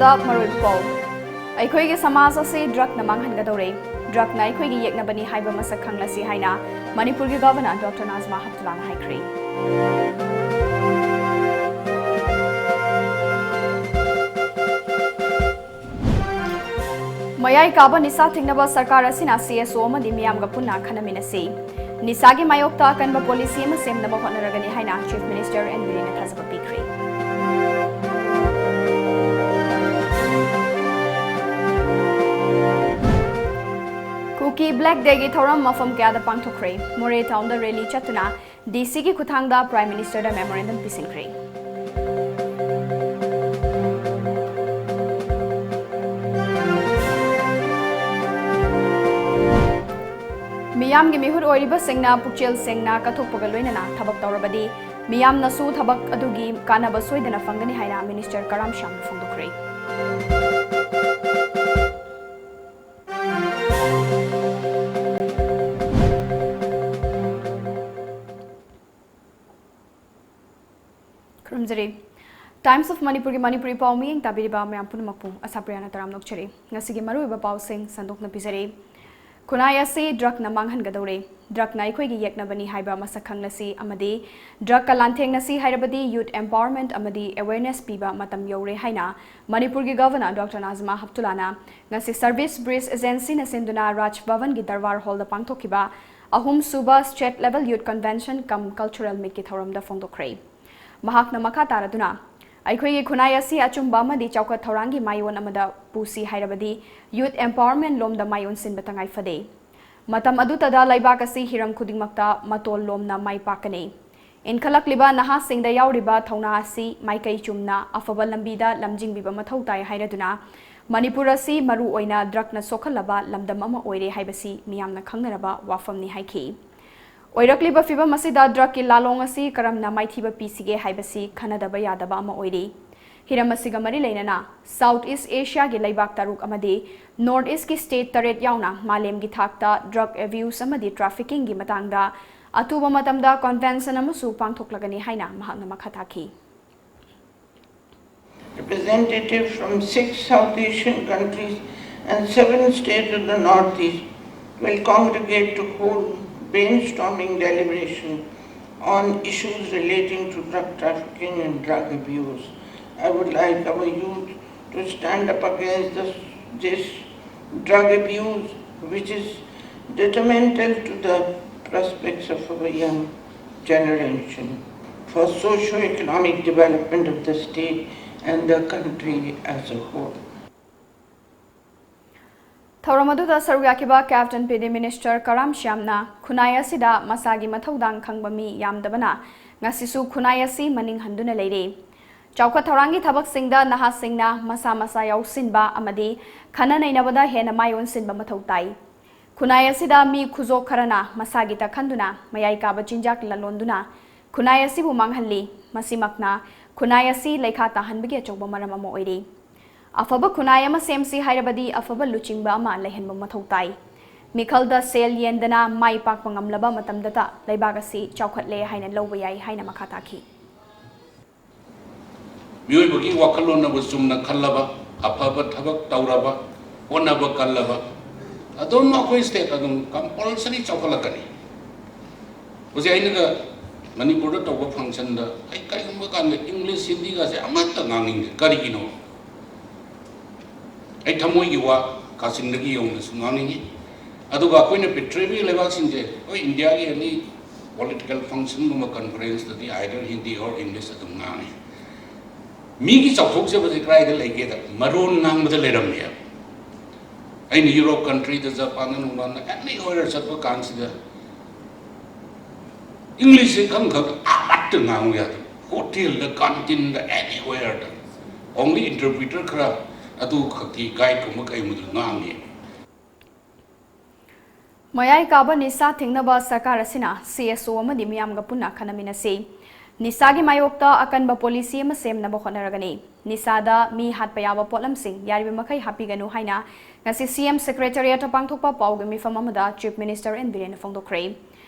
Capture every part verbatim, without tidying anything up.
ꯗ ꯃꯔꯨꯑꯣꯏꯕ ꯄꯥꯎ꯫ ꯑꯩꯈꯣꯏꯒꯤ ꯁꯃꯥꯖ ꯑꯁꯤ ꯗ꯭ꯔꯒꯅ ꯃꯥꯡꯍꯟꯒꯗꯧꯔꯦ꯫ ꯗ꯭ꯔꯒꯅ ꯑꯩꯈꯣꯏꯒꯤ ꯌꯦꯛꯅꯕꯅꯤ ꯍꯥꯏꯕ ꯃꯁꯛ ꯈꯪꯂꯁꯤ ꯍꯥꯏꯅ ꯃꯅꯤꯄꯨꯔꯒꯤ ꯒꯚꯔꯅꯔ ꯗꯣꯛꯇꯔ ꯅꯥꯖꯃꯥ ꯍꯞꯇꯨꯂꯥꯅ ꯍꯥꯏꯈ꯭ꯔꯦ꯫ ꯃꯌꯥꯏ ꯀꯥꯕ ꯅꯤꯁꯥ ꯊꯤꯡꯅꯕ ꯁꯔꯀꯥꯔ ꯑꯁꯤꯅ ꯁꯤ ꯑꯦꯁ ꯑꯣ ꯑꯃꯗꯤ ꯃꯤꯌꯥꯝꯒ ꯄꯨꯟꯅ ꯈꯟꯅꯃꯤꯟꯅꯁꯤ꯫ ꯅꯤꯁꯥꯒꯤ ꯃꯥꯌꯣꯛꯇ ꯑꯀꯟꯕ ꯄꯣꯂꯤꯁꯤ ꯑꯃ ꯁꯦꯝꯅꯕ ꯍꯣꯠꯅꯔꯒꯅꯤ ꯍꯥꯏꯅ ꯆꯤꯐ ꯃꯤꯅꯤꯁꯇꯔ ꯑꯦꯟ ꯕꯤꯔꯦꯟꯅ ꯊꯥꯖꯕ ꯄꯤꯈ꯭ꯔꯦ꯫ ꯀꯨꯀꯤ ꯕ꯭ꯂꯦꯛ ꯗꯦꯒꯤ ꯊꯧꯔꯝ ꯃꯐꯝ ꯀꯌꯥꯗ ꯄꯥꯡꯊꯣꯛꯈ꯭ꯔꯦ꯫ ꯃꯣꯔꯦ ꯇꯥꯎꯟꯗ ꯔꯦꯂꯤ ꯆꯠꯇꯨꯅ ꯗꯤ ꯁꯤꯒꯤ ꯈꯨꯠꯊꯥꯡꯗ ꯄ꯭ꯔꯥꯏꯝ ꯃꯤꯅꯤꯁꯇꯔꯗ ꯃꯦꯃꯣꯔꯦꯟꯗꯝ ꯄꯤꯁꯤꯟꯈ꯭ꯔꯦ꯫ ꯃꯤꯌꯥꯝꯒꯤ ꯃꯤꯍꯨꯠ ꯑꯣꯏꯔꯤꯕꯁꯤꯡꯅ ꯄꯨꯛꯆꯦꯜ ꯁꯦꯡꯅ ꯀꯠꯊꯣꯛꯄꯒ ꯂꯣꯏꯅꯅ ꯊꯕꯛ ꯇꯧꯔꯕꯗꯤ ꯃꯤꯌꯥꯝꯅꯁꯨ ꯊꯕꯛ ꯑꯗꯨꯒꯤ ꯀꯥꯟꯅꯕ ꯁꯣꯏꯗꯅ ꯐꯪꯒꯅꯤ ꯍꯥꯏꯅ ꯃꯤꯅꯤꯁꯇꯔ ꯀꯔꯥꯝ ꯁ꯭ꯌꯥꯝꯅ ꯐꯣꯡꯗꯣꯛꯈ꯭ꯔꯦ꯫ ꯈꯨꯔꯨꯝꯖꯔꯤ꯫ Times of ꯃꯅꯤꯄꯨꯔꯒꯤ ꯃꯅꯤꯄꯨꯔꯤ ꯄꯥꯎ ꯃꯤꯠꯌꯦꯡ ꯇꯥꯕꯤꯔꯤꯕ ꯃꯌꯥꯝ ꯄꯨꯝꯅꯃꯛꯄꯨ ꯑꯁꯥꯄ꯭ꯔꯤꯌꯥꯅ ꯇꯔꯥꯝꯅ ꯑꯣꯛꯆꯔꯤ꯫ ꯉꯁꯤꯒꯤ ꯃꯔꯨꯑꯣꯏꯕ ꯄꯥꯎꯁꯤꯡ ꯁꯟꯗꯣꯛꯅ ꯄꯤꯖꯔꯤ꯫ ꯈꯨꯟꯅꯥꯏ ꯑꯁꯤ ꯗ꯭ꯔꯒꯅ ꯃꯥꯡꯍꯟꯒꯗꯧꯔꯦ꯫ ꯗ꯭ꯔꯒꯅ ꯑꯩꯈꯣꯏꯒꯤ ꯌꯦꯛꯅꯕꯅꯤ ꯍꯥꯏꯕ ꯃꯁꯛ ꯈꯪꯂꯁꯤ ꯑꯃꯗꯤ ꯗ꯭ꯔꯒꯀ ꯂꯥꯟꯊꯦꯡꯅꯁꯤ ꯍꯥꯏꯔꯕꯗꯤ ꯌꯨꯊ ꯑꯦꯝꯄꯥꯋꯔꯃꯦꯟꯠ ꯑꯃꯗꯤ ꯑꯦꯋꯦꯌꯔꯅꯦꯁ ꯄꯤꯕ ꯃꯇꯝ ꯌꯧꯔꯦ ꯍꯥꯏꯅ ꯃꯅꯤꯄꯨꯔꯒꯤ ꯒꯚꯔꯅꯔ ꯗꯣꯛꯇꯔ ꯅꯥꯖꯃꯥ ꯍꯞꯇꯨꯂꯥꯅ ꯉꯁꯤ ꯁꯔꯚꯤꯁ ꯕ꯭ꯔꯤꯖ ꯑꯦꯖꯦꯟꯁꯤꯅ ꯁꯤꯟꯗꯨꯅ ꯔꯥꯖ ꯚꯕꯟꯒꯤ ꯗꯔꯕꯥꯔ ꯍꯣꯜꯗ ꯄꯥꯡꯊꯣꯛꯈꯤꯕ ꯑꯍꯨꯝꯁꯨꯕ ꯁ꯭ꯇꯦꯠ ꯂꯦꯚꯦꯜ ꯌꯨꯊ ꯀꯟꯚꯦꯟꯁꯟ ꯀꯝ ꯀꯜꯆꯔꯦꯜ ꯃꯤꯠꯀꯤ ꯊꯧꯔꯝꯗ ꯐꯣꯡꯗꯣꯛꯈ꯭ꯔꯦ꯫ ꯃꯍꯥꯛꯅ ꯃꯈꯥ ꯇꯥꯔꯗꯨꯅ, ꯑꯩꯈꯣꯏꯒꯤ ꯈꯨꯟꯅꯥꯏ ꯑꯁꯤ ꯑꯆꯨꯝꯕ ꯑꯃꯗꯤ ꯆꯥꯎꯈꯠ ꯊꯧꯔꯥꯡꯒꯤ ꯃꯥꯏꯑꯣꯟ ꯑꯃꯗ ꯄꯨꯁꯤ ꯍꯥꯏꯔꯕꯗꯤ ꯌꯨꯊ ꯑꯦꯝꯄꯥꯋꯔꯃꯦꯟꯠ ꯂꯣꯝꯗ ꯃꯥꯏ ꯑꯣꯟꯁꯤꯟꯕ ꯇꯉꯥꯏ ꯐꯗꯦ꯫ ꯃꯇꯝ ꯑꯗꯨꯇꯗ ꯂꯩꯕꯥꯛ ꯑꯁꯤ ꯍꯤꯔꯝ ꯈꯨꯗꯤꯡꯃꯛꯇ ꯃꯇꯣꯜ ꯂꯣꯝꯅ ꯃꯥꯏ ꯄꯥꯛꯀꯅꯤ꯫ ꯏꯟꯈꯠꯂꯛꯂꯤꯕ ꯅꯍꯥꯁꯤꯡꯗ ꯌꯥꯎꯔꯤꯕ ꯊꯧꯅꯥ ꯑꯁꯤ ꯃꯥꯏꯀꯩ ꯆꯨꯝꯅ ꯑꯐꯕ ꯂꯝꯕꯤꯗ ꯂꯝꯖꯤꯡꯕꯤꯕ ꯃꯊꯧ ꯇꯥꯏ ꯍꯥꯏꯔꯗꯨꯅ, ꯃꯅꯤꯄꯨꯔ ꯑꯁꯤ ꯃꯔꯨ ꯑꯣꯏꯅ ꯗ꯭ꯔꯒꯅ ꯁꯣꯛꯍꯜꯂꯕ ꯂꯝꯗꯝ ꯑꯃ ꯑꯣꯏꯔꯦ ꯍꯥꯏꯕꯁꯤ ꯃꯤꯌꯥꯝꯅ ꯈꯪꯅꯔꯕ ꯋꯥꯐꯝꯅꯤ ꯍꯥꯏꯈꯤ꯫ ꯑꯣꯏꯔꯛꯂꯤꯕ ꯐꯤꯚꯝ ꯑꯁꯤꯗ ꯗ꯭ꯔꯒꯀꯤ ꯂꯥꯂꯣꯡ ꯑꯁꯤ ꯀꯔꯝꯅ ꯃꯥꯏꯊꯤꯕ ꯄꯤꯁꯤꯒꯦ ꯍꯥꯏꯕꯁꯤ ꯈꯟꯅꯗꯕ ꯌꯥꯗꯕ ꯑꯃ ꯑꯣꯏꯔꯤ꯫ ꯍꯤꯔꯝ ꯑꯁꯤꯒ ꯃꯔꯤ ꯂꯩꯅꯅ ꯁꯥꯎꯊ ꯏꯁ꯭ꯠ ꯑꯦꯁꯤꯌꯥꯒꯤ ꯂꯩꯕꯥꯛ ꯇꯔꯨꯛ ꯑꯃꯗꯤ ꯅꯣꯔꯊ ꯏꯁ꯭ꯠꯀꯤ ꯁ꯭ꯇꯦꯠ ꯇꯔꯦꯠ ꯌꯥꯎꯅ ꯃꯥꯂꯦꯝꯒꯤ ꯊꯥꯛꯇ ꯗ꯭ꯔꯒ ꯑꯦꯕ꯭ꯌꯨꯁ ꯑꯃꯗꯤ ꯇ꯭ꯔꯥꯐꯤꯀꯤꯡꯒꯤ ꯃꯇꯥꯡꯗ ꯑꯊꯨꯕ ꯃꯇꯝꯗ ꯀꯟꯚꯦꯟꯁꯟ ꯑꯃꯁꯨ ꯄꯥꯡꯊꯣꯛꯂꯒꯅꯤ ꯍꯥꯏꯅ ꯃꯍꯥꯛꯅ ꯃꯈꯥ ꯇꯥꯈꯤ꯫ Representatives from six South Asian countries and seven states of the Northeast will congregate to hold brainstorming deliberation on issues relating to drug trafficking and drug abuse. I would like our youth to stand up against this, this drug abuse, which is detrimental to the prospects of our young generation for socio-economic development of the state and the country as a whole. ꯊꯧꯔꯝ ꯑꯗꯨꯗ ꯁꯔꯨꯛ ꯌꯥꯈꯤꯕ Cabinet Minister ꯀꯔꯥꯝ ꯁ꯭ꯌꯥꯝꯅ ꯈꯨꯟꯅꯥꯏ ꯑꯁꯤꯗ ꯃꯁꯥꯒꯤ ꯃꯊꯧꯗꯥꯡ ꯈꯪꯕ ꯃꯤ ꯌꯥꯝꯗꯕꯅ ꯉꯁꯤꯁꯨ ꯈꯨꯟꯅꯥꯏ ꯑꯁꯤ ꯃꯅꯤꯡ ꯍꯟꯗꯨꯅ ꯂꯩꯔꯤ꯫ ꯆꯥꯎꯈꯠ ꯊꯧꯔꯥꯡꯒꯤ ꯊꯕꯛꯁꯤꯡꯗ ꯅꯍꯥꯁꯤꯡꯅ ꯃꯁꯥ ꯃꯁꯥ ꯌꯥꯎꯁꯤꯟꯕ ꯑꯃꯗꯤ ꯈꯟꯅ ꯅꯩꯅꯕꯗ ꯍꯦꯟꯅ ꯃꯥꯏ ꯑꯣꯟꯁꯤꯟꯕ ꯃꯊꯧ ꯇꯥꯏ꯫ ꯈꯨꯟꯅꯥꯏ ꯑꯁꯤꯗ ꯃꯤ ꯈꯨꯖꯣꯛ ꯈꯔꯅ ꯃꯁꯥꯒꯤꯇ ꯈꯟꯗꯨꯅ ꯃꯌꯥꯏ ꯀꯥꯕ ꯆꯤꯟꯖꯥꯛ ꯂꯂꯣꯟꯗꯨꯅ ꯈꯨꯟꯅꯥꯏ ꯑꯁꯤꯕꯨ ꯃꯥꯡꯍꯜꯂꯤ꯫ ꯃꯁꯤꯃꯛꯅ ꯈꯨꯟꯅꯥꯏ ꯑꯁꯤ ꯂꯩꯈꯥ ꯇꯥꯍꯟꯕꯒꯤ ꯑꯆꯧꯕ ꯃꯔꯝ ꯑꯃ ꯑꯣꯏꯔꯤ꯫ ꯑꯐꯕ ꯈꯨꯟꯅꯥꯏ ꯑꯃ ꯁꯦꯝꯁꯤ ꯍꯥꯏꯔꯕꯗꯤ ꯑꯐꯕ ꯂꯨꯆꯤꯡꯕ ꯑꯃ ꯂꯩꯍꯟꯕ ꯃꯊꯧ ꯇꯥꯏ꯫ ꯃꯤꯈꯜꯗ ꯁꯦꯜ ꯌꯦꯟꯗꯅ ꯃꯥꯏ ꯄꯥꯛꯄ ꯉꯝꯂꯕ ꯃꯇꯝꯗꯇ ꯂꯩꯕꯥꯛ ꯑꯁꯤ ꯆꯥꯎꯈꯠꯂꯦ ꯍꯥꯏꯅ ꯂꯧꯕ ꯌꯥꯏ ꯍꯥꯏꯅ ꯃꯈꯥ ꯇꯥꯈꯤ꯫ ꯃꯤꯑꯣꯏꯕꯒꯤ ꯋꯥꯈꯜꯂꯣꯟꯅꯕꯨ ꯆꯨꯝꯅ ꯈꯜꯂꯕ, ꯑꯐꯕ ꯊꯕꯛ ꯇꯧꯔꯕ, ꯍꯣꯠꯅꯕ ꯀꯜꯂꯕ, ꯑꯗꯨꯝ ꯑꯩꯈꯣꯏ state ꯑꯗꯨꯝ compulsory ꯆꯥꯎꯈꯠꯂꯛꯀꯅꯤ꯫ ꯍꯧꯖꯤꯛ ꯑꯩꯅꯒ ꯃꯅꯤꯄꯨꯔꯗ ꯇꯧꯕ functionꯗ ꯑꯩ ꯀꯔꯤꯒꯨꯝꯕ ꯀꯥꯟꯗ English, Hindiꯒꯁꯦ ꯑꯃꯠꯇ ꯉꯥꯡꯅꯤꯡꯗꯦ꯫ ꯀꯔꯤꯒꯤꯅꯣ? ꯑꯩ ꯊꯃꯣꯏꯒꯤ ꯋꯥ ꯀꯥꯆꯤꯟꯗꯒꯤ ꯌꯧꯅꯁꯨ ꯉꯥꯡꯅꯤꯡꯉꯤ꯫ ꯑꯗꯨꯒ ꯑꯩꯈꯣꯏꯅ ꯄ꯭ꯔꯤꯊꯤꯕꯤꯒꯤ ꯂꯩꯕꯥꯛꯁꯤꯡꯁꯦ, ꯍꯣꯏ, Indiaꯒꯤ any political functionꯒꯨꯝꯕ conferenceꯇꯗꯤ either Hindi or English ꯑꯗꯨꯝ ꯉꯥꯡꯉꯤ꯫ ꯃꯤꯒꯤ ꯆꯥꯎꯊꯣꯛꯆꯕꯁꯦ ꯀꯗꯥꯏꯗ ꯂꯩꯒꯦꯗ ꯃꯔꯣꯟ ꯉꯥꯡꯕꯗ ꯂꯩꯔꯝꯃꯦꯕ꯫ ꯑꯩꯅ Europe countryꯗ, Japanꯗ, ꯅꯨꯡꯕꯥꯟꯗ, anywhere ꯆꯠꯄ ꯀꯥꯟꯁꯤꯗ Englishꯁꯦ ꯈꯪ ꯈꯪ ꯑꯃꯠꯇ ꯉꯥꯡꯉꯨ ꯌꯥꯗꯦ꯫ Hotelꯗ, canteenꯗ, anywhereꯗ only interpreter ꯈꯔ ꯑꯗꯨ ꯈꯛꯀꯤ guideꯀꯨꯝꯕ ꯀꯩꯒꯨꯝꯕꯗꯨ ꯉꯥꯡꯉꯦ꯫ ꯃꯌꯥꯏ ꯀꯥꯕ ꯅꯤꯁꯥ ꯊꯤꯡꯅꯕ ꯁꯔꯀꯥꯔ ꯑꯁꯤꯅ C S O ꯑꯃꯗꯤ ꯃꯤꯌꯥꯝꯒ ꯄꯨꯟꯅ ꯈꯟꯅꯃꯤꯟꯅꯁꯤ꯫ ꯅꯤꯁꯥꯒꯤ ꯃꯥꯌꯣꯛꯇ ꯑꯀꯟꯕ policy ꯑꯃ ꯁꯦꯝꯅꯕ ꯍꯣꯠꯅꯔꯒꯅꯤ꯫ ꯅꯤꯁꯥꯗ ꯃꯤ ꯍꯥꯠꯄ ꯌꯥꯕ ꯄꯣꯠꯂꯝꯁꯤꯡ ꯌꯥꯔꯤꯕ ꯃꯈꯩ ꯍꯥꯞꯄꯤꯒꯅꯨ ꯍꯥꯏꯅ ꯉꯁꯤ C M Secretariatꯇ ꯄꯥꯡꯊꯣꯛꯄ ꯄꯥꯎꯒꯤ ꯃꯤꯐꯝ ꯑꯃꯗ Chief Minister N Birenꯅ ꯐꯣꯡꯗꯣꯛꯈ꯭ꯔꯦ꯫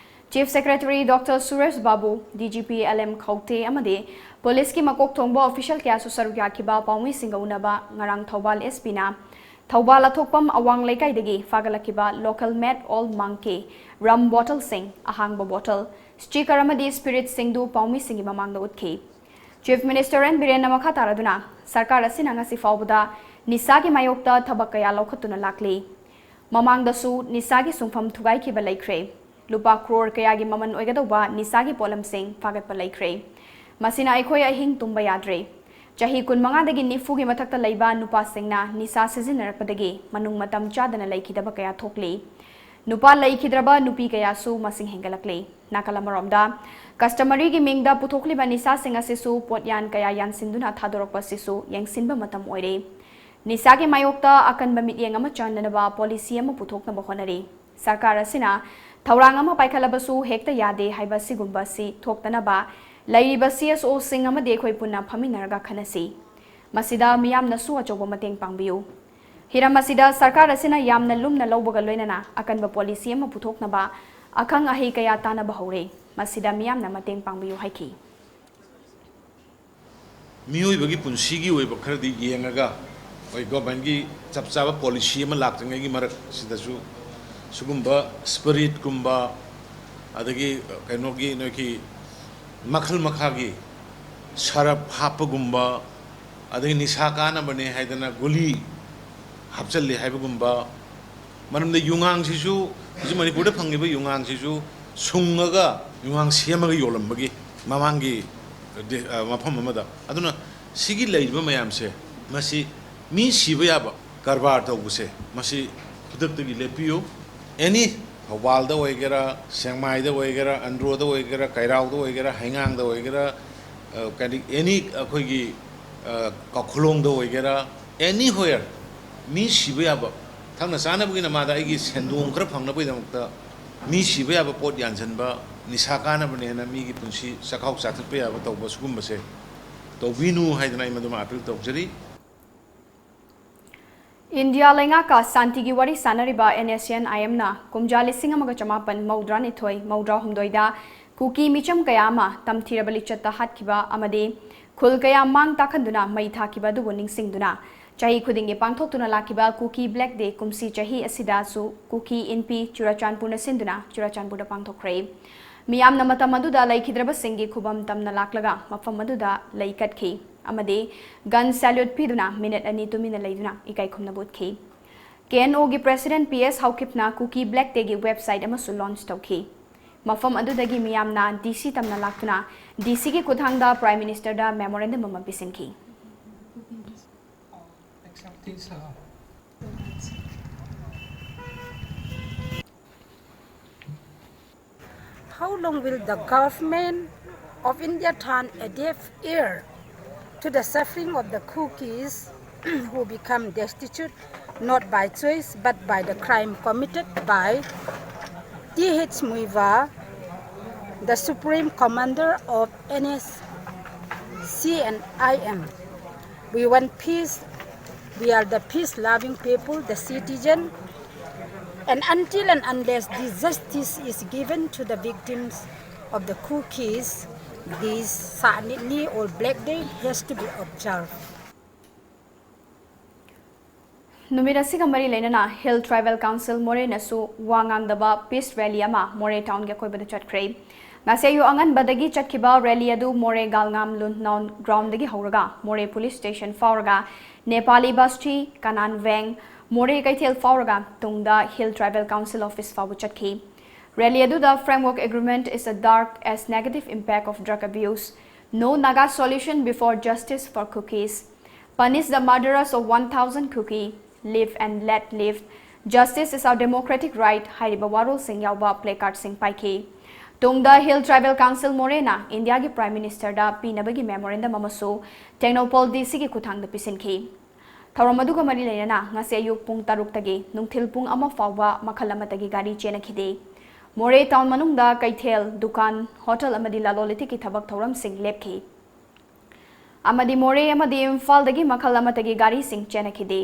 Chief Secretary Doctor Suresh Babu, D G P L M Khaute ꯑꯃꯗꯤ ꯄꯨꯂꯤꯁꯀꯤ ꯃꯀꯣꯛ ꯊꯣꯡꯕ official ꯀꯌꯥꯁꯨ ꯁꯔꯨꯛ ꯌꯥꯈꯤꯕ ꯄꯥꯎꯃꯤꯁꯤꯡꯒ ꯎꯅꯕ ꯉꯔꯥꯡ ꯊꯧꯕꯥꯜ S P ꯅ ꯊꯧꯕꯥꯜ ꯑꯊꯣꯛꯄꯝ ꯑꯋꯥꯡ ꯂꯩꯀꯥꯏꯗꯒꯤ ꯐꯥꯒꯠꯂꯛꯈꯤꯕ local made all monkey, rum bottleꯁꯤꯡ, ꯑꯍꯥꯡꯕ bottle, sticker ꯑꯃꯗꯤ spiritꯁꯤꯡꯗꯨ ꯄꯥꯎꯃꯤꯁꯤꯡꯒꯤ ꯃꯃꯥꯡꯗ ꯎꯠꯈꯤ꯫ Chief Minister N ꯕꯤꯔꯦꯟꯅ ꯃꯈꯥ ꯇꯥꯔꯗꯨꯅ, ꯁꯔꯀꯥꯔ ꯑꯁꯤꯅ ꯉꯁꯤ ꯐꯥꯎꯕꯗ ꯅꯤꯁꯥꯒꯤ ꯃꯥꯌꯣꯛꯇ ꯊꯕꯛ ꯀꯌꯥ ꯂꯧꯈꯠꯇꯨꯅ ꯂꯥꯛꯂꯤ꯫ ꯃꯃꯥꯡꯗꯁꯨ ꯅꯤꯁꯥꯒꯤ ꯁꯨꯡꯐꯝ ꯊꯨꯒꯥꯏꯈꯤꯕ ꯂꯩꯈ꯭ꯔꯦ꯫ ꯂꯨꯄꯥ ꯀ꯭ꯔꯣꯔ ꯀꯌꯥꯒꯤ ꯃꯃꯜ ꯑꯣꯏꯒꯗꯧꯕ ꯅꯤꯁꯥꯒꯤ ꯄꯣꯠꯂꯝꯁꯤꯡ ꯐꯥꯒꯠꯄ ꯂꯩꯈ꯭ꯔꯦ꯫ ꯃꯁꯤꯅ ꯑꯩꯈꯣꯏ ꯑꯍꯤꯡ ꯇꯨꯝꯕ ꯌꯥꯗ꯭ꯔꯦ꯫ ꯆꯍꯤ ꯀꯨꯟꯃꯉꯥꯗꯒꯤ ꯅꯤꯐꯨꯒꯤ ꯃꯊꯛꯇ ꯂꯩꯕ ꯅꯨꯄꯥꯁꯤꯡꯅ ꯅꯤꯁꯥ ꯁꯤꯖꯤꯟꯅꯔꯛꯄꯗꯒꯤ ꯃꯅꯨꯡ ꯃꯇꯝ ꯆꯥꯗꯅ ꯂꯩꯈꯤꯗꯕ ꯀꯌꯥ ꯊꯣꯛꯂꯤ꯫ ꯅꯨꯄꯥ ꯂꯩꯈꯤꯗ꯭ꯔꯕ ꯅꯨꯄꯤ ꯀꯌꯥꯁꯨ ꯃꯁꯤꯡ ꯍꯦꯟꯒꯠꯂꯛꯂꯤ꯫ ꯅꯥꯀꯜ ꯑꯃꯔꯣꯝꯗ, customaryꯒꯤ ꯃꯤꯡꯗ ꯄꯨꯊꯣꯛꯂꯤꯕ ꯅꯤꯁꯥꯁꯤꯡ ꯑꯁꯤꯁꯨ ꯄꯣꯠꯌꯥꯟ ꯀꯌꯥ ꯌꯥꯟꯁꯤꯟꯗꯨꯅ ꯊꯥꯗꯣꯔꯛꯄ ꯑꯁꯤꯁꯨ ꯌꯦꯡꯁꯤꯟꯕ ꯃꯇꯝ ꯑꯣꯏꯔꯦ꯫ ꯅꯤꯁꯥꯒꯤ ꯃꯥꯌꯣꯛꯇ ꯑꯀꯟꯕ ꯃꯤꯠꯌꯦꯡ ꯑꯃ ꯆꯪꯅꯅꯕ policy ꯑꯃ ꯄꯨꯊꯣꯛꯅꯕ ꯍꯣꯠꯅꯔꯤ꯫ ꯁꯔꯀꯥꯔ ꯑꯁꯤꯅ ꯊꯧꯔꯥꯡ ꯑꯃ ꯄꯥꯏꯈꯠꯂꯕꯁꯨ ꯍꯦꯛꯇ ꯌꯥꯗꯦ ꯍꯥꯏꯕ ꯑꯁꯤꯒꯨꯝꯕ ꯑꯁꯤ ꯊꯣꯛꯇꯅꯕ ꯂꯩꯔꯤꯕ C S Oꯁꯤꯡ ꯑꯃꯗꯤ ꯑꯩꯈꯣꯏ ꯄꯨꯟꯅ ꯐꯝꯃꯤꯟꯅꯔꯒ ꯈꯟꯅꯁꯤ꯫ ꯃꯁꯤꯗ ꯃꯤꯌꯥꯝꯅꯁꯨ ꯑꯆꯧꯕ ꯃꯇꯦꯡ ꯄꯥꯡꯕꯤꯌꯨ꯫ ꯍꯤꯔꯝ ꯑꯁꯤꯗ ꯁꯔꯀꯥꯔ ꯑꯁꯤꯅ ꯌꯥꯝꯅ ꯂꯨꯝꯅ ꯂꯧꯕꯒ ꯂꯣꯏꯅꯅ ꯑꯀꯟꯕ policy ꯑꯃ ꯄꯨꯊꯣꯛꯅꯕ ꯑꯈꯪ ꯑꯍꯩ ꯀꯌꯥ ꯇꯥꯟꯅꯕ ꯍꯧꯔꯦ꯫ ꯃꯁꯤꯗ ꯃꯤꯌꯥꯝꯅ ꯃꯇꯦꯡ ꯄꯥꯡꯕꯤꯌꯨ ꯍꯥꯏꯈꯤ꯫ ꯃꯤꯑꯣꯏꯕꯒꯤ ꯄꯨꯟꯁꯤꯒꯤ ꯑꯣꯏꯕ ꯈꯔꯗꯤ ꯌꯦꯡꯉꯒ, ꯑꯩꯈꯣꯏ governmentꯀꯤ ꯆꯞ ꯆꯥꯕ policy ꯑꯃ ꯂꯥꯛꯇ꯭ꯔꯤꯉꯩꯒꯤ ꯃꯔꯛꯁꯤꯗꯁꯨ ꯁꯤꯒꯨꯝꯕ spiritꯀꯨꯝꯕ, ꯑꯗꯒꯤ ꯀꯩꯅꯣꯒꯤ ꯅꯣꯏꯒꯤ ꯃꯈꯜ ꯃꯈꯥꯒꯤ ꯁꯔꯞ ꯍꯥꯞꯄꯒꯨꯝꯕ, ꯑꯗꯒꯤ ꯅꯤꯁꯥ ꯀꯥꯅꯕꯅꯦ ꯍꯥꯏꯗꯅ ꯒꯨꯂꯤ ꯍꯥꯞꯆꯜꯂꯤ ꯍꯥꯏꯕꯒꯨꯝꯕ, ꯃꯔꯝꯗꯤ ꯌꯨꯉꯥꯡꯁꯤꯁꯨ, ꯍꯧꯖꯤꯛ ꯃꯅꯤꯄꯨꯔꯗ ꯐꯪꯉꯤꯕ ꯌꯨꯉꯥꯡꯁꯤꯁꯨ ꯁꯨꯡꯉꯒ ꯌꯨꯉꯥꯡ ꯁꯦꯝꯃꯒ ꯌꯣꯜꯂꯝꯕꯒꯤ ꯃꯃꯥꯡꯒꯤ ꯗꯦ-, ꯑ, ꯃꯐꯝ ꯑꯃꯗ꯫ ꯑꯗꯨꯅ ꯁꯤꯒꯤ ꯂꯩꯔꯤꯕ ꯃꯌꯥꯝꯁꯦ, ꯃꯁꯤ ꯃꯤ ꯁꯤꯕ ꯌꯥꯕ ꯀꯔꯕꯥꯔ ꯇꯧꯕꯁꯦ, ꯃꯁꯤ ꯈꯨꯗꯛꯇꯒꯤ ꯂꯦꯞꯄꯤꯌꯨ꯫ Any, ꯊꯧꯕꯥꯜꯗ ꯑꯣꯏꯒꯦꯔꯥ, ꯁꯦꯡꯃꯥꯏꯗ ꯑꯣꯏꯒꯦꯔꯥ, ꯑꯟꯗ꯭ꯔꯣꯗ ꯑꯣꯏꯒꯦꯔꯥ, ꯀꯩꯔꯥꯎꯗ ꯑꯣꯏꯒꯦꯔꯥ, ꯍꯩꯉꯥꯡꯗ ꯑꯣꯏꯒꯦꯔꯥ, ꯑ, ꯀꯔꯤ, any ꯑꯩꯈꯣꯏꯒꯤ, ꯑ, ꯀꯥꯎꯈꯨꯂꯣꯡꯗ ꯑꯣꯏꯒꯦꯔꯥ, anywhere ꯃꯤ ꯁꯤꯕ ꯌꯥꯕ, ꯊꯛꯅ ꯆꯥꯅꯕꯒꯤ ꯅꯃꯥꯗ ꯑꯩꯒꯤ ꯁꯦꯟꯗꯣꯡ ꯈꯔ ꯐꯪꯅꯕꯒꯤꯗꯃꯛꯇ ꯃꯤ ꯁꯤꯕ ꯌꯥꯕ ꯄꯣꯠ ꯌꯥꯟꯁꯤꯟꯕ, ꯅꯤꯁꯥ ꯀꯥꯅꯕꯅꯦꯅ ꯃꯤꯒꯤ ꯄꯨꯟꯁꯤ ꯆꯥꯛꯈꯥꯎ ꯆꯥꯊꯠꯄ ꯌꯥꯕ ꯇꯧꯕ, ꯁꯤꯒꯨꯝꯕꯁꯦ ꯇꯧꯕꯤꯅꯨ ꯍꯥꯏꯗꯅ ꯑꯩ ꯃꯗꯨꯃ appeal ꯇꯧꯖꯔꯤ꯫ ꯏꯟꯗꯤꯌꯥ ꯂꯩꯉꯥꯛꯀ ꯁꯥꯟꯇꯤꯒꯤ ꯋꯥꯔꯤ ꯁꯥꯟꯅꯔꯤꯕ NSCN-IM-ꯅ ꯀꯨꯝꯖꯥ ꯂꯤꯁꯤꯡ ꯑꯃꯒ ꯆꯃꯥꯄꯟ ꯃꯧꯗ꯭ꯔꯥꯅꯤꯊꯣꯏ ꯃꯧꯗ꯭ꯔꯥꯍꯨꯝꯗꯣꯏꯗ ꯀꯨꯀꯤ ꯃꯤꯆꯝ ꯀꯌꯥ ꯑꯃ ꯇꯝꯊꯤꯔꯕ ꯂꯤꯆꯠꯇ ꯍꯥꯠꯈꯤꯕ ꯑꯃꯗꯤ ꯈꯨꯜ ꯀꯌꯥ ꯃꯥꯡ ꯇꯥꯛꯍꯟꯗꯨꯅ ꯃꯩ ꯊꯥꯈꯤꯕ ꯑꯗꯨꯕꯨ ꯅꯤꯡꯁꯤꯡꯗꯨꯅ ꯆꯍꯤ ꯈꯨꯗꯤꯡꯒꯤ ꯄꯥꯡꯊꯣꯛꯇꯨꯅ ꯂꯥꯛꯈꯤꯕ ꯀꯨꯀꯤ Black Day ꯀꯨꯝꯁꯤ ꯆꯍꯤ ꯑꯁꯤꯗꯁꯨ ꯀꯨꯀꯤ ꯏꯟꯄꯤ ꯆꯨꯔꯥꯆꯥꯟꯄꯨꯔꯅ ꯁꯤꯟꯗꯨꯅ ꯆꯨꯔꯥꯆꯥꯟꯄꯨꯔꯗ ꯄꯥꯡꯊꯣꯛꯈ꯭ꯔꯦ꯫ ꯃꯤꯌꯥꯝꯅ ꯃꯇꯝ ꯑꯗꯨꯗ ꯂꯩꯈꯤꯗ꯭ꯔꯕꯁꯤꯡꯒꯤ ꯈꯨꯕꯝ ꯇꯝꯅ ꯂꯥꯛꯂꯒ ꯃꯐꯝ ꯑꯗꯨꯗ ꯂꯩ ꯀꯠꯈꯤ ꯑꯃꯗꯤ gun salute ꯄꯤꯗꯨꯅ ꯃꯤꯅꯤꯠ ꯑꯅꯤ ꯇꯨꯃꯤꯟꯅ ꯂꯩꯗꯨꯅ ꯏꯀꯥꯏ ꯈꯨꯝꯅꯕ ꯎꯠꯈꯤ꯫ KNOꯒꯤ President PS ꯍꯥꯎꯀꯤꯞꯅ ꯀꯨꯀꯤ Black Dayꯒꯤ website ꯑꯃꯁꯨ launch ꯇꯧꯈꯤ꯫ ꯃꯐꯝ ꯑꯗꯨꯗꯒꯤ ꯃꯤꯌꯥꯝꯅ DC ꯇꯝꯅ ꯂꯥꯛꯇꯨꯅ DCꯒꯤ ꯈꯨꯠꯊꯥꯡꯗ Prime Ministerꯗ memorandum ꯑꯃ ꯄꯤꯁꯤꯟꯈꯤ꯫ How long will the government of India turn a deaf ear to the suffering of the Kukis who become destitute not by choice but by the crime committed by Th Muivah, the supreme commander of NSCN-IM? We want peace. We are the peace-loving people, the citizen. And until and unless the justice is given to the victims of the Kukis, this Sahnili or Black Day has to be observed. ꯅꯨꯃꯤꯠ ꯑꯁꯤꯒ ꯃꯔꯤ ꯂꯩꯅꯅ Hill Tribal Council ꯃꯣꯔꯦꯅꯁꯨ ꯋꯥ ꯉꯥꯡꯗꯕ peace rally ꯑꯃ ꯃꯣꯔꯦ townꯒꯤ ꯑꯀꯣꯏꯕꯗ ꯆꯠꯈ꯭ꯔꯦ꯫ ꯉꯁꯤ ꯑꯌꯨꯛ ꯑꯉꯟꯕꯗꯒꯤ ꯆꯠꯈꯤꯕ rally ꯑꯗꯨ ꯃꯣꯔꯦ ꯒꯥꯜꯉꯥꯝ ꯂꯨꯟꯅꯥꯎꯟ groundꯗꯒꯤ ꯍꯧꯔꯒ ꯃꯣꯔꯦ police station ꯐꯥꯎꯔꯒ ꯅꯦꯄꯥꯂꯤ ꯕꯁꯇꯤ, ꯀꯅꯥꯟ ꯚꯦꯡ, ꯃꯣꯔꯦ ꯀꯩꯊꯦꯜ ꯐꯥꯎꯔꯒ ꯇꯨꯡꯗ Hill Tribal Council office ꯐꯥꯎꯕ ꯆꯠꯈꯤ꯫ Rally ꯑꯗꯨꯗ Framework Agreement is a dark as negative impact of drug abuse. No Naga solution before justice for Kukis. Punish the murderers of one thousand Kuki. Live and let live. Justice is our democratic right ꯍꯥꯏꯔꯤꯕ ꯋꯥꯔꯣꯜꯁꯤꯡ ꯌꯥꯎꯕ placardꯁꯤꯡ ꯄꯥꯏꯈꯤ꯫ ꯇꯨꯡꯗ Hill Tribal Council ꯃꯣꯔꯦꯅ ꯏꯟꯗꯤꯌꯥꯒꯤ Prime Ministerꯗ ꯄꯤꯅꯕꯒꯤ memorandum ꯑꯃꯁꯨ ꯇꯦꯡꯅꯧꯄꯜ DCꯒꯤ ꯈꯨꯠꯊꯥꯡꯗ ꯄꯤꯁꯤꯟꯈꯤ꯫ ꯊꯧꯔꯝ ꯑꯗꯨꯒ ꯃꯔꯤ ꯂꯩꯅꯅ ꯉꯁꯤ ꯑꯌꯨꯛ ꯄꯨꯡ ꯇꯔꯨꯛꯇꯒꯤ ꯅꯨꯡꯊꯤꯜ ꯄꯨꯡ ꯑꯃ ꯐꯥꯎꯕ ꯃꯈꯜ ꯑꯃꯠꯇꯒꯤ ꯒꯥꯔꯤ ꯆꯦꯟꯅꯈꯤꯗꯦ꯫ ꯃꯣꯔꯦ town ꯃꯅꯨꯡꯗ ꯀꯩꯊꯦꯜ, ꯗꯨꯀꯥꯟ, hotel ꯑꯃꯗꯤ ꯂꯂꯣꯟ ꯏꯇꯤꯛꯀꯤ ꯊꯕꯛ ꯊꯧꯔꯝꯁꯤꯡ ꯂꯦꯞꯈꯤ꯫ ꯑꯃꯗꯤ ꯃꯣꯔꯦ ꯑꯃꯗꯤ ꯏꯝꯐꯥꯜꯗꯒꯤ ꯃꯈꯜ ꯑꯃꯠꯇꯒꯤ ꯒꯥꯔꯤꯁꯤꯡ ꯆꯦꯟꯅꯈꯤꯗꯦ꯫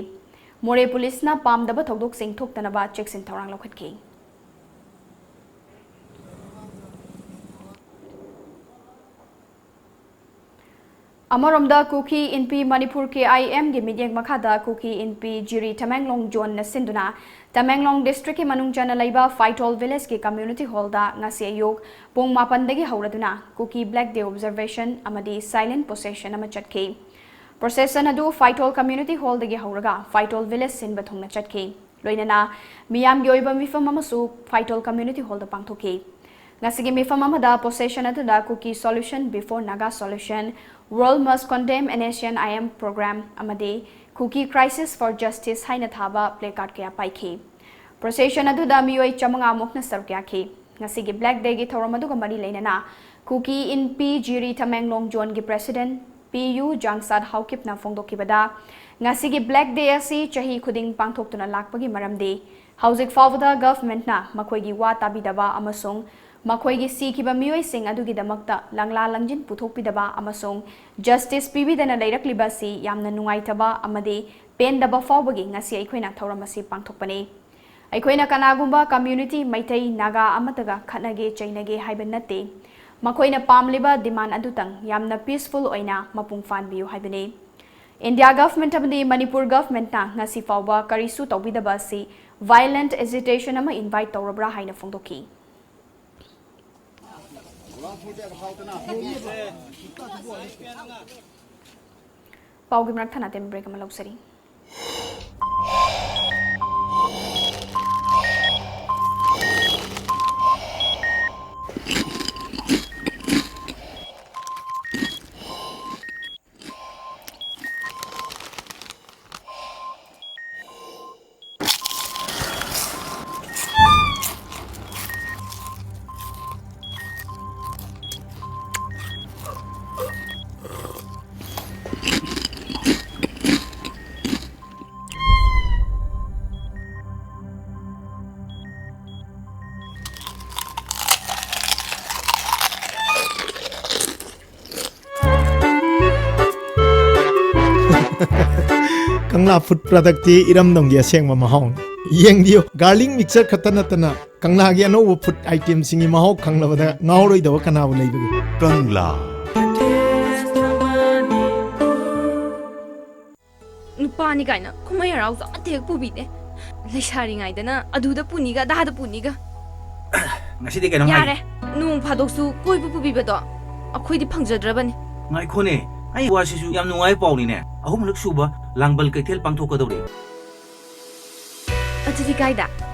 ꯃꯣꯔꯦ ꯄꯨꯂꯤꯁꯅ ꯄꯥꯝꯗꯕ ꯊꯧꯗꯣꯛꯁꯤꯡ ꯊꯣꯛꯇꯅꯕ ꯆꯦꯛꯁꯤꯟ ꯊꯧꯔꯥꯡ ꯂꯧꯈꯠꯈꯤ꯫ ꯑꯃꯔꯣꯝꯗ, ꯀꯨꯀꯤ ꯏꯟꯄꯤ ꯃꯅꯤꯄꯨꯔ, ꯀꯦ ꯑꯥꯏ ꯑꯦꯝꯒꯤ ꯃꯤꯠꯌꯦꯡ ꯃꯈꯥꯗ ꯀꯨꯀꯤ ꯏꯟꯄꯤ ꯖꯤꯔꯤ ꯇꯃꯦꯡꯂꯣꯡ ꯖꯣꯟꯅ ꯁꯤꯟꯗꯨꯅ ꯇꯃꯦꯡꯂꯣꯡ ꯗꯤꯁꯇ꯭ꯔꯤꯛꯀꯤ ꯃꯅꯨꯡ ꯆꯟꯅ ꯂꯩꯕ ꯐꯥꯏꯇꯣꯜ ꯚꯤꯂꯦꯖꯀꯤ ꯀꯝꯃ꯭ꯌꯨꯅꯤꯇꯤ ꯍꯣꯜꯗ ꯉꯁꯤ ꯑꯌꯨꯛ ꯄꯨꯡ ꯃꯥꯄꯟꯗꯒꯤ ꯍꯧꯔꯗꯨꯅ ꯀꯨꯀꯤ ꯕ꯭ꯂꯦꯛ ꯗꯦ ꯑꯣꯕꯖꯔꯕꯦꯁꯟ ꯑꯃꯗꯤ ꯁꯥꯏꯂꯦꯟ ꯄ꯭ꯔꯣꯁꯦꯁꯟ ꯑꯃ ꯆꯠꯈꯤ꯫ ꯄ꯭ꯔꯣꯁꯦꯁꯟ ꯑꯗꯨ ꯐꯥꯏꯇꯣꯜ ꯀꯝꯃ꯭ꯌꯨꯅꯤꯇꯤ ꯍꯣꯜꯗꯒꯤ ꯍꯧꯔꯒ ꯐꯥꯏꯇꯣꯜ ꯚꯤꯂꯦꯖ ꯁꯤꯟꯕ ꯊꯨꯡꯅ ꯆꯠꯈꯤ꯫ ꯂꯣꯏꯅꯅ ꯃꯤꯌꯥꯝꯒꯤ ꯑꯣꯏꯕ ꯃꯤꯐꯝ ꯑꯃꯁꯨ ꯐꯥꯏꯇꯣꯜ ꯀꯝꯃ꯭ꯌꯨꯅꯤꯇꯤ ꯍꯣꯜꯗ ꯄꯥꯡꯊꯣꯛꯈꯤ꯫ ꯉꯁꯤꯒꯤ ꯃꯤꯐꯝ ꯑꯃꯗ ꯄ꯭ꯔꯣꯁꯦꯁꯟ ꯑꯗꯨꯗ Kuki Solution Before Naga Solution, World Must Condemn N S C N I M Program ꯑꯃꯗꯤ Kuki Crisis for Justice ꯍꯥꯏꯅ ꯊꯥꯕ ꯄ꯭ꯂꯦ ꯀꯥꯔꯗ ꯀꯌꯥ ꯄꯥꯏꯈꯤ꯫ ꯄ꯭ꯔꯣꯁꯦꯁꯟ ꯑꯗꯨꯗ ꯃꯤꯑꯣꯏ ꯆꯥꯃꯉꯥ ꯃꯨꯛꯅ ꯁꯔꯨꯛ ꯌꯥꯈꯤ꯫ ꯉꯁꯤꯒꯤ ꯕ꯭ꯂꯦꯛ ꯗꯦꯒꯤ ꯊꯧꯔꯝ ꯑꯗꯨꯒ ꯃꯔꯤ ꯂꯩꯅꯅ ꯀꯨꯀꯤ ꯏꯟꯄꯤ ꯖꯤꯔꯤ ꯇꯃꯦꯡꯂꯣꯡ ꯖꯣꯟꯒꯤ ꯄ꯭ꯔꯦꯁꯤꯗꯦꯟꯠ ꯄꯤ ꯌꯨ ꯖꯥꯡꯁꯥꯠ ꯍꯥꯎꯀꯤꯞꯅ ꯐꯣꯡꯗꯣꯛꯈꯤꯕꯗ, ꯉꯁꯤꯒꯤ ꯕ꯭ꯂꯦꯛ ꯗꯦ ꯑꯁꯤ ꯆꯍꯤ ꯈꯨꯗꯤꯡ ꯄꯥꯡꯊꯣꯛꯇꯨꯅ ꯂꯥꯛꯄꯒꯤ ꯃꯔꯝꯗꯤ ꯍꯧꯖꯤꯛ ꯐꯥꯎꯕꯗ ꯒꯚꯔꯟꯃꯦꯟꯠꯅ ꯃꯈꯣꯏꯒꯤ ꯋꯥ ꯇꯥꯕꯤꯗꯕ ꯑꯃꯁꯨꯡ ꯃꯈꯣꯏꯒꯤ ꯁꯤꯈꯤꯕ ꯃꯤꯑꯣꯏꯁꯤꯡ ꯑꯗꯨꯒꯤꯗꯃꯛꯇ ꯂꯪꯂꯥ ꯂꯪꯖꯤꯟ ꯄꯨꯊꯣꯛꯄꯤꯗꯕ ꯑꯃꯁꯨꯡ ꯖꯁꯇꯤꯁ ꯄꯤꯕꯤꯗꯅ ꯂꯩꯔꯛꯂꯤꯕ ꯑꯁꯤ ꯌꯥꯝꯅ ꯅꯨꯡꯉꯥꯏꯇꯕ ꯑꯃꯗꯤ ꯄꯦꯟꯗꯕ ꯐꯥꯎꯕꯒꯤ ꯉꯁꯤ ꯑꯩꯈꯣꯏꯅ ꯊꯧꯔꯝ ꯑꯁꯤ ꯄꯥꯡꯊꯣꯛꯄꯅꯤ꯫ ꯑꯩꯈꯣꯏꯅ ꯀꯅꯥꯒꯨꯝꯕ ꯀꯝꯃ꯭ꯌꯨꯅꯤꯇꯤ, ꯃꯩꯇꯩ, ꯅꯥꯒꯥ ꯑꯃꯠꯇꯒ ꯈꯠꯅꯒꯦ ꯆꯩꯅꯒꯦ ꯍꯥꯏꯕ ꯅꯠꯇꯦ꯫ ꯃꯈꯣꯏꯅ ꯄꯥꯝꯂꯤꯕ ꯗꯤꯃꯥꯟ ꯑꯗꯨꯇꯪ ꯌꯥꯝꯅ ꯄꯤꯁꯐꯨꯜ ꯑꯣꯏꯅ ꯃꯄꯨꯡ ꯐꯥꯍꯟꯕꯤꯌꯨ ꯍꯥꯏꯕꯅꯤ꯫ ꯏꯟꯗꯤꯌꯥ ꯒꯚꯔꯟꯃꯦꯟꯠ ꯑꯃꯗꯤ ꯃꯅꯤꯄꯨꯔ ꯒꯚꯔꯟꯃꯦꯟꯠꯅ ꯉꯁꯤ ꯐꯥꯎꯕ ꯀꯔꯤꯁꯨ ꯇꯧꯕꯤꯗꯕ ꯑꯁꯤ ꯚꯥꯏꯑꯣꯂꯦꯟꯠ ꯑꯦꯖꯤꯇꯦꯁꯟ ꯑꯃ ꯏꯟꯚꯥꯏꯠ ꯇꯧꯔꯕ꯭ꯔꯥ ꯍꯥꯏꯅ ꯐꯣꯡꯗꯣꯛꯈꯤ꯫ ꯄꯥꯎꯒꯤ ꯃꯔꯛ ꯊꯠꯅ ꯑꯇꯦꯟꯕ ꯕ꯭ꯔꯦꯛ ꯑꯃ ꯂꯧꯖꯔꯤ꯫ ꯀꯪꯂꯥ ꯐꯨꯗ ꯄ꯭ꯔꯗꯛꯇꯤ ꯏꯔꯝꯗꯝꯒꯤ ꯑꯁꯦꯡꯕ ꯃꯍꯥꯎꯅꯤ꯫ ꯌꯦꯡꯕꯤꯌꯨ, ꯒꯥꯔꯂꯤꯛ ꯃꯤꯛꯆꯔ ꯈꯛꯇ ꯅꯠꯇꯅ ꯀꯪꯂꯥꯒꯤ ꯑꯅꯧꯕ ꯐꯨꯗ ꯑꯥꯏꯇꯦꯝꯁꯤꯡꯒꯤ ꯃꯍꯥꯎ ꯈꯪꯂꯕꯗ ꯉꯥꯎꯔꯣꯏꯗꯕ ꯀꯅꯥꯕꯨ ꯂꯩꯕꯒꯦ? ꯀꯪꯂꯥ꯫ ꯅꯨꯄꯥꯅꯤ ꯀꯥꯏꯅ ꯀꯨꯝꯍꯩ ꯍꯔꯥꯎꯁꯨ ꯑꯃꯠꯇ ꯍꯦꯛ ꯄꯨꯕꯤꯗꯦ꯫ ꯂꯩꯁꯥꯔꯤꯉꯩꯗꯅ ꯑꯗꯨꯗ ꯄꯨꯅꯤꯒ ꯑꯗꯥꯗ ꯄꯨꯅꯤꯒ꯫ ꯉꯁꯤꯗꯤ ꯀꯩꯅꯣꯝ ꯍꯥꯏꯒꯦ꯫ ꯌꯥꯔꯦ, ꯅꯣꯡ ꯐꯥꯗꯣꯛꯁꯨ ꯀꯣꯏꯕ ꯄꯨꯕꯤꯕꯗꯣ ꯑꯩꯈꯣꯏꯗꯤ ꯐꯪꯖꯗ꯭ꯔꯕꯅꯤ꯫ ꯉꯥꯏꯈꯣꯅꯦ, ꯑꯩ ꯋꯥꯁꯤꯁꯨ ꯌꯥꯝ ꯅꯨꯡꯉꯥꯏꯕ ꯄꯥꯎꯅꯤꯅꯦ꯫ ꯑꯍꯨꯝꯂꯛ ꯁꯨꯕ ꯂꯥꯡꯕꯜ ꯀꯩꯊꯦꯜ ꯄꯥꯡꯊꯣꯛꯀꯗꯧꯔꯤ꯫ ꯑꯗꯨꯗꯤ ꯀꯥꯏꯗ?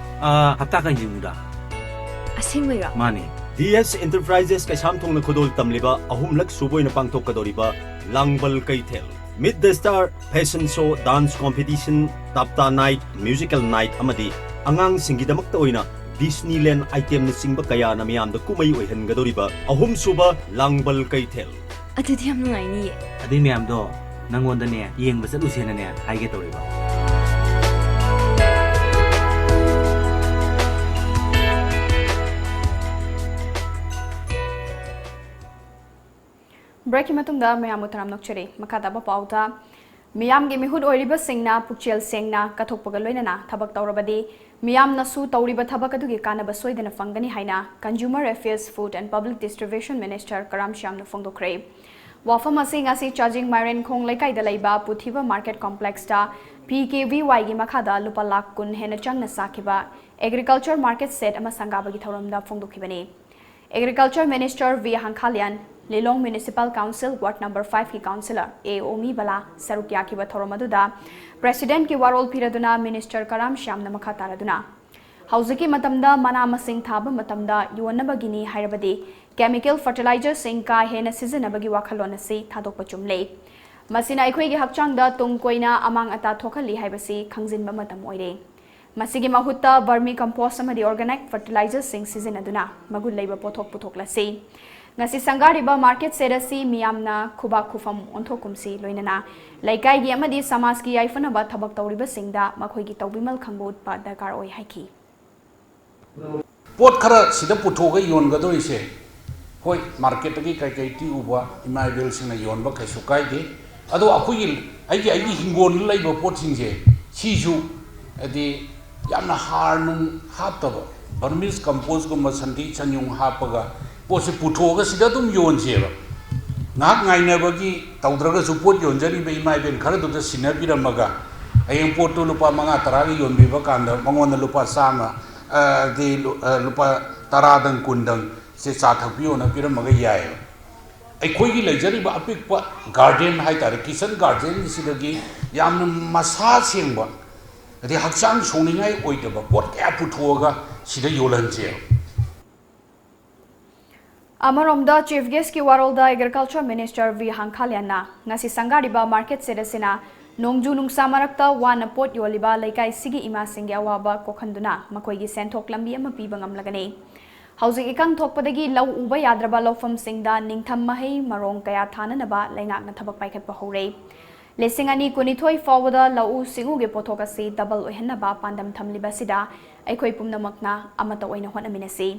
ꯑꯥ, ꯍꯞꯇꯥ ꯀꯥꯡꯖꯤꯡꯗ꯫ ꯑꯁꯦꯡꯕꯩꯔꯣ? ꯃꯥꯅꯦ꯫ ꯗꯤ ꯑꯦꯁ ꯑꯦꯟꯇꯔꯄ꯭ꯔꯥꯏꯖꯦꯁ ꯀꯩꯁꯥꯝꯊꯣꯡꯅ ꯈꯨꯗꯣꯜ ꯇꯝꯂꯤꯕ ꯑꯍꯨꯝꯂꯛ ꯁꯨꯕ ꯑꯣꯏꯅ ꯄꯥꯡꯊꯣꯛꯀꯗꯧꯔꯤꯕ ꯂꯥꯡꯕꯜ ꯀꯩꯊꯦꯜ, Meet the Star, fashion show, dance competition, ꯇꯞꯇꯥ night, musical night ꯑꯃꯗꯤ ꯑꯉꯥꯡꯁꯤꯡꯒꯤꯗꯃꯛꯇ ꯑꯣꯏꯅ ꯗꯤꯁꯅꯤꯂꯦꯟ ꯑꯥꯏꯇꯦꯝꯅꯆꯤꯡꯕ ꯀꯌꯥꯅ ꯃꯤꯌꯥꯝꯗ ꯀꯨꯝꯍꯩ ꯑꯣꯏꯍꯟꯒꯗꯧꯔꯤꯕ ꯑꯍꯨꯝꯁꯨꯕ ꯂꯥꯡꯕꯜ ꯀꯩꯊꯦꯜ꯫ ꯑꯗꯨꯗꯤ ꯌꯥꯝ ꯅꯨꯡꯉꯥꯏꯅꯤꯌꯦ꯫ ꯑꯗꯨꯏ ꯃꯌꯥꯝꯗꯣ ꯅꯪꯉꯣꯟꯗꯅꯦ ꯌꯦꯡꯕ ꯆꯠꯂꯨꯁꯦꯅꯅꯦ ꯍꯥꯏꯒꯦ ꯇꯧꯔꯤꯕ꯫ ꯕ꯭ꯔꯦꯛꯀꯤ ꯃꯇꯨꯡꯗ ꯃꯌꯥꯝꯕꯨ ꯇꯔꯥꯝꯅ ꯑꯣꯛꯆꯔꯤ꯫ ꯃꯈꯥ ꯇꯥꯕ ꯄꯥꯎꯗ, ꯃꯤꯌꯥꯝꯒꯤ ꯃꯤꯍꯨꯠ ꯑꯣꯏꯔꯤꯕꯁꯤꯡꯅ ꯄꯨꯛꯆꯦꯜ ꯁꯦꯡꯅ ꯀꯠꯊꯣꯛꯄꯒ ꯂꯣꯏꯅꯅ ꯊꯕꯛ ꯇꯧꯔꯕꯗꯤ ꯃꯤꯌꯥꯝꯅꯁꯨ ꯇꯧꯔꯤꯕ ꯊꯕꯛ ꯑꯗꯨꯒꯤ ꯀꯥꯟꯅꯕ ꯁꯣꯏꯗꯅ ꯐꯪꯒꯅꯤ ꯍꯥꯏꯅ Consumer Affairs, Food and Public Distribution Minister ꯀꯔꯥꯝ ꯁ꯭ꯌꯥꯝꯅ ꯐꯣꯡꯗꯣꯛꯈ꯭ꯔꯦ꯫ ꯋꯥꯐꯝ ꯑꯁꯤ ꯉꯁꯤ ꯆꯥꯖꯤꯡ ꯃꯥꯏꯔꯦꯟꯈꯣꯡ ꯂꯩꯀꯥꯏꯗ ꯂꯩꯕ ꯄꯨꯊꯤꯕ ꯃꯥꯔꯀꯦꯠ ꯀꯣꯝꯄ꯭ꯂꯦꯛꯁꯇ ꯄꯤ ꯀꯦ ꯚꯤ ꯋꯥꯏꯒꯤ ꯃꯈꯥꯗ ꯂꯨꯄꯥ ꯂꯥꯈ ꯀꯨꯟ ꯍꯦꯟꯅ ꯆꯪꯅ ꯁꯥꯈꯤꯕ ꯑꯦꯒ꯭ꯔꯤꯀꯜꯆꯔ ꯃꯥꯔꯀꯦꯠ ꯁꯦꯠ ꯑꯃ ꯁꯪꯒꯥꯕꯒꯤ ꯊꯧꯔꯝꯗ ꯐꯣꯡꯗꯣꯛꯈꯤꯕꯅꯤ꯫ ꯑꯦꯒ꯭ꯔꯤꯀꯜꯆꯔ ꯃꯤꯅꯤꯁꯇꯔ ꯚꯤ ꯍꯪꯈꯥꯂꯤꯌꯥꯟ, ꯂꯤꯂꯣꯡ ꯃ꯭ꯌꯨꯅꯤꯁꯤꯄꯥꯜ ꯀꯥꯎꯟꯁꯤꯜ ꯋꯥꯔꯗ ꯅꯝꯕꯔ ꯐꯥꯏꯚꯀꯤ ꯀꯥꯎꯟꯁꯤꯂꯔ ꯑꯦ ꯑꯣꯃꯤ ꯕꯂꯥ ꯁꯔꯨꯛ ꯌꯥꯈꯤꯕ ꯊꯧꯔꯝ ꯑꯗꯨꯗ ꯄ꯭ꯔꯦꯁꯤꯗꯦꯟꯠꯀꯤ ꯋꯥꯔꯣꯜ ꯄꯤꯔꯗꯨꯅ ꯃꯤꯅꯤꯁꯇꯔ ꯀꯔꯥꯝ ꯁ꯭ꯌꯥꯝꯅ ꯃꯈꯥ ꯇꯥꯔꯗꯨꯅ, ꯍꯧꯖꯤꯛꯀꯤ ꯃꯇꯝꯗ ꯃꯅꯥ ꯃꯁꯤꯡ ꯊꯥꯕ ꯃꯇꯝꯗ ꯌꯣꯟꯅꯕꯒꯤꯅꯤ ꯍꯥꯏꯔꯕꯗꯤ ꯀꯦꯃꯤꯀꯦꯜ ꯐꯔꯇꯤꯂꯥꯏꯖꯔꯁꯤꯡ ꯀꯥ ꯍꯦꯟꯅ ꯁꯤꯖꯤꯟꯅꯕꯒꯤ ꯋꯥꯈꯜꯂꯣꯟ ꯑꯁꯤ ꯊꯥꯗꯣꯛꯄ ꯆꯨꯝꯂꯦ꯫ ꯃꯁꯤꯅ ꯑꯩꯈꯣꯏꯒꯤ ꯍꯛꯆꯥꯡꯗ ꯇꯨꯡ ꯀꯣꯏꯅ ꯑꯃꯥꯡ ꯑꯇꯥ ꯊꯣꯛꯍꯜꯂꯤ ꯍꯥꯏꯕꯁꯤ ꯈꯪꯖꯤꯟꯕ ꯃꯇꯝ ꯑꯣꯏꯔꯦ꯫ ꯃꯁꯤꯒꯤ ꯃꯍꯨꯠꯇ ꯚꯔꯃꯤ ꯀꯝꯄꯣꯁ ꯑꯃꯗꯤ ꯑꯣꯔꯒꯥꯅꯤꯛ ꯐꯔꯇꯤꯂꯥꯏꯖꯔꯁꯤꯡ ꯁꯤꯖꯤꯟꯅꯗꯨꯅ ꯃꯒꯨꯟ ꯂꯩꯕ ꯄꯣꯠꯊꯣꯛ ꯄꯨꯊꯣꯛꯂꯁꯤ꯫ ꯉꯁꯤ ꯁꯪꯒꯥꯔꯤꯕ ꯃꯥꯔꯀꯦꯠ ꯁꯦꯠ ꯑꯁꯤ ꯃꯤꯌꯥꯝꯅ ꯈꯨꯕꯥꯛ ꯈꯨꯐꯝ ꯑꯣꯟꯊꯣꯛꯀꯨꯝꯁꯤ, ꯂꯣꯏꯅꯅ ꯂꯩꯀꯥꯏꯒꯤ ꯑꯃꯗꯤ ꯁꯃꯥꯖꯀꯤ ꯌꯥꯏꯐꯅꯕ ꯊꯕꯛ ꯇꯧꯔꯤꯕꯁꯤꯡꯗ ꯃꯈꯣꯏꯒꯤ ꯇꯧꯕꯤꯃꯜ ꯈꯪꯕ ꯎꯠꯄ ꯗꯔꯀꯥꯔ ꯑꯣꯏ ꯍꯥꯏꯈꯤ꯫ ꯄꯣꯠ ꯈꯔ ꯁꯤꯗ ꯄꯨꯊꯣꯛꯑꯒ ꯌꯣꯟꯒꯗꯧꯔꯤꯁꯦ, ꯍꯣꯏ, ꯃꯥꯔꯀꯦꯠꯇꯒꯤ ꯀꯩꯀꯩ ꯇꯤꯛꯎꯕ ꯏꯃꯥ ꯏꯕꯦꯜꯁꯤꯡꯅ ꯌꯣꯟꯕ ꯀꯩꯁꯨ ꯀꯥꯏꯗꯦ꯫ ꯑꯗꯣ ꯑꯩꯈꯣꯏꯒꯤ ꯑꯩꯒꯤ ꯑꯩꯒꯤ ꯍꯤꯡꯒꯣꯜꯗ ꯂꯩꯕ ꯄꯣꯠꯁꯤꯡꯁꯦ, ꯁꯤꯁꯨ ꯍꯥꯏꯗꯤ ꯌꯥꯝꯅ ꯍꯥꯔ ꯅꯨꯡ ꯍꯥꯞꯇꯕ, ꯕꯔꯃꯤꯁ ꯀꯝꯄꯣꯁꯀꯨꯝꯕ, ꯁꯟꯊꯤ ꯁꯟꯌꯨꯡ ꯍꯥꯞꯄꯒ ꯄꯣꯠꯁꯦ ꯄꯨꯊꯣꯛꯑꯒ ꯁꯤꯗ ꯑꯗꯨꯝ ꯌꯣꯟꯁꯦꯕ꯫ ꯉꯥꯏꯍꯥꯛ ꯉꯥꯏꯅꯕꯒꯤ ꯇꯧꯗ꯭ꯔꯒꯁꯨ, ꯄꯣꯠ ꯌꯣꯟꯖꯔꯤꯕ ꯏꯃꯥ ꯏꯕꯦꯟ ꯈꯔꯗꯨꯗ ꯁꯤꯟꯅꯕꯤꯔꯝꯃꯒ, ꯍꯌꯦꯡ ꯄꯣꯠꯇꯨ ꯂꯨꯄꯥ ꯃꯉꯥ ꯇꯔꯥꯒꯤ ꯌꯣꯟꯕꯤꯕ ꯀꯥꯟꯗ ꯃꯉꯣꯟꯗ ꯂꯨꯄꯥ ꯆꯥꯝꯃ, ꯑ, ꯗꯤ ꯂꯨ-, ꯑ, ꯂꯨꯄꯥ ꯇꯔꯥꯗꯪ ꯀꯨꯟꯗꯪ ꯁꯦ ꯆꯥ ꯊꯛꯄꯤꯌꯣꯅ ꯄꯤꯔꯝꯃꯒ ꯌꯥꯏꯑꯕ꯫ ꯑꯩꯈꯣꯏꯒꯤ ꯂꯩꯖꯔꯤꯕ ꯑꯄꯤꯛꯄ ꯒꯥꯔꯗꯦꯟ ꯍꯥꯏ ꯇꯥꯔꯦ, ꯀꯤꯆꯟ ꯒꯥꯔꯗꯦꯟꯁꯤꯗꯒꯤ ꯌꯥꯝꯅ ꯃꯁꯥ ꯁꯦꯡꯕ, ꯑꯗꯩ ꯍꯛꯆꯥꯡ ꯁꯣꯛꯅꯤꯡꯉꯥꯏ ꯑꯣꯏꯗꯕ ꯄꯣꯠ ꯀꯌꯥ ꯄꯨꯊꯣꯛꯑꯒ ꯁꯤꯗ ꯌꯣꯜꯍꯟꯁꯦꯕ꯫ ꯑꯃꯔꯣꯝꯗ, ꯆꯤꯐ ꯒꯦꯁ꯭ꯠꯀꯤ ꯋꯥꯔꯣꯜꯗ ꯑꯦꯒ꯭ꯔꯤꯀꯜꯆꯔ ꯃꯤꯅꯤꯁꯇꯔ ꯚꯤ ꯍꯥꯡꯈꯥꯂꯤꯌꯥꯟꯅ ꯉꯁꯤ ꯁꯪꯒꯥꯔꯤꯕ ꯃꯥꯔꯀꯦꯠ ꯁꯦꯠ ꯑꯁꯤꯅ ꯅꯣꯡꯖꯨ ꯅꯨꯡꯁꯥ ꯃꯔꯛꯇ ꯋꯥꯅ ꯄꯣꯠ ꯌꯣꯜꯂꯤꯕ ꯂꯩꯀꯥꯏꯁꯤꯒꯤ ꯏꯃꯥꯁꯤꯡꯒꯤ ꯑꯋꯥꯕ ꯀꯣꯛꯍꯟꯗꯨꯅ ꯃꯈꯣꯏꯒꯤ ꯁꯦꯟꯊꯣꯛ ꯂꯝꯕꯤ ꯑꯃ ꯄꯤꯕ ꯉꯝꯂꯒꯅꯤ꯫ ꯍꯧꯖꯤꯛ ꯏꯀꯪ ꯊꯣꯛꯄꯗꯒꯤ ꯂꯧ ꯎꯕ ꯌꯥꯗ꯭ꯔꯕ ꯂꯧꯐꯝꯁꯤꯡꯗ ꯅꯤꯡꯊꯝ ꯃꯍꯩ ꯃꯔꯣꯡ ꯀꯌꯥ ꯊꯥꯅꯅꯕ ꯂꯩꯉꯥꯛꯅ ꯊꯕꯛ ꯄꯥꯏꯈꯠꯄ ꯍꯧꯔꯦ꯫ ꯂꯤꯁꯤꯡ ꯑꯅꯤ ꯀꯨꯟꯅꯤꯊꯣꯏ ꯐꯥꯎꯕꯗ ꯂꯧꯎ ꯁꯤꯡꯎꯒꯤ ꯄꯣꯠꯊꯣꯛ ꯑꯁꯤ ꯗꯕꯜ ꯑꯣꯏꯍꯟꯅꯕ ꯄꯥꯟꯗꯝ ꯊꯝꯂꯤꯕ ꯑꯁꯤꯗ ꯑꯩꯈꯣꯏ ꯄꯨꯝꯅꯃꯛꯅ ꯑꯃꯠꯇ ꯑꯣꯏꯅ ꯍꯣꯠꯅꯃꯤꯟꯅꯁꯤ꯫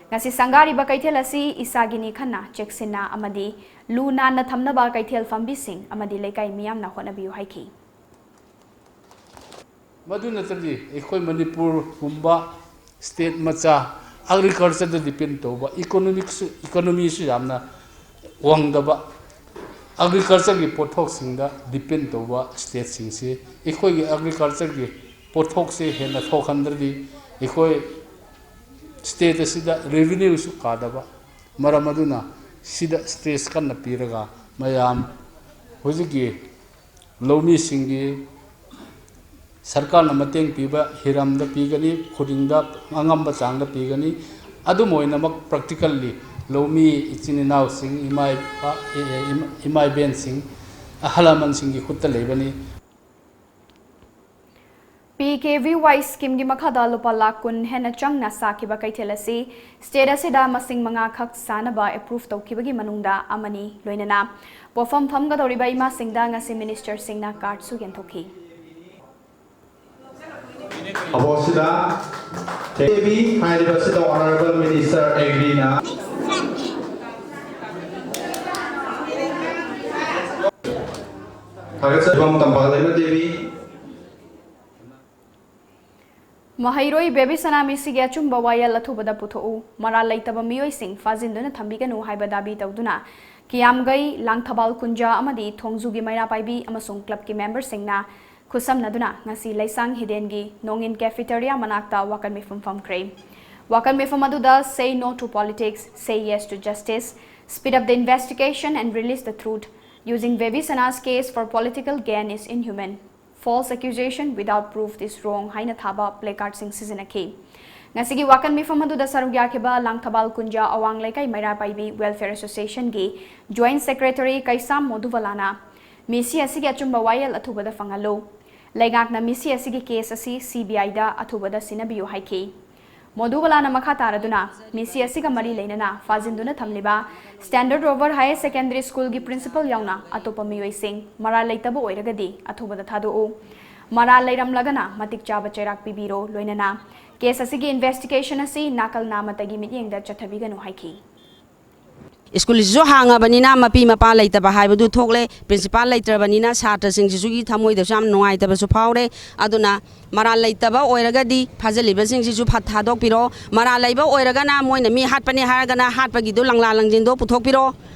ꯉꯁꯤ ꯁꯪꯒꯥꯔꯤꯕ ꯀꯩꯊꯦꯜ ꯑꯁꯤ ꯏꯁꯥꯒꯤꯅꯤ ꯈꯟꯅ ꯆꯦꯛꯁꯤꯟꯅ ꯑꯃꯗꯤ ꯂꯨ ꯅꯥꯟꯅ ꯊꯝꯅꯕ ꯀꯩꯊꯦꯜ ꯐꯝꯕꯤꯁꯤꯡ ꯑꯃꯗꯤ ꯂꯩꯀꯥꯏ ꯃꯤꯌꯥꯝꯅ ꯍꯣꯠꯅꯕꯤꯌꯨ ꯍꯥꯏꯈꯤ꯫ ꯃꯗꯨ ꯅꯠꯇ꯭ꯔꯗꯤ ꯑꯩꯈꯣꯏ ꯃꯅꯤꯄꯨꯔꯒꯨꯝꯕ ꯁ꯭ꯇꯦꯠ ꯃꯆꯥ, ꯑꯦꯒ꯭ꯔꯤꯀꯜꯆꯔꯗ ꯗꯤꯄꯦꯟ ꯇꯧꯕ, ꯏꯀꯣꯅꯣꯃꯤꯛꯁꯨ, ꯏꯀꯣꯅꯣꯃꯤꯁꯨ ꯌꯥꯝꯅ ꯋꯥꯡꯗꯕ, ꯑꯦꯒ꯭ꯔꯤꯀꯜꯆꯔꯒꯤ ꯄꯣꯠꯊꯣꯛꯁꯤꯡꯗ ꯗꯤꯄꯦꯟ ꯇꯧꯕ ꯁ꯭ꯇꯦꯠꯁꯤꯡꯁꯤ ꯑꯩꯈꯣꯏꯒꯤ ꯑꯦꯒ꯭ꯔꯤꯀꯜꯆꯔꯒꯤ ꯄꯣꯠꯊꯣꯛꯁꯦ ꯍꯦꯟꯅ ꯊꯣꯛꯍꯟꯗ꯭ꯔꯗꯤ ꯑꯩꯈꯣꯏ ꯁ꯭ꯇꯦꯠ ꯑꯁꯤꯗ ꯔꯦꯚꯤꯅ꯭ꯌꯨꯁꯨ ꯀꯥꯗꯕ꯫ ꯃꯔꯝ ꯑꯗꯨꯅ ꯁꯤꯗ ꯁ꯭ꯇ꯭ꯔꯦꯁ ꯀꯟꯅ ꯄꯤꯔꯒ ꯃꯌꯥꯝ ꯍꯧꯖꯤꯛꯀꯤ ꯂꯧꯃꯤꯁꯤꯡꯒꯤ ꯁꯔꯀꯥꯔꯅ ꯃꯇꯦꯡ ꯄꯤꯕ ꯍꯤꯔꯝꯗ ꯄꯤꯒꯅꯤ, ꯈꯨꯗꯤꯡꯗ ꯑꯉꯝꯕ ꯆꯥꯡꯗ ꯄꯤꯒꯅꯤ꯫ ꯑꯗꯨꯝ ꯑꯣꯏꯅꯃꯛ practically ꯂꯧꯃꯤ ꯏꯆꯤꯟ ꯏꯅꯥꯎꯁꯤꯡ, ꯏꯃꯥ ꯏꯄꯥ, ꯏꯃꯥ ꯏꯕꯦꯟꯁꯤꯡ, ꯑꯍꯜ ꯂꯃꯟꯁꯤꯡꯒꯤ ꯈꯨꯠꯇ ꯂꯩꯕꯅꯤ꯫ ꯄꯤ ꯀꯦ ꯚꯤ ꯋꯥꯏ ꯁ꯭ꯀꯤꯝꯒꯤ ꯃꯈꯥꯗ ꯂꯨꯄꯥ ꯂꯥꯈ ꯀꯨꯟ ꯍꯦꯟꯅ ꯆꯪꯅ ꯁꯥꯈꯤꯕ ꯀꯩꯊꯦꯜ ꯑꯁꯤ ꯁ꯭ꯇꯦꯠ ꯑꯁꯤꯗ ꯃꯁꯤꯡ ꯃꯉꯥ ꯈꯛ ꯁꯥꯅꯕ ꯑꯦꯄ꯭ꯔꯨꯚ ꯇꯧꯈꯤꯕꯒꯤ ꯃꯅꯨꯡꯗ ꯑꯃꯅꯤ꯫ ꯂꯣꯏꯅꯅ ꯄꯣꯠꯐꯝ ꯐꯝꯒꯗꯧꯔꯤꯕ ꯏꯃꯥꯁꯤꯡꯗ ꯉꯁꯤ ꯃꯤꯅꯤꯁꯇꯔꯁꯤꯡꯅ ꯀꯥꯔꯗꯁꯨ ꯌꯦꯟꯊꯣꯛꯈꯤ꯫ ꯑꯕꯣꯛꯁꯤꯗ ꯀꯦ ꯕꯤ ꯍꯥꯏꯔꯤꯕꯁꯤꯗ Honourable Minister Agriꯅ ꯊꯥꯒꯠꯆꯔꯤꯕ ꯇꯝꯐꯥ ꯂꯩꯃ ꯗꯦꯕꯤ꯫ ꯃꯍꯩꯔꯣꯏ ꯕꯦꯕꯤ ꯁꯅꯥ ꯃꯤꯁꯤꯒꯤ ꯑꯆꯨꯝꯕ ꯋꯥꯌꯦꯜ ꯑꯊꯨꯕꯗ ꯄꯨꯊꯣꯛꯎ꯫ ꯃꯔꯥꯜ ꯂꯩꯇꯕ ꯃꯤꯑꯣꯏꯁꯤꯡ ꯐꯥꯖꯤꯟꯗꯨꯅ ꯊꯝꯕꯤꯒꯅꯨ ꯍꯥꯏꯕ ꯗꯥꯕꯤ ꯇꯧꯗꯨꯅ ꯀꯤꯌꯥꯝꯒꯩ, ꯂꯥꯡꯊꯕꯥꯜ ꯀꯨꯟꯖꯥ ꯑꯃꯗꯤ ꯊꯣꯡꯖꯨꯒꯤ ꯃꯩꯔꯥ ꯄꯥꯏꯕꯤ ꯑꯃꯁꯨꯡ ꯀ꯭ꯂꯕꯀꯤ ꯃꯦꯝꯕꯔꯁꯤꯡꯅ ꯈꯨꯠꯁꯝꯅꯗꯨꯅ ꯉꯁꯤ ꯂꯩꯁꯥꯡ ꯍꯤꯗꯦꯟꯒꯤ ꯅꯣꯡꯏꯟ cafeteria ꯃꯅꯥꯛꯇ ꯋꯥꯀꯠ ꯃꯤꯐꯝ ꯐꯝꯈ꯭ꯔꯦ꯫ ꯋꯥꯀꯠ ꯃꯤꯐꯝ ꯑꯗꯨꯗ "Say no to politics, say yes to justice, speed up the investigation and release the truth, using Baby Sana's case for political gain is inhuman, false accusation without proof is wrong" ꯍꯥꯏꯅ ꯊꯥꯕ placardꯁꯤꯡ ꯁꯤꯖꯤꯟꯅꯈꯤ꯫ ꯉꯁꯤꯒꯤ ꯋꯥꯀꯠ ꯃꯤꯐꯝ ꯑꯗꯨꯗ ꯁꯔꯨꯛ ꯌꯥꯈꯤꯕ ꯂꯥꯡꯊꯕꯥꯜ ꯀꯨꯟꯖꯥ ꯑꯋꯥꯡ ꯂꯩꯀꯥꯏ ꯃꯩꯔꯥ ꯄꯥꯏꯕꯤ Welfare Associationꯒꯤ Joint Secretary ꯀꯩꯁꯥꯝ ꯃꯣꯗꯨꯕꯂꯥꯅ ꯃꯤꯁꯤ ꯑꯁꯤꯒꯤ ꯑꯆꯨꯝꯕ ꯋꯥꯌꯦꯜ ꯑꯊꯨꯕꯗ ꯐꯪꯍꯜꯂꯨ꯫ ꯂꯩꯉꯥꯛꯅ ꯃꯤꯁꯤ ꯑꯁꯤꯒꯤ case ꯑꯁꯤ CBIꯗ ꯑꯊꯨꯕꯗ ꯁꯤꯟꯅꯕꯤꯌꯨ ꯍꯥꯏꯈꯤ꯫ ꯃꯣꯗꯨꯕꯂꯥꯅ ꯃꯈꯥ ꯇꯥꯔꯗꯨꯅ ꯃꯤꯁꯤ ꯑꯁꯤꯒ ꯃꯔꯤ ꯂꯩꯅꯅ ꯐꯥꯖꯤꯟꯗꯨꯅ ꯊꯝꯂꯤꯕ Standard Rover Higher Secondary Schoolꯒꯤ principal ꯌꯥꯎꯅ ꯑꯇꯣꯞꯄ ꯃꯤꯑꯣꯏꯁꯤꯡ ꯃꯔꯥꯜ ꯂꯩꯇꯕ ꯑꯣꯏꯔꯒꯗꯤ ꯑꯊꯨꯕꯗ ꯊꯥꯗꯣꯛꯎ꯫ ꯃꯔꯥꯜ ꯂꯩꯔꯝꯂꯒꯅ ꯃꯇꯤꯛ ꯆꯥꯕ ꯆꯩꯔꯥꯛ ꯄꯤꯕꯤꯔꯣ꯫ ꯂꯣꯏꯅꯅ case ꯑꯁꯤꯒꯤ investigation ꯑꯁꯤ ꯅꯥꯀꯜ ꯅꯥꯃꯠꯇꯒꯤ ꯃꯤꯠꯌꯦꯡꯗ ꯆꯠꯊꯕꯤꯒꯅꯨ ꯍꯥꯏꯈꯤ꯫ ꯁ꯭ꯀꯨꯜꯁꯤꯁꯨ ꯍꯥꯡꯉꯕꯅꯤꯅ ꯃꯄꯤ ꯃꯄꯥ ꯂꯩꯇꯕ ꯍꯥꯏꯕꯗꯨ ꯊꯣꯛꯂꯦ꯫ ꯄ꯭ꯔꯤꯟꯁꯤꯄꯥꯜ ꯂꯩꯇ꯭ꯔꯕꯅꯤꯅ ꯁꯥꯇ꯭ꯔꯁꯤꯡꯁꯤꯁꯨꯒꯤ ꯊꯃꯣꯏꯗꯁꯨ ꯌꯥꯝ ꯅꯨꯡꯉꯥꯏꯇꯕꯁꯨ ꯐꯥꯎꯔꯦ꯫ ꯑꯗꯨꯅ ꯃꯔꯥꯜ ꯂꯩꯇꯕ ꯑꯣꯏꯔꯒꯗꯤ ꯐꯥꯖꯤꯜꯂꯤꯕꯁꯤꯡꯁꯤꯁꯨ ꯐꯠ ꯊꯥꯗꯣꯛꯄꯤꯔꯣ꯫ ꯃꯔꯥꯜ ꯂꯩꯕ ꯑꯣꯏꯔꯒꯅ ꯃꯣꯏꯅ ꯃꯤ ꯍꯥꯠꯄꯅꯤ ꯍꯥꯏꯔꯒꯅ ꯍꯥꯠꯄꯒꯤꯗꯨ ꯂꯪꯂꯥ ꯂꯪꯖꯤꯟꯗꯣ ꯄꯨꯊꯣꯛꯄꯤꯔꯣ꯫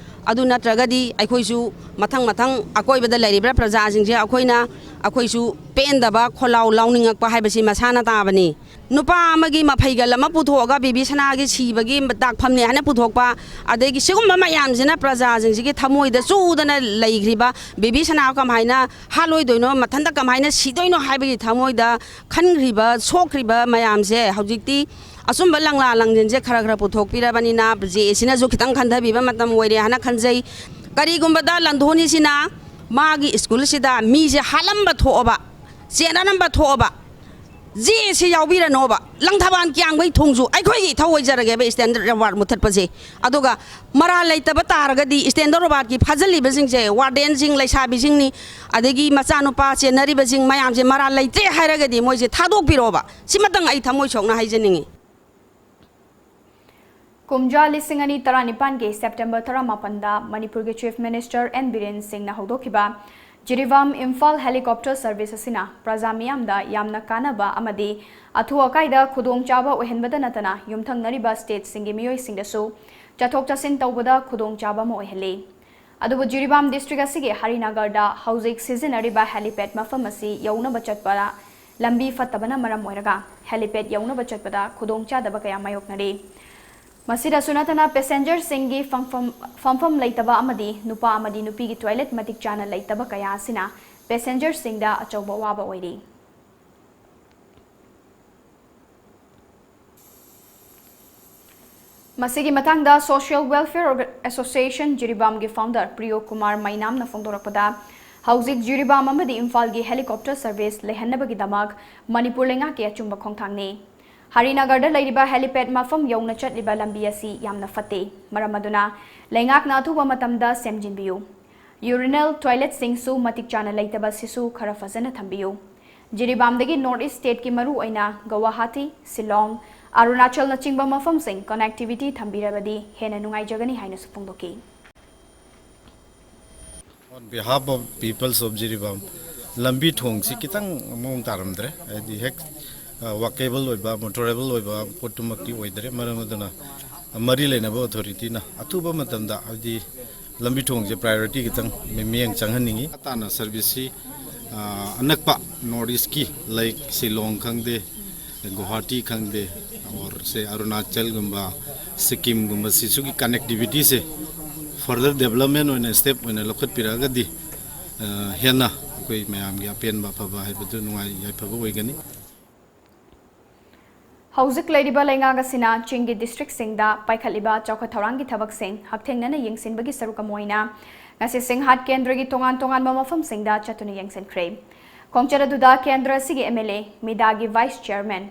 ꯑꯗꯨ ꯅꯠꯇ꯭ꯔꯒꯗꯤ ꯑꯩꯈꯣꯏꯁꯨ ꯃꯊꯪ ꯃꯊꯪ ꯑꯀꯣꯏꯕꯗ ꯂꯩꯔꯤꯕ ꯄ꯭ꯔꯖꯥꯁꯤꯡꯁꯦ ꯑꯩꯈꯣꯏꯅ, ꯑꯩꯈꯣꯏꯁꯨ ꯄꯦꯟꯗꯕ ꯈꯣꯜꯂꯥꯎ ꯂꯥꯎꯅꯤꯡꯉꯛꯄ ꯍꯥꯏꯕꯁꯤ ꯃꯁꯥꯅ ꯇꯥꯕꯅꯤ꯫ ꯅꯨꯄꯥ ꯑꯃꯒꯤ ꯃꯐꯩꯒꯜ ꯑꯃ ꯄꯨꯊꯣꯛꯑꯒ ꯕꯦꯕꯤ ꯁꯅꯥꯒꯤ ꯁꯤꯕꯒꯤ ꯗꯥꯛꯐꯝꯅꯦ ꯍꯥꯏꯅ ꯄꯨꯊꯣꯛꯄ, ꯑꯗꯒꯤ ꯁꯤꯒꯨꯝꯕ ꯃꯌꯥꯝꯁꯤꯅ ꯄ꯭ꯔꯖꯥꯁꯤꯡꯁꯤꯒꯤ ꯊꯃꯣꯏꯗ ꯆꯨꯗꯅ ꯂꯩꯈ꯭ꯔꯤꯕ ꯕꯦꯕꯤ ꯁꯅꯥ ꯀꯃꯥꯏꯅ ꯍꯥꯠꯂꯣꯏꯗꯣꯏꯅꯣ, ꯃꯊꯟꯇ ꯀꯃꯥꯏꯅ ꯁꯤꯗꯣꯏꯅꯣ ꯍꯥꯏꯕꯒꯤ ꯊꯃꯣꯏꯗ ꯈꯟꯈ꯭ꯔꯤꯕ, ꯁꯣꯛꯈ꯭ꯔꯤꯕ ꯃꯌꯥꯝꯁꯦ ꯍꯧꯖꯤꯛꯇꯤ ꯑꯆꯨꯝꯕ ꯂꯪꯂꯥ ꯂꯪꯖꯤꯟꯁꯦ ꯈꯔ ꯈꯔ ꯄꯨꯊꯣꯛꯄꯤꯔꯕꯅꯤꯅ ꯖꯦ ꯑꯦꯁꯤꯅꯁꯨ ꯈꯤꯇꯪ ꯈꯟꯊꯕꯤꯕ ꯃꯇꯝ ꯑꯣꯏꯔꯦ ꯍꯥꯏꯅ ꯈꯟꯖꯩ꯫ ꯀꯔꯤꯒꯨꯝꯕꯗ ꯂꯟꯊꯣꯛꯅꯤꯁꯤꯅ ꯃꯥꯒꯤ ꯁ꯭ꯀꯨꯜꯁꯤꯗ ꯃꯤꯁꯦ ꯍꯥꯠꯂꯝꯕ ꯊꯣꯛꯑꯕ, ꯆꯦꯟꯅꯔꯝꯕ ꯊꯣꯛꯑꯕ, ꯖꯦ ꯑꯦꯁꯤ ꯌꯥꯎꯕꯤꯔꯅꯣꯕ꯫ ꯂꯪꯊꯕꯥꯜ ꯀꯤꯌꯥꯝꯒꯩ ꯊꯣꯡꯁꯨ ꯑꯩꯈꯣꯏꯒꯤ ꯏꯊꯧ ꯑꯣꯏꯖꯔꯒꯦꯕ Standard Award ꯃꯨꯊꯠꯄꯁꯦ꯫ ꯑꯗꯨꯒ ꯃꯔꯥꯜ ꯂꯩꯇꯕ ꯇꯥꯔꯒꯗꯤ Standard Awardꯀꯤ ꯐꯥꯖꯤꯜꯂꯤꯕꯁꯤꯡꯁꯦ wardenꯁꯤꯡ, ꯂꯩꯁꯥꯕꯤꯁꯤꯡꯅꯤ, ꯑꯗꯒꯤ ꯃꯆꯥꯅꯨꯄꯥ ꯆꯦꯟꯅꯔꯤꯕꯁꯤꯡ ꯃꯌꯥꯝꯁꯦ ꯃꯔꯥꯜ ꯂꯩꯇ꯭ꯔꯦ ꯍꯥꯏꯔꯒꯗꯤ ꯃꯣꯏꯁꯦ ꯊꯥꯗꯣꯛꯄꯤꯔꯣꯕ꯫ ꯁꯤꯃꯇꯪ ꯑꯩ ꯊꯃꯣꯏ ꯁꯣꯛꯅ ꯍꯥꯏꯖꯅꯤꯡꯉꯤ꯫ ꯀꯨꯝꯖꯥ ꯂꯤꯁꯤꯡ ꯑꯅꯤ ꯇꯔꯥꯅꯤꯄꯥꯟꯒꯤ September ꯇꯔꯥꯃꯥꯄꯟꯗ ꯃꯅꯤꯄꯨꯔꯒꯤ Chief Minister ꯑꯦꯟ ꯕꯤꯔꯦꯟ ꯁꯤꯡꯅ ꯍꯧꯗꯣꯛꯈꯤꯕ ꯖꯤꯔꯤꯕꯥꯝ ꯏꯝꯐꯥꯜ helicopter service ꯑꯁꯤꯅ ꯄ꯭ꯔꯖꯥ ꯃꯤꯌꯥꯝꯗ ꯌꯥꯝꯅ ꯀꯥꯟꯅꯕ ꯑꯃꯗꯤ ꯑꯊꯨ ꯑꯀꯥꯏꯗ ꯈꯨꯗꯣꯡꯆꯥꯕ ꯑꯣꯏꯍꯟꯕꯗ ꯅꯠꯇꯅ ꯌꯨꯝꯊꯪꯅꯔꯤꯕ stateꯁꯤꯡꯒꯤ ꯃꯤꯑꯣꯏꯁꯤꯡꯗꯁꯨ ꯆꯠꯊꯣꯛ ꯆꯠꯁꯤꯟ ꯇꯧꯕꯗ ꯈꯨꯗꯣꯡꯆꯥꯕ ꯑꯃ ꯑꯣꯏꯍꯜꯂꯤ꯫ ꯑꯗꯨꯕꯨ ꯖꯤꯔꯤꯕꯥꯝ district ꯑꯁꯤꯒꯤ ꯍꯔꯤꯅꯒꯔꯗ ꯍꯧꯖꯤꯛ ꯁꯤꯖꯤꯟꯅꯔꯤꯕ helipad ꯃꯐꯝ ꯑꯁꯤ ꯌꯧꯅꯕ ꯆꯠꯄꯗ ꯂꯝꯕꯤ ꯐꯠꯇꯕꯅ ꯃꯔꯝ ꯑꯣꯏꯔꯒ helipad ꯌꯧꯅꯕ ꯆꯠꯄꯗ ꯈꯨꯗꯣꯡꯆꯥꯗꯕ ꯀꯌꯥ ꯃꯥꯌꯣꯛꯅꯔꯤ꯫ ꯃꯁꯤꯗꯁꯨ ꯅꯠꯇꯅ passengerꯁꯤꯡꯒꯤ ꯐꯝꯐꯝ, ꯐꯝꯐꯝ ꯂꯩꯇꯕ ꯑꯃꯗꯤ ꯅꯨꯄꯥ ꯑꯃꯗꯤ ꯅꯨꯄꯤꯒꯤ toilet ꯃꯇꯤꯛ ꯆꯥꯅ ꯂꯩꯇꯕ ꯀꯌꯥ ꯑꯁꯤꯅ passengerꯁꯤꯡꯗ ꯑꯆꯧꯕ ꯑꯋꯥꯕ ꯑꯣꯏꯔꯤ꯫ ꯃꯁꯤꯒꯤ ꯃꯇꯥꯡꯗ Social Welfare Orga-, Association ꯖꯤꯔꯤꯕꯥꯝꯒꯤ founder ꯄ꯭ꯔꯤꯌꯣ Kumar ꯃꯩꯅꯥꯝꯅ ꯐꯣꯡꯗꯣꯔꯛꯄꯗ, ꯍꯧꯖꯤꯛ ꯖꯤꯔꯤꯕꯥꯝ ꯑꯃꯗꯤ ꯏꯝꯐꯥꯜꯒꯤ helicopter service ꯂꯩꯍꯟꯅꯕꯒꯤꯗꯃꯛ ꯃꯅꯤꯄꯨꯔ ꯂꯩꯉꯥꯛꯀꯤ ꯑꯆꯨꯝꯕ ꯈꯣꯡꯊꯥꯡꯅꯤ꯫ ꯍꯔꯤꯅꯒꯔꯗ ꯂꯩꯔꯤꯕ helipad ꯃꯐꯝ ꯌꯧꯅ ꯆꯠꯂꯤꯕ ꯂꯝꯕꯤ ꯑꯁꯤ ꯌꯥꯝꯅ ꯐꯠꯇꯦ꯫ ꯃꯔꯝ ꯑꯗꯨꯅ ꯂꯩꯉꯥꯛꯅ ꯑꯊꯨꯕ ꯃꯇꯝꯗ ꯁꯦꯝꯖꯤꯟꯕꯤꯌꯨ꯫ Urinal toiletꯁꯤꯡꯁꯨ ꯃꯇꯤꯛ ꯆꯥꯅ ꯂꯩꯇꯕ ꯑꯁꯤꯁꯨ ꯈꯔ ꯐꯖꯅ ꯊꯝꯕꯤꯌꯨ꯫ ꯖꯤꯔꯤꯕꯥꯝꯗꯒꯤ North East stateꯀꯤ ꯃꯔꯨ ꯑꯣꯏꯅ ꯒꯧꯍꯥꯇꯤ, ꯁꯤꯂꯣꯡ, ꯑꯔꯨꯅꯥꯆꯜꯅꯆꯤꯡꯕ ꯃꯐꯝꯁꯤꯡ connectivity ꯊꯝꯕꯤꯔꯕꯗꯤ ꯍꯦꯟꯅ ꯅꯨꯡꯉꯥꯏꯖꯒꯅꯤ ꯍꯥꯏꯅꯁꯨ ꯐꯣꯡꯗꯣꯛꯈꯤ꯫ On behalf of Peoples of Jiribam, ꯂꯝꯕꯤ ꯊꯣꯡꯁꯤ ꯈꯤꯇꯪ ꯃꯑꯣꯡ ꯇꯥꯔꯝꯗ꯭ꯔꯦ꯫ ꯍꯥꯏꯗꯤ ꯍꯦꯛ, ꯑ, walkable ꯑꯣꯏꯕ, motorable ꯑꯣꯏꯕ ꯄꯣꯠꯇꯨꯃꯛꯇꯤ ꯑꯣꯏꯗ꯭ꯔꯦ꯫ ꯃꯔꯝ ꯑꯗꯨꯅ ꯃꯔꯤ ꯂꯩꯅꯕ authorityꯅ ꯑꯊꯨꯕ ꯃꯇꯝꯗ, ꯍꯥꯏꯗꯤ ꯂꯝꯕꯤ ꯊꯣꯡꯁꯦ priority ꯈꯤꯇꯪ ꯃꯤ-, ꯃꯤꯠꯌꯦꯡ ꯆꯪꯍꯟꯅꯤꯡꯉꯤ꯫ ꯇꯥꯅ serviceꯁꯤ, ꯑ, ꯑꯅꯛꯄ North Eastꯀꯤ, like ꯁꯤꯂꯣꯡ ꯈꯪꯗꯦ, ꯒꯨꯋꯥꯍꯥꯇꯤ ꯈꯪꯗꯦ, or say ꯑꯔꯨꯅꯥꯆꯜꯒꯨꯝꯕ, ꯁꯤꯛꯀꯤꯝꯒꯨꯝꯕ, ꯁꯤꯁꯨꯒꯤ connectivityꯁꯦ further development ꯑꯣꯏꯅ step ꯑꯣꯏꯅ ꯂꯧꯈꯠꯄꯤꯔꯛꯑꯒꯗꯤ, ꯑ, ꯍꯦꯟꯅ ꯑꯩꯈꯣꯏ ꯃꯌꯥꯝꯒꯤ ꯑꯄꯦꯟꯕ ꯑꯐꯕ ꯍꯥꯏꯕꯗꯨ, ꯅꯨꯡꯉꯥꯏ ꯌꯥꯏꯐꯕ ꯑꯣꯏꯒꯅꯤ꯫ ꯍꯧꯖꯤꯛ ꯂꯩꯔꯤꯕ ꯂꯩꯉꯥꯛ ꯑꯁꯤꯅ ꯆꯤꯡꯒꯤ districtꯁꯤꯡꯗ ꯄꯥꯏꯈꯠꯂꯤꯕ ꯆꯥꯎꯈꯠ ꯊꯧꯔꯥꯡꯒꯤ ꯊꯕꯛꯁꯤꯡ ꯍꯛꯊꯦꯡꯅꯅ ꯌꯦꯡꯁꯤꯟꯕꯒꯤ ꯁꯔꯨꯛ ꯑꯃ ꯑꯣꯏꯅ ꯉꯁꯤ ꯁꯤꯡꯍꯥꯠ ꯀꯦꯟꯗ꯭ꯔꯒꯤ ꯇꯣꯉꯥꯟ ꯇꯣꯉꯥꯟꯕ ꯃꯐꯝꯁꯤꯡꯗ ꯆꯠꯇꯨꯅ ꯌꯦꯡꯁꯤꯟꯈ꯭ꯔꯦ꯫ ꯈꯣꯡꯆꯠ ꯑꯗꯨꯗ ꯀꯦꯟꯗ꯭ꯔ ꯑꯁꯤꯒꯤ MLA, ꯃꯤꯗꯥꯒꯤ vice chairman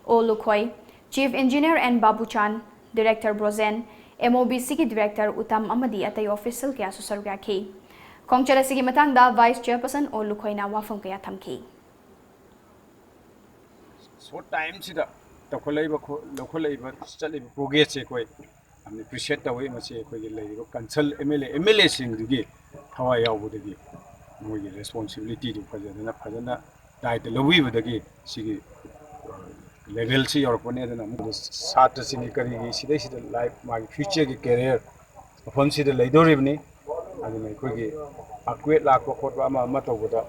ꯑꯣ ꯂꯨꯈꯣꯏ, Chief Engineer N Babuchan, Director Brojen, MOBCꯒꯤ director ꯎꯇꯝ ꯑꯃꯗꯤ ꯑꯇꯩ official ꯀꯌꯥꯁꯨ ꯁꯔꯨꯛ ꯌꯥꯈꯤ꯫ ꯈꯣꯡꯆꯠ ꯑꯁꯤꯒꯤ ꯃꯇꯥꯡꯗ vice chairperson ꯑꯣ ꯂꯨꯈꯣꯏꯅ ꯋꯥꯐꯝ ꯀꯌꯥ ꯊꯝꯈꯤ꯫ Short timeꯁꯤꯗ ꯇꯧꯈꯠꯂꯛꯏꯕ ꯈꯣ-, ꯂꯧꯈꯠꯂꯛꯏꯕ, ꯆꯠꯂꯤꯕ progressꯁꯦ ꯑꯩꯈꯣꯏ ꯌꯥꯝꯅ appreciate ꯇꯧꯏ꯫ ꯃꯁꯤ ꯑꯩꯈꯣꯏꯒꯤ ꯂꯩꯔꯤꯕ council, MLA, MLAꯁꯤꯡꯗꯨꯒꯤ ꯊꯋꯥꯏ ꯌꯥꯎꯕꯗꯒꯤ ꯃꯣꯏꯒꯤ ꯔꯦꯁꯄꯣꯟꯁꯤꯕꯤꯂꯤꯇꯤꯗꯨ ꯐꯖꯅ ꯐꯖꯅ ꯗꯥꯏꯇ ꯂꯧꯕꯤꯕꯗꯒꯤ ꯁꯤꯒꯤ ꯂꯦꯚꯦꯜꯁꯤ ꯌꯧꯔꯛꯄꯅꯦ꯫ ꯑꯗꯨꯅ ꯑꯃꯨꯛ ꯁꯥꯇ꯭ꯔꯁꯤꯡꯒꯤ ꯀꯔꯤꯒꯤ ꯁꯤꯗꯩꯁꯤꯗ ꯂꯥꯏꯐ ꯃꯥꯒꯤ ꯐ꯭ꯌꯨꯆꯔꯒꯤ ꯀꯦꯔꯤꯌꯔ ꯃꯐꯝꯁꯤꯗ ꯂꯩꯗꯧꯔꯤꯕꯅꯤ꯫ ꯑꯗꯨꯅ ꯑꯩꯈꯣꯏꯒꯤ ꯑꯀ꯭ꯋꯦꯠ ꯂꯥꯛꯄ ꯈꯣꯠꯄ ꯑꯃ ꯑꯃ ꯇꯧꯕꯗ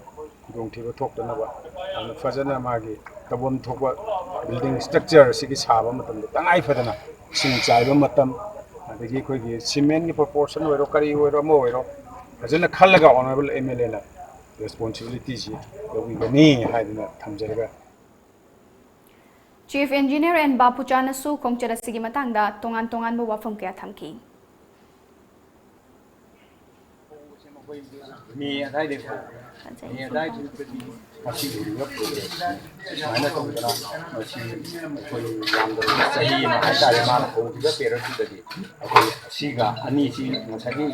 ꯈꯨꯗꯣꯡꯊꯤꯕ ꯊꯣꯛꯇꯅꯕ ꯌꯥꯝꯅ ꯐꯖꯅ ꯃꯥꯒꯤ ꯇꯧꯐꯝ ꯊꯣꯛꯄ ꯕꯤꯜꯗꯤꯡ ꯁ꯭ꯇ꯭ꯔꯛꯆꯔ ꯑꯁꯤꯒꯤ ꯁꯥꯕ ꯃꯇꯝꯗ ꯇꯉꯥꯏ ꯐꯗꯅ ꯏꯁꯤꯡ ꯆꯥꯏꯕ ꯃꯇꯝ, ꯑꯗꯒꯤ ꯑꯩꯈꯣꯏꯒꯤ ꯁꯤꯃꯦꯟꯒꯤ ꯄ꯭ꯔꯣꯄꯣꯔꯁꯟ ꯑꯣꯏꯔꯣ, ꯀꯔꯤ ꯑꯣꯏꯔꯣ, ꯑꯃ ꯑꯣꯏꯔꯣ, ꯐꯖꯅ ꯈꯜꯂꯒ ꯑꯣꯅꯔꯦꯕꯜ ꯑꯦꯝ ꯑꯦꯜ ꯑꯦꯅ ꯔꯦꯁꯄꯣꯟꯁꯤꯕꯤꯂꯤꯇꯤꯁꯤ ꯂꯧꯕꯤꯒꯅꯤ ꯍꯥꯏꯗꯨꯅ ꯊꯝꯖꯔꯒ, Chief Engineer N ꯕꯥꯄꯨꯆꯥꯅꯁꯨ ꯈꯣꯡꯆꯠ ꯑꯁꯤꯒꯤ ꯃꯇꯥꯡꯗ ꯇꯣꯉꯥꯟ ꯇꯣꯉꯥꯟꯕ ꯋꯥꯐꯝ ꯀꯌꯥ ꯊꯝꯈꯤ꯫ ꯃꯦ ꯑꯗꯥꯏꯗꯩ ꯍꯧ-, ꯃꯦ ꯑꯗꯥꯏꯗꯨꯗꯗꯤ ꯃꯁꯤ ꯎꯔꯤꯕ ꯄ꯭ꯔꯣꯖꯦꯛꯁꯤ ꯁꯨꯃꯥꯏꯅ ꯇꯧꯗꯅ ꯃꯁꯤ ꯑꯩꯈꯣꯏ ꯌꯥꯝꯗ꯭ꯔꯕꯗ ꯆꯍꯤ ꯑꯃ ꯍꯥꯏꯇꯥꯔꯦ ꯃꯥꯅ ꯍꯧꯈꯤꯕ ꯄꯦꯔꯠꯇꯨꯗꯒꯤ ꯑꯩꯈꯣꯏ ꯁꯤꯒ ꯑꯅꯤꯁꯤ ꯉꯁꯥꯏꯒꯤ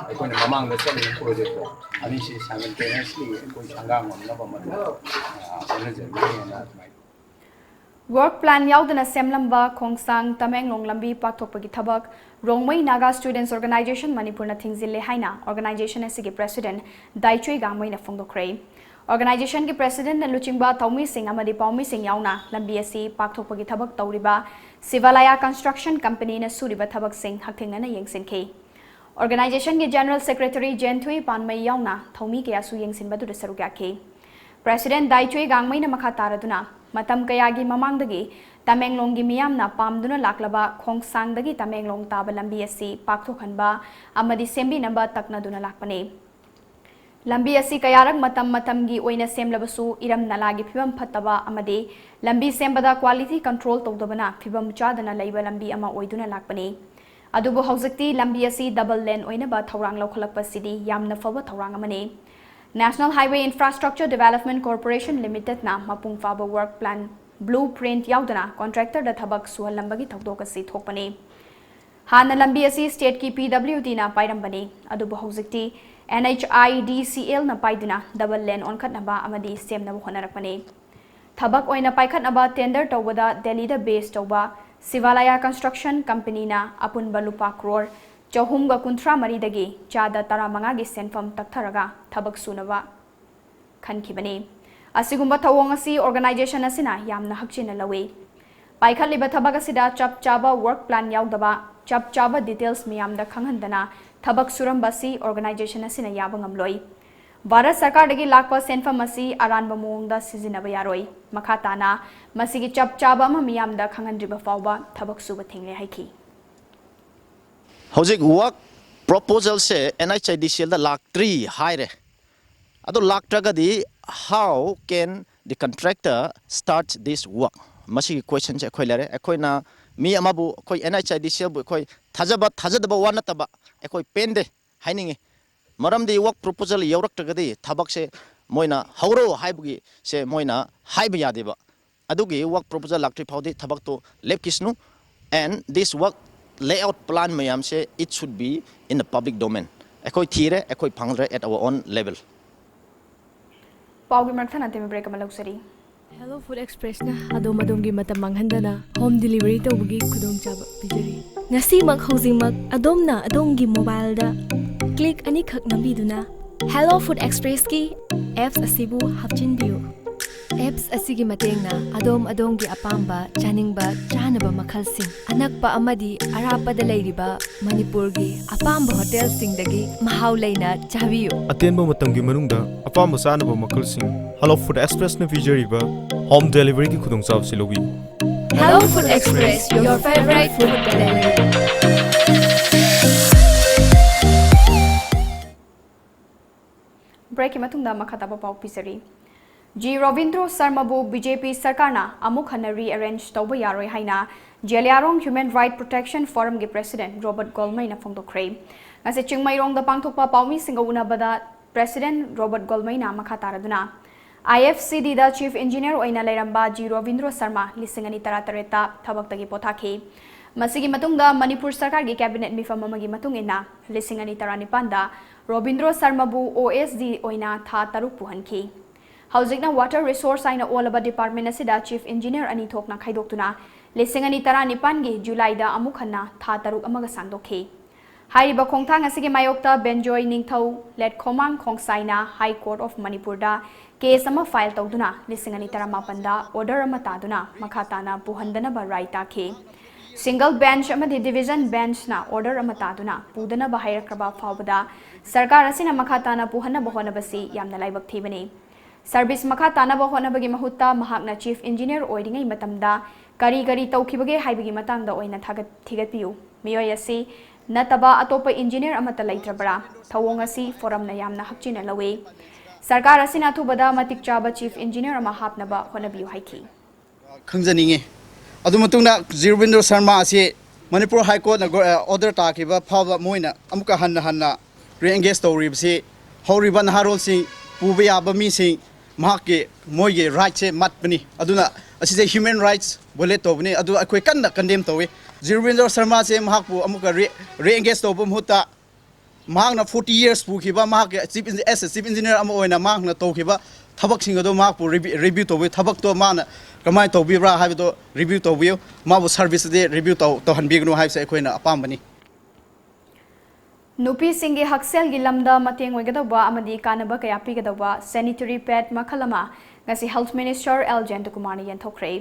ꯑꯩꯈꯣꯏꯅ ꯃꯃꯥꯡꯗ ꯆꯠꯂꯤꯕ ꯄ꯭ꯔꯣꯖꯦꯛꯇꯣ ꯑꯅꯤꯁꯤ ꯁꯥꯏꯃꯜꯇꯦꯅꯤꯌꯁꯂꯤ ꯑꯩꯈꯣꯏ ꯁꯪꯒꯥ ꯉꯝꯅꯕ ꯃꯇꯝ ꯍꯣꯠꯅꯖꯒꯅꯤꯅ ꯑꯗꯨꯃꯥꯏꯅ Work plan ꯌꯥꯎꯗꯅ ꯁꯦꯝꯂꯝꯕ ꯈꯣꯡꯁꯥꯡ ꯇꯃꯦꯡꯂꯣꯡ ꯂꯝꯕꯤ ꯄꯥꯛꯊꯣꯛꯄꯒꯤ ꯊꯕꯛ ꯔꯣꯡꯃꯩ ꯅꯥꯒꯥ ꯁ꯭ꯇꯨꯗꯦꯟꯠꯁ ꯑꯣꯔꯒꯅꯥꯏꯖꯦꯁꯟ ꯃꯅꯤꯄꯨꯔꯅ ꯊꯤꯡꯖꯤꯜꯂꯦ ꯍꯥꯏꯅ ꯑꯣꯔꯒꯅꯥꯏꯖꯦꯁꯟ ꯑꯁꯤꯒꯤ ꯄ꯭ꯔꯦꯁꯤꯗꯦꯟꯠ ꯗꯥꯏꯆꯨꯏ ꯒꯥꯡꯃꯩꯅ ꯐꯣꯡꯗꯣꯛꯈ꯭ꯔꯦ꯫ ꯑꯣꯔꯒꯅꯥꯏꯖꯦꯁꯟꯒꯤ ꯄ꯭ꯔꯦꯁꯤꯗꯦꯟꯠꯅ ꯂꯨꯆꯤꯡꯕ ꯊꯧꯃꯤꯁꯤꯡ ꯑꯃꯗꯤ ꯄꯥꯎꯃꯤꯁꯤꯡ ꯌꯥꯎꯅ ꯂꯝꯕꯤ ꯑꯁꯤ ꯄꯥꯛꯊꯣꯛꯄꯒꯤ ꯊꯕꯛ ꯇꯧꯔꯤꯕ ꯁꯤꯚꯥꯂꯥꯌꯥ ꯀꯟꯁꯇ꯭ꯔꯛꯁꯟ ꯀꯝꯄꯅꯤꯅ ꯁꯨꯔꯤꯕ ꯊꯕꯛꯁꯤꯡ ꯍꯛꯊꯦꯡꯅꯅ ꯌꯦꯡꯁꯤꯟꯈꯤ꯫ ꯑꯣꯔꯒꯅꯥꯏꯖꯦꯁꯟꯒꯤ ꯖꯦꯅꯔꯦꯜ ꯁꯦꯀ꯭ꯔꯦꯇꯔꯤ ꯖꯦꯟꯊꯨꯏ ꯄꯥꯟꯃꯩ ꯌꯥꯎꯅ ꯊꯧꯃꯤ ꯀꯌꯥꯁꯨ ꯌꯦꯡꯁꯤꯟꯕꯗꯨꯗ ꯁꯔꯨꯛ ꯌꯥꯈꯤ꯫ ꯄ꯭ꯔꯦꯁꯤꯗꯦꯟꯠ ꯗꯥꯏꯆꯨꯏ ꯒꯥꯡꯃꯩꯅ ꯃꯈꯥ ꯇꯥꯔꯗꯨꯅ ꯃꯇꯝ ꯀꯌꯥꯒꯤ ꯃꯃꯥꯡꯗꯒꯤ ꯇꯃꯦꯡꯂꯣꯡꯒꯤ ꯃꯤꯌꯥꯝꯅ ꯄꯥꯝꯗꯨꯅ ꯂꯥꯛꯂꯕ ꯈꯣꯡꯁꯥꯡꯗꯒꯤ ꯇꯃꯦꯡꯂꯣꯡ ꯇꯥꯕ ꯂꯝꯕꯤ ꯑꯁꯤ ꯄꯥꯛꯊꯣꯛꯍꯟꯕ ꯑꯃꯗꯤ ꯁꯦꯝꯕꯤꯅꯕ ꯇꯛꯅꯗꯨꯅ ꯂꯥꯛꯄꯅꯤ꯫ ꯂꯝꯕꯤ ꯑꯁꯤ ꯀꯌꯥꯔꯛ ꯃꯇꯝ ꯃꯇꯝꯒꯤ ꯑꯣꯏꯅ ꯁꯦꯝꯂꯕꯁꯨ ꯏꯔꯝ ꯅꯂꯥꯒꯤ ꯐꯤꯕꯝ ꯐꯠꯇꯕ ꯑꯃꯗꯤ ꯂꯝꯕꯤ ꯁꯦꯝꯕꯗ ꯀ꯭ꯋꯥꯂꯤꯇꯤ ꯀꯟꯇ꯭ꯔꯣꯜ ꯇꯧꯗꯕꯅ ꯐꯤꯕꯝ ꯆꯥꯗꯅ ꯂꯩꯕ ꯂꯝꯕꯤ ꯑꯃ ꯑꯣꯏꯗꯨꯅ ꯂꯥꯛꯄꯅꯤ꯫ ꯑꯗꯨꯕꯨ ꯍꯧꯖꯤꯛꯇꯤ ꯂꯝꯕꯤ ꯑꯁꯤ ꯗꯕꯜ ꯂꯦꯟ ꯑꯣꯏꯅꯕ ꯊꯧꯔꯥꯡ ꯂꯧꯈꯠꯂꯛꯄꯁꯤꯗꯤ ꯌꯥꯝꯅ ꯐꯕ ꯊꯧꯔꯥꯡ ꯑꯃꯅꯤ꯫ National Highway Infrastructure Development Corporation Limitedꯅ ꯃꯄꯨꯡ ꯐꯥꯕ ꯋꯥꯔꯛ ꯄ꯭ꯂꯥꯟ ꯕ꯭ꯂꯨ ꯄ꯭ꯔꯤꯟꯠ ꯌꯥꯎꯗꯅ ꯀꯣꯟꯇ꯭ꯔꯦꯛꯇꯔꯗ ꯊꯕꯛ ꯁꯨꯍꯜꯂꯝꯕꯒꯤ ꯊꯧꯗꯣꯛ ꯑꯁꯤ ꯊꯣꯛꯄꯅꯤ꯫ ꯍꯥꯟꯅ ꯂꯝꯕꯤ ꯑꯁꯤ ꯁ꯭ꯇꯦꯠꯀꯤ ꯄꯤ ꯗꯕ꯭ꯂꯤꯎ ꯗꯤꯅ ꯄꯥꯏꯔꯝꯕꯅꯤ, ꯑꯗꯨꯕꯨ ꯍꯧꯖꯤꯛꯇꯤ ꯑꯦꯟ ꯑꯩꯆ ꯑꯥꯏ ꯗꯤ ꯁꯤ ꯑꯦꯜꯅ ꯄꯥꯏꯗꯨꯅ ꯗꯕꯜ ꯂꯦꯟ ꯑꯣꯟꯈꯠꯅꯕ ꯑꯃꯗꯤ ꯁꯦꯝꯅꯕ ꯍꯣꯠꯅꯔꯛꯄꯅꯤ꯫ ꯊꯕꯛ ꯑꯣꯏꯅ ꯄꯥꯏꯈꯠꯅꯕ ꯇꯦꯟꯗꯔ ꯇꯧꯕꯗ ꯗꯦꯜꯂꯤꯗ ꯕꯦꯁ ꯇꯧꯕ ꯁꯤꯚꯥꯂꯥꯌꯥ ꯀꯟꯁꯇ꯭ꯔꯛꯁꯟ ꯀꯝꯄꯅꯤꯅ ꯑꯄꯨꯟꯕ ꯂꯨꯄꯥ ꯀ꯭ꯔꯣꯔ ꯆꯍꯨꯝꯒ ꯀꯨꯟꯊ꯭ꯔꯥ ꯃꯔꯤꯗꯒꯤ ꯆꯥꯗ ꯇꯔꯥꯃꯉꯥꯒꯤ ꯁꯦꯟꯐꯝ ꯇꯞꯊꯔꯒ ꯊꯕꯛ ꯁꯨꯅꯕ ꯈꯟꯈꯤꯕꯅꯤ꯫ ꯑꯁꯤꯒꯨꯝꯕ ꯊꯧꯑꯣꯡ ꯑꯁꯤ organization ꯑꯁꯤꯅ ꯌꯥꯝꯅ ꯍꯛꯆꯤꯟꯅ ꯂꯧꯏ꯫ ꯄꯥꯏꯈꯠꯂꯤꯕ ꯊꯕꯛ ꯑꯁꯤꯗ ꯆꯞ ꯆꯥꯕ work plan ꯌꯥꯎꯗꯕ, ꯆꯞ ꯆꯥꯕ details ꯃꯤꯌꯥꯝꯗ ꯈꯪꯍꯟꯗꯅ ꯊꯕꯛ ꯁꯨꯔꯝꯕ ꯑꯁꯤ organization ꯑꯁꯤꯅ ꯌꯥꯕ ꯉꯝꯂꯣꯏ꯫ ꯚꯥꯔꯠ ꯁꯔꯀꯥꯔꯗꯒꯤ ꯂꯥꯛꯄ ꯁꯦꯟꯐꯝ ꯑꯁꯤ ꯑꯔꯥꯟꯕ ꯃꯑꯣꯡꯗ ꯁꯤꯖꯤꯟꯅꯕ ꯌꯥꯔꯣꯏ꯫ ꯃꯈꯥ ꯇꯥꯅ ꯃꯁꯤꯒꯤ ꯆꯞ ꯆꯥꯕ ꯑꯃ ꯃꯤꯌꯥꯝꯗ ꯈꯪꯍꯟꯗ꯭ꯔꯤꯕ ꯐꯥꯎꯕ ꯊꯕꯛ ꯁꯨꯕ ꯊꯤꯡꯂꯦ ꯍꯥꯏꯈꯤ꯫ ꯍꯧꯖꯤꯛ work proposal ꯁꯦ NHIDCL ꯗ ꯂꯥꯛꯇ꯭ꯔꯤ ꯍꯥꯏꯔꯦ꯫ ꯑꯗꯣ ꯂꯥꯛꯇ꯭ꯔꯒꯗꯤ how can the contractor start this work? ꯃꯁꯤꯒꯤ question ꯁꯦ ꯑꯩꯈꯣꯏ ꯂꯩꯔꯦ꯫ ꯑꯩꯈꯣꯏꯅ ꯃꯤ ꯑꯃꯕꯨ, ꯑꯩꯈꯣꯏ NHIDCL ꯕꯨ ꯑꯩꯈꯣꯏ ꯊꯥꯖꯕ, ꯊꯥꯖꯗꯕ ꯋꯥ ꯅꯠꯇꯕ, ꯑꯩꯈꯣꯏ ꯄꯦꯟꯗꯦ ꯍꯥꯏꯅꯤꯡꯉꯤ꯫ ꯃꯔꯝꯗꯤ work proposal ꯌꯧꯔꯛꯇ꯭ꯔꯒꯗꯤ ꯊꯕꯛꯁꯦ ꯃꯣꯏꯅ ꯍꯧꯔꯣ ꯍꯥꯏꯕꯒꯤ ꯁꯦ ꯃꯣꯏꯅ ꯍꯥꯏꯕ ꯌꯥꯗꯦꯕ꯫ ꯑꯗꯨꯒꯤ work proposal ꯂꯥꯛꯇ꯭ꯔꯤ ꯐꯥꯎꯗꯤ ꯊꯕꯛꯇꯣ ꯂꯦꯞꯈꯤꯁꯅꯨ꯫ And this work layout plan ꯃꯌꯥꯝꯁꯦ, it should be in the public domain. ꯑꯩꯈꯣꯏ ꯊꯤꯔꯦ, ꯑꯩꯈꯣꯏ ꯐꯪꯗ꯭ꯔꯦ at our own level. ꯄꯥꯎꯒꯤ ꯃꯔꯛ ꯊꯠꯅ ꯇꯦꯝꯕ break ꯑꯃ ꯂꯧꯖꯔꯤ꯫ Hello Food Express ꯅ ꯑꯗꯣꯝ ꯑꯗꯣꯝꯒꯤ ꯃꯇꯝ ꯃꯥꯡꯍꯟꯗꯅ home delivery ꯇꯧꯕꯒꯤ ꯈꯨꯗꯣꯡꯆꯥꯕ ꯄꯤꯖꯔꯤ꯫ ꯉꯁꯤꯃꯛ ꯍꯧꯖꯤꯛꯃꯛ ꯑꯗꯣꯝꯅ ꯑꯗꯣꯝꯒꯤ mobile ꯗ click ꯑꯅꯤꯈꯛ ꯅꯝꯕꯤꯗꯨꯅ Hello Food Express ꯀꯤ apps ꯑꯁꯤꯕꯨ ꯍꯥꯞꯆꯤꯟꯕꯤꯌꯨ꯫ Apps ꯑꯁꯤꯒꯤ ꯃꯇꯦꯡꯅ ꯑꯗꯣꯝ ꯑꯗꯣꯝꯒꯤ ꯑꯄꯥꯝꯕ ꯆꯥꯅꯤꯡꯕ ꯆꯥꯅꯕ ꯃꯈꯜꯁꯤꯡ ꯑꯅꯛꯄ ꯑꯃꯗꯤ ꯑꯔꯥꯞꯄꯗ ꯂꯩꯔꯤꯕ ꯃꯅꯤꯄꯨꯔꯒꯤ ꯑꯄꯥꯝꯕ ꯍꯣꯇꯦꯜꯁꯤꯡꯗꯒꯤ ꯃꯍꯥꯎ ꯂꯩꯅ ꯆꯥꯕꯤꯌꯨ꯫ ꯑꯇꯦꯟꯕ ꯃꯇꯝꯒꯤ ꯃꯅꯨꯡꯗ ꯑꯄꯥꯝꯕ ꯆꯥꯅꯕ ꯃꯈꯜꯁꯤꯡ Hello Food Express ꯅ ꯄꯤꯖꯔꯤꯕ home delivery ꯒꯤ ꯈꯨꯗꯣꯡꯆꯥꯕꯁꯤ ꯂꯧꯕꯤꯌꯨ꯫ Hello Food Express, your favorite food delivery. Break ꯀꯤ ꯃꯇꯨꯡꯗ ꯃꯈꯥ ꯇꯥꯕ ꯄꯥꯎ ꯄꯤꯖꯔꯤ꯫ ꯖꯤ ꯔꯣꯕꯤꯟꯗ꯭ꯔꯣ ꯁꯔꯃꯕꯨ BJP ꯁꯔꯀꯥꯔꯅ ꯑꯃꯨꯛ ꯍꯟꯅ rearrange ꯇꯧꯕ ꯌꯥꯔꯣꯏ ꯍꯥꯏꯅ Zeliangrong Human Right Protection Forum ꯒꯤ President ꯔꯣꯕꯔꯠ ꯒꯣꯜꯃꯩꯅ ꯐꯣꯡꯗꯣꯛꯈ꯭ꯔꯦ꯫ ꯉꯁꯤ ꯆꯤꯡꯃꯩꯔꯣꯡꯗ ꯄꯥꯡꯊꯣꯛꯄ ꯄꯥꯎꯃꯤꯁꯤꯡꯒ ꯎꯅꯕꯗ President ꯔꯣꯕꯔꯠ ꯒꯣꯜꯃꯩꯅ ꯃꯈꯥ ꯇꯥꯔꯗꯨꯅ, IFCD ꯗ Chief Engineer ꯑꯣꯏꯅ ꯂꯩꯔꯝꯕ ꯖꯤ ꯔꯣꯕꯤꯟꯗ꯭ꯔꯣ ꯁꯔꯃ ꯂꯤꯁꯤꯡ ꯑꯅꯤ ꯇꯔꯥꯇꯔꯦꯠꯇ ꯊꯕꯛꯇꯒꯤ ꯄꯣꯊꯥꯈꯤ꯫ ꯃꯁꯤꯒꯤ ꯃꯇꯨꯡꯗ ꯃꯅꯤꯄꯨꯔ ꯁꯔꯀꯥꯔꯒꯤ cabinet ꯃꯤꯐꯝ ꯑꯃꯒꯤ ꯃꯇꯨꯡ ꯏꯟꯅ ꯂꯤꯁꯤꯡ ꯑꯅꯤ ꯇꯔꯥꯅꯤꯄꯥꯟꯗ ꯔꯣꯕꯤꯟꯗ꯭ꯔꯣ ꯁꯔꯃꯕꯨ OSD ꯑꯣꯏꯅ ꯊꯥ ꯇꯔꯨꯛ ꯄꯨꯍꯟꯈꯤ꯫ ꯍꯧꯖꯤꯛꯅ Water Resource ꯍꯥꯏꯅ ꯑꯣꯜꯂꯕ department ꯑꯁꯤꯗ Chief Engineer ꯑꯅꯤ ꯊꯣꯛꯅ ꯈꯥꯏꯗꯣꯛꯇꯨꯅ ꯂꯤꯁꯤꯡ ꯑꯅꯤ ꯇꯔꯥꯅꯤꯄꯥꯟꯒꯤ ꯖꯨꯂꯥꯏꯗ ꯑꯃꯨꯛ ꯍꯟꯅ ꯊꯥ ꯇꯔꯨꯛ ꯑꯃꯒ ꯁꯥꯡꯗꯣꯛꯈꯤ꯫ ꯍꯥꯏꯔꯤꯕ ꯈꯣꯡꯊꯥꯡ ꯑꯁꯤꯒꯤ ꯃꯥꯌꯣꯛꯇ ꯕꯦꯟꯖꯣꯏ ꯅꯤꯡꯊꯧ ꯂꯦꯠꯈꯣꯃꯥꯡ ꯈꯣꯡꯁꯥꯏꯅ High Court of ꯃꯅꯤꯄꯨꯔꯗ case ꯑꯃ file ꯇꯧꯗꯨꯅ ꯂꯤꯁꯤꯡ ꯑꯅꯤ ꯇꯔꯥꯃꯥꯄꯟꯗ order ꯑꯃ ꯇꯥꯗꯨꯅ ꯃꯈꯥ ꯇꯥꯅ ꯄꯨꯍꯟꯗꯅꯕ ꯔꯥꯏ ꯇꯥꯈꯤ꯫ Single bench ꯑꯃꯗꯤ division benchꯅ order ꯑꯃ ꯇꯥꯗꯨꯅ ꯄꯨꯗꯅꯕ ꯍꯥꯏꯔꯛꯈ꯭ꯔꯕ ꯐꯥꯎꯕꯗ ꯁꯔꯀꯥꯔ ꯑꯁꯤꯅ ꯃꯈꯥ ꯇꯥꯅ ꯄꯨꯍꯟꯅꯕ ꯍꯣꯠꯅꯕꯁꯤ ꯌꯥꯝꯅ ꯂꯥꯏꯕꯛ ꯊꯤꯕꯅꯤ꯫ Service ꯃꯈꯥ ꯇꯥꯅꯕ ꯍꯣꯠꯅꯕꯒꯤ ꯃꯍꯨꯠꯇ ꯃꯍꯥꯛꯅ Chief Engineer ꯑꯣꯏꯔꯤꯉꯩ ꯃꯇꯝꯗ ꯀꯔꯤ ꯀꯔꯤ ꯇꯧꯈꯤꯕꯒꯦ ꯍꯥꯏꯕꯒꯤ ꯃꯇꯥꯡꯗ ꯑꯣꯏꯅ ꯊꯥꯒꯠ-, ꯊꯤꯒꯠꯄꯤꯌꯨ꯫ ꯃꯤꯑꯣꯏ ꯑꯁꯤ ꯅꯠꯇꯕ ꯑꯇꯣꯞꯄ engineer ꯑꯃꯠꯇ ꯂꯩꯇ꯭ꯔꯕ꯭ꯔꯥ? ꯊꯧꯑꯣꯡ ꯑꯁꯤ forumꯅ ꯌꯥꯝꯅ ꯍꯛꯆꯤꯟꯅ ꯂꯧꯏ꯫ ꯁꯔꯀꯥꯔ ꯑꯁꯤꯅ ꯑꯊꯨꯕꯗ ꯃꯇꯤꯛ ꯆꯥꯕ Chief Engineer ꯑꯃ ꯍꯥꯞꯅꯕ ꯍꯣꯠꯅꯕꯤꯌꯨ ꯍꯥꯏꯈꯤ꯫ ꯈꯪꯖꯅꯤꯡꯉꯤ꯫ ꯑꯗꯨ ꯃꯇꯨꯡꯗ ꯖꯤꯔꯕꯤꯟꯗ꯭ꯔ ꯁꯔꯃꯥ ꯑꯁꯤ ꯃꯅꯤꯄꯨꯔ High Courtꯅ ꯒꯣ-, ꯑ, order ꯇꯥꯈꯤꯕ ꯐꯥꯎꯕ ꯃꯣꯏꯅ ꯑꯃꯨꯛꯀ ꯍꯟꯅ ꯍꯟꯅ re-engage ꯇꯧꯔꯤꯕꯁꯤ ꯍꯧꯔꯤꯕ ꯅꯍꯥꯔꯣꯜꯁꯤꯡ ꯄꯨꯕ ꯌꯥꯕ ꯃꯤꯁꯤꯡ ꯃꯍꯥꯛꯀꯤ ꯃꯣꯏꯒꯤ rightꯁꯦ ꯃꯠꯄꯅꯤ꯫ ꯑꯗꯨꯅ ꯑꯁꯤꯁꯦ human rights violate ꯇꯧꯕꯅꯤ꯫ ꯑꯗꯨ ꯑꯩꯈꯣꯏ ꯀꯟꯅ condemn ꯇꯧꯏ꯫ ꯖꯤꯔꯕꯤꯟꯗ꯭ꯔ ꯁꯔꯃꯥꯁꯦ ꯃꯍꯥꯛꯄꯨ ꯑꯃꯨꯛꯀ re-, re-engage ꯇꯧꯕ ꯃꯍꯨꯠꯇ ꯃꯍꯥꯛꯅ forty years ꯄꯨꯈꯤꯕ ꯃꯍꯥꯛꯀꯤ chief engi-, as a chief engineer ꯑꯃ ꯑꯣꯏꯅ ꯃꯍꯥꯛꯅ ꯇꯧꯈꯤꯕ ꯊꯕꯛꯁꯤꯡ ꯑꯗꯨ ꯃꯍꯥꯛꯄꯨ review, review ꯇꯧꯕꯤ, ꯊꯕꯛꯇꯣ ꯃꯥꯅ ꯀꯃꯥꯏꯅ ꯇꯧꯕꯤꯕ꯭ꯔꯥ ꯍꯥꯏꯕꯗꯣ review ꯇꯧꯕꯤꯌꯨ꯫ ꯃꯥꯕꯨ service ꯑꯗꯤ review ꯇꯧ-, ꯇꯧꯍꯟꯕꯤꯒꯅꯨ ꯍꯥꯏꯕꯁꯦ ꯑꯩꯈꯣꯏꯅ ꯑꯄꯥꯝꯕꯅꯤ꯫ ꯅꯨꯄꯤꯁꯤꯡꯒꯤ ꯍꯛꯁꯦꯜꯒꯤ ꯂꯝꯗ ꯃꯇꯦꯡ ꯑꯣꯏꯒꯗꯧꯕ ꯑꯃꯗꯤ ꯀꯥꯟꯅꯕ ꯀꯌꯥ ꯄꯤꯒꯗꯧꯕ sanitary pad ꯃꯈꯜ ꯑꯃ ꯉꯁꯤ Health Minister ꯑꯦꯜ ꯖꯌꯟꯇꯀꯨꯃꯥꯔꯅ ꯌꯦꯟꯊꯣꯛꯈ꯭ꯔꯦ꯫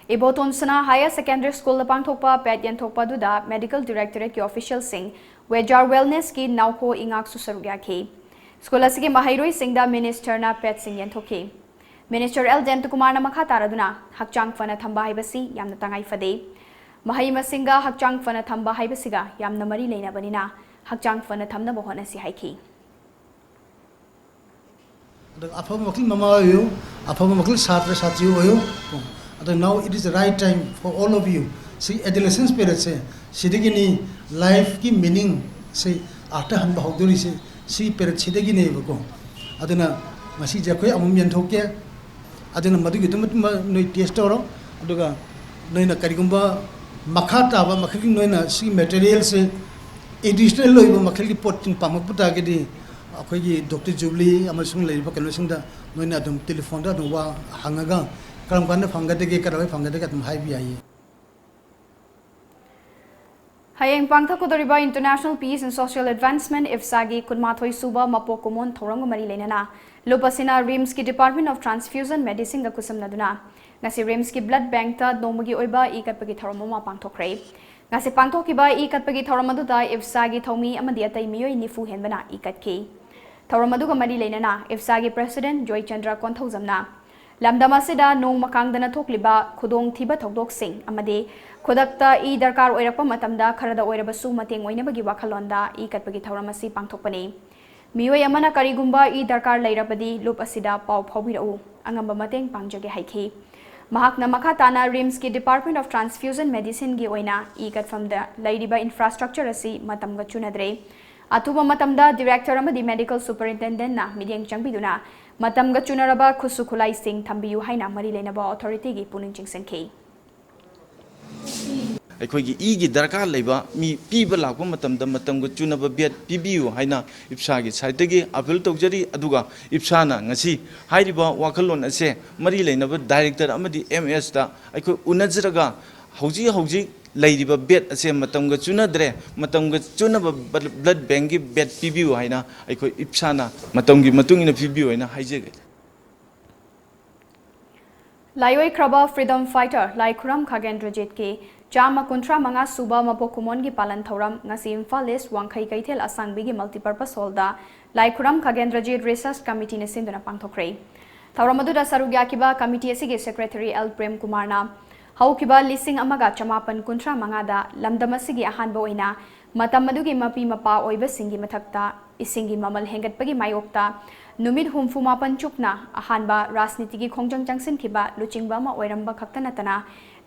ꯏꯕꯣꯇꯣꯟ ꯁꯅꯥ Higher Secondary Schoolꯗ ꯄꯥꯡꯊꯣꯛꯄ pad ꯌꯦꯟꯊꯣꯛꯄ ꯑꯗꯨꯗ Medical Directorateꯀꯤ officialꯁꯤꯡ, Vejar Wellnessꯀꯤ ꯅꯥꯎꯈꯣ ꯏꯉꯥꯛꯁꯨ ꯁꯔꯨꯛ ꯌꯥꯈꯤ꯫ School ꯑꯁꯤꯒꯤ ꯃꯍꯩꯔꯣꯏꯁꯤꯡꯗ ministerꯅ padꯁꯤꯡ ꯌꯦꯟꯊꯣꯛꯈꯤ꯫ Minister ꯑꯦꯜ ꯖꯌꯟꯇꯀꯨꯃꯥꯔꯅ ꯃꯈꯥ ꯇꯥꯔꯗꯨꯅ ꯍꯛꯆꯥꯡ ꯐꯅ ꯊꯝꯕ ꯍꯥꯏꯕꯁꯤ ꯌꯥꯝꯅ ꯇꯉꯥꯏ ꯐꯗꯦ꯫ ꯃꯍꯩ ꯃꯁꯤꯡꯒ ꯍꯛꯆꯥꯡ ꯐꯅ ꯊꯝꯕ ꯍꯥꯏꯕꯁꯤꯒ ꯌꯥꯝꯅ ꯃꯔꯤ ꯂꯩꯅꯕꯅꯤꯅ ꯍꯛꯆꯥꯡ ꯐꯅ ꯊꯝꯅꯕ ꯍꯣꯠꯅꯁꯤ ꯍꯥꯏꯈꯤ꯫ ꯑꯗꯨꯒ ꯑꯐꯕ ꯃꯈꯜ ꯃꯃꯥ ꯑꯣꯏꯌꯨ, ꯑꯐꯕ ꯃꯈꯜ ꯁꯥꯇ꯭ꯔ ꯁꯥꯇ꯭ꯔꯤ ꯑꯣꯏꯌꯨ꯫ ꯑꯗꯣ now it is the right time for all of you. ꯁꯤ adolescence periodꯁꯦ ꯁꯤꯗꯒꯤꯅꯤ lifeꯀꯤ meaning ꯁꯤ ꯑꯥꯔꯊ ꯍꯟꯕ ꯍꯧꯗꯣꯔꯤꯁꯦ ꯁꯤ period ꯁꯤꯗꯒꯤꯅꯦꯕꯀꯣ꯫ ꯑꯗꯨꯅ ꯉꯁꯤꯁꯦ ꯑꯩꯈꯣꯏ ꯑꯃꯃꯝ ꯌꯦꯟꯊꯣꯛꯀꯦ꯫ ꯑꯗꯨꯅ ꯃꯗꯨꯒꯤꯗꯃꯛ ꯅꯣꯏ test ꯇꯧꯔꯣ꯫ ꯑꯗꯨꯒ ꯅꯣꯏꯅ ꯀꯔꯤꯒꯨꯝꯕ ꯃꯈꯥ ꯇꯥꯕ ꯃꯈꯜꯒꯤ ꯅꯣꯏꯅ ꯁꯤꯒꯤ materialꯁꯦ additional ꯑꯣꯏꯕ ꯃꯈꯜꯒꯤ ꯄꯣꯠꯁꯤꯡ ꯄꯥꯝꯃꯛꯄ ꯇꯥꯔꯒꯗꯤ ꯑꯩꯈꯣꯏꯒꯤ Doctor Jubilee ꯑꯃꯁꯨꯡ ꯂꯩꯔꯤꯕ ꯀꯩꯅꯣꯁꯤꯡꯗ ꯅꯣꯏꯅ ꯑꯗꯨꯝ telephoneꯗ ꯑꯗꯨꯝ ꯋꯥ ꯍꯪꯉꯒ ꯀꯔꯝ ꯀꯥꯟꯗ ꯐꯪꯒꯗꯒꯦ, ꯀꯩꯗꯧꯉꯩ ꯐꯪꯒꯗꯒꯦ ꯑꯗꯨꯝ ꯍꯥꯏꯕ ꯌꯥꯏꯌꯦ꯫ ꯍꯌꯦꯡ ꯄꯥꯡꯊꯣꯛꯀꯗꯧꯔꯤꯕ International Peace and Social Advancement, ꯏꯞꯁꯥꯒꯤ ꯀꯨꯟꯃꯥꯊꯣꯏ ꯁꯨꯕ ꯃꯄꯣꯛ ꯀꯨꯝꯑꯣꯟ ꯊꯧꯔꯝꯒ ꯃꯔꯤ ꯂꯩꯅꯅ ꯂꯨꯞ ꯑꯁꯤꯅ ꯔꯤꯝꯁꯀꯤ Department of Transfusion Medicineꯒ ꯈꯨꯠꯁꯝꯅꯗꯨꯅ ꯉꯁꯤ ꯔꯤꯝꯁꯀꯤ blood bankꯇ ꯅꯣꯡꯃꯒꯤ ꯑꯣꯏꯕ ꯏ ꯀꯠꯄꯒꯤ ꯊꯧꯔꯝ ꯑꯃ ꯄꯥꯡꯊꯣꯛꯈ꯭ꯔꯦ꯫ ꯉꯁꯤ ꯄꯥꯡꯊꯣꯛꯈꯤꯕ ꯏ ꯀꯠꯄꯒꯤ ꯊꯧꯔꯝ ꯑꯗꯨꯗ ꯏꯞꯁꯥꯒꯤ ꯊꯧꯃꯤ ꯑꯃꯗꯤ ꯑꯇꯩ ꯃꯤꯑꯣꯏ ꯅꯤꯐꯨ ꯍꯦꯟꯕꯅ ꯏ ꯀꯠꯈꯤ꯫ ꯊꯧꯔꯝ ꯑꯗꯨꯒ ꯃꯔꯤ ꯂꯩꯅꯅ ꯏꯞꯁꯥꯒꯤ President ꯖꯣꯏꯆꯟꯗ꯭ꯔ ꯀꯣꯟꯊꯧꯖꯝꯅ ꯂꯝꯗꯝ ꯑꯁꯤꯗ ꯅꯣꯡꯃ ꯀꯥꯡꯗꯅ ꯊꯣꯛꯂꯤꯕ ꯈꯨꯗꯣꯡꯊꯤꯕ ꯊꯧꯗꯣꯛꯁꯤꯡ ꯑꯃꯗꯤ ꯈꯨꯗꯛꯇ ꯏ ꯗꯔꯀꯥꯔ ꯑꯣꯏꯔꯛꯄ ꯃꯇꯝꯗ ꯈꯔꯗ ꯑꯣꯏꯔꯕꯁꯨ ꯃꯇꯦꯡ ꯑꯣꯏꯅꯕꯒꯤ ꯋꯥꯈꯜꯂꯣꯟꯗ ꯏ ꯀꯠꯄꯒꯤ ꯊꯧꯔꯝ ꯑꯁꯤ ꯄꯥꯡꯊꯣꯛꯄꯅꯤ꯫ ꯃꯤꯑꯣꯏ ꯑꯃꯅ ꯀꯔꯤꯒꯨꯝꯕ ꯏ ꯗꯔꯀꯥꯔ ꯂꯩꯔꯕꯗꯤ ꯂꯨꯞ ꯑꯁꯤꯗ ꯄꯥꯎ ꯐꯥꯎꯕꯤꯔꯛꯎ, ꯑꯉꯝꯕ ꯃꯇꯦꯡ ꯄꯥꯡꯖꯒꯦ ꯍꯥꯏꯈꯤ꯫ ꯃꯍꯥꯛꯅ ꯃꯈꯥ ꯇꯥꯅ ꯔꯤꯝꯁꯀꯤ Department of Transfusion Medicineꯒꯤ ꯑꯣꯏꯅ ꯏ ꯀꯠꯐꯝꯗ ꯂꯩꯔꯤꯕ infrastructure ꯑꯁꯤ ꯃꯇꯝꯒ ꯆꯨꯅꯗ꯭ꯔꯦ꯫ ꯑꯊꯨꯕ ꯃꯇꯝꯗ Director ꯑꯃꯗꯤ Medical Superintendentꯅ ꯃꯤꯠꯌꯦꯡ ꯆꯪꯕꯤꯗꯨꯅ ꯃꯇꯝꯒ ꯆꯨꯅꯔꯕ ꯈꯨꯠꯁꯨ ꯈꯨꯠꯂꯥꯏꯁꯤꯡ ꯊꯝꯕꯤꯌꯨ ꯍꯥꯏꯅ ꯃꯔꯤ ꯂꯩꯅꯕ authorityꯒꯤ ꯄꯨꯛꯅꯤꯡ ꯆꯤꯡꯁꯤꯟꯈꯤ꯫ ꯑꯩꯈꯣꯏꯒꯤ ꯏꯒꯤ ꯗꯔꯀꯥꯔ ꯂꯩꯕ ꯃꯤ ꯄꯤꯕ ꯂꯥꯛꯄ ꯃꯇꯝꯗ ꯃꯇꯝꯒ ꯆꯨꯅꯕ bed ꯄꯤꯕꯤꯌꯨ ꯍꯥꯏꯅ ꯏꯞꯁꯥꯒꯤ sideꯇꯒꯤ appeal ꯇꯧꯖꯔꯤ꯫ ꯑꯗꯨꯒ ꯏꯞꯁꯥꯅ ꯉꯁꯤ ꯍꯥꯏꯔꯤꯕ ꯋꯥꯈꯜꯂꯣꯟ ꯑꯁꯦ ꯃꯔꯤ ꯂꯩꯅꯕ Director ꯑꯃꯗꯤ MSꯇ ꯑꯩꯈꯣꯏ ꯎꯅꯖꯔꯒ ꯍꯧꯖꯤꯛ ꯍꯧꯖꯤꯛ ꯂꯩꯔꯤꯕ bed ꯑꯁꯦ ꯃꯇꯝꯒ ꯆꯨꯅꯗ꯭ꯔꯦ, ꯃꯇꯝꯒ ꯆꯨꯅꯕ blood bankꯀꯤ bed ꯄꯤꯕꯤꯌꯨ ꯍꯥꯏꯅ ꯑꯩꯈꯣꯏ ꯏꯞꯁꯥꯅ ꯃꯇꯝꯒꯤ ꯃꯇꯨꯡ ꯏꯟꯅ ꯄꯤꯕꯤꯌꯨ ꯍꯥꯏꯅ ꯍꯥꯏꯖꯒꯦ꯫ ꯂꯥꯏꯑꯣꯏꯈ꯭ꯔꯕ freedom fighter ꯂꯥꯏꯈꯨꯔꯝ ꯈꯥꯒꯦꯟꯗ꯭ꯔꯖꯤꯠꯀꯤ ꯆꯥꯝꯃ ꯀꯨꯟꯊ꯭ꯔꯥ ꯃꯉꯥ ꯁꯨꯕ ꯃꯄꯣꯛ ꯀꯨꯝꯑꯣꯟꯒꯤ ꯄꯥꯂꯟ ꯊꯧꯔꯝ ꯉꯁꯤ ꯏꯝꯐꯥꯜ East ꯋꯥꯡꯈꯩ ꯀꯩꯊꯦꯜ ꯑꯁꯥꯡꯕꯤꯒꯤ multipurpose hallꯗ ꯂꯥꯏꯈꯨꯔꯝ ꯈꯥꯒꯦꯟꯗ꯭ꯔꯖꯤꯠ research committeeꯅ ꯁꯤꯟꯗꯨꯅ ꯄꯥꯡꯊꯣꯛꯈ꯭ꯔꯦ꯫ ꯊꯧꯔꯝ ꯑꯗꯨꯗ ꯁꯔꯨꯛ ꯌꯥꯈꯤꯕ committee ꯑꯁꯤꯒꯤ secretary L ꯄ꯭ꯔꯦꯝ ꯀꯨꯃꯥꯔꯅ ꯍꯧꯈꯤꯕ ꯂꯤꯁꯤꯡ ꯑꯃꯒ ꯆꯃꯥꯄꯟ ꯀꯨꯟꯊ꯭ꯔꯥ ꯃꯉꯥꯗ ꯂꯝꯗꯝ ꯑꯁꯤꯒꯤ ꯑꯍꯥꯟꯕ ꯑꯣꯏꯅ ꯃꯇꯝ ꯑꯗꯨꯒꯤ ꯃꯄꯤ ꯃꯄꯥ ꯑꯣꯏꯕꯁꯤꯡꯒꯤ ꯃꯊꯛꯇ ꯏꯁꯤꯡꯒꯤ ꯃꯃꯜ ꯍꯦꯟꯒꯠꯄꯒꯤ ꯃꯥꯌꯣꯛꯇ ꯅꯨꯃꯤꯠ ꯍꯨꯝꯐꯨ ꯃꯥꯄꯟ ꯆꯨꯞꯅ ꯑꯍꯥꯟꯕ ꯔꯥꯖꯅꯤꯇꯤꯒꯤ ꯈꯣꯡꯖꯪ ꯆꯪꯁꯤꯟꯈꯤꯕ ꯂꯨꯆꯤꯡꯕ ꯑꯃ ꯑꯣꯏꯔꯝꯕ ꯈꯛꯇ ꯅꯠꯇꯅ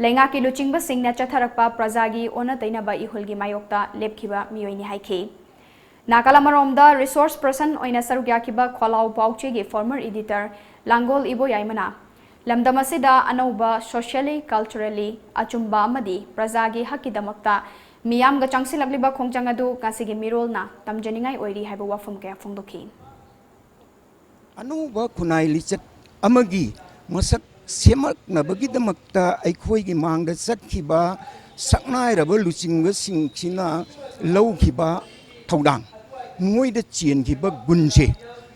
ꯂꯩꯉꯥꯛꯀꯤ ꯂꯨꯆꯤꯡꯕꯁꯤꯡꯅ ꯆꯠꯊꯔꯛꯄ ꯄ꯭ꯔꯖꯥꯒꯤ ꯑꯣꯟꯅ ꯇꯩꯅꯕ ꯏꯍꯨꯜꯒꯤ ꯃꯥꯌꯣꯛꯇ ꯂꯦꯞꯈꯤꯕ ꯃꯤꯑꯣꯏꯅꯤ ꯍꯥꯏꯈꯤ꯫ ꯅꯥꯀꯜ ꯑꯃꯔꯣꯝꯗ resource person ꯑꯣꯏꯅ ꯁꯔꯨꯛ ꯌꯥꯈꯤꯕ ꯈꯣꯂꯥꯎ ꯄꯥꯎꯆꯦꯒꯤ former editor ꯂꯥꯡꯒꯣꯜ ꯏꯕꯣꯌꯥꯏꯃꯅ ꯂꯝꯗꯝ ꯑꯁꯤꯗ ꯑꯅꯧꯕ socially, culturally ꯑꯆꯨꯝꯕ ꯑꯃꯗꯤ ꯄ꯭ꯔꯖꯥꯒꯤ ꯍꯛꯀꯤꯗꯃꯛꯇ ꯃꯤꯌꯥꯝꯒ ꯆꯪꯁꯤꯜꯂꯛꯂꯤꯕ ꯈꯣꯡꯖꯪ ꯑꯗꯨ ꯉꯁꯤꯒꯤ ꯃꯤꯔꯣꯜꯅ ꯇꯝꯖꯅꯤꯡꯉꯥꯏ ꯑꯣꯏꯔꯤ ꯍꯥꯏꯕ ꯋꯥꯐꯝ ꯀꯌꯥ ꯐꯣꯡꯗꯣꯛꯈꯤ꯫ ꯑꯅꯧꯕ ꯈꯨꯟꯅꯥꯏ ꯂꯤꯆꯠ ꯑꯃꯒꯤ ꯃꯁꯛ ꯁꯦꯝꯃꯛꯅꯕꯒꯤꯗꯃꯛꯇ ꯑꯩꯈꯣꯏꯒꯤ ꯃꯥꯡꯗ ꯆꯠꯈꯤꯕ ꯁꯛꯅꯥꯏꯔꯕ ꯂꯨꯆꯤꯡꯕꯁꯤꯡꯁꯤꯅ ꯂꯧꯈꯤꯕ ꯊꯧꯗꯥꯡ, ꯃꯣꯏꯗ ꯆꯦꯟꯈꯤꯕ ꯒꯨꯟꯁꯦ,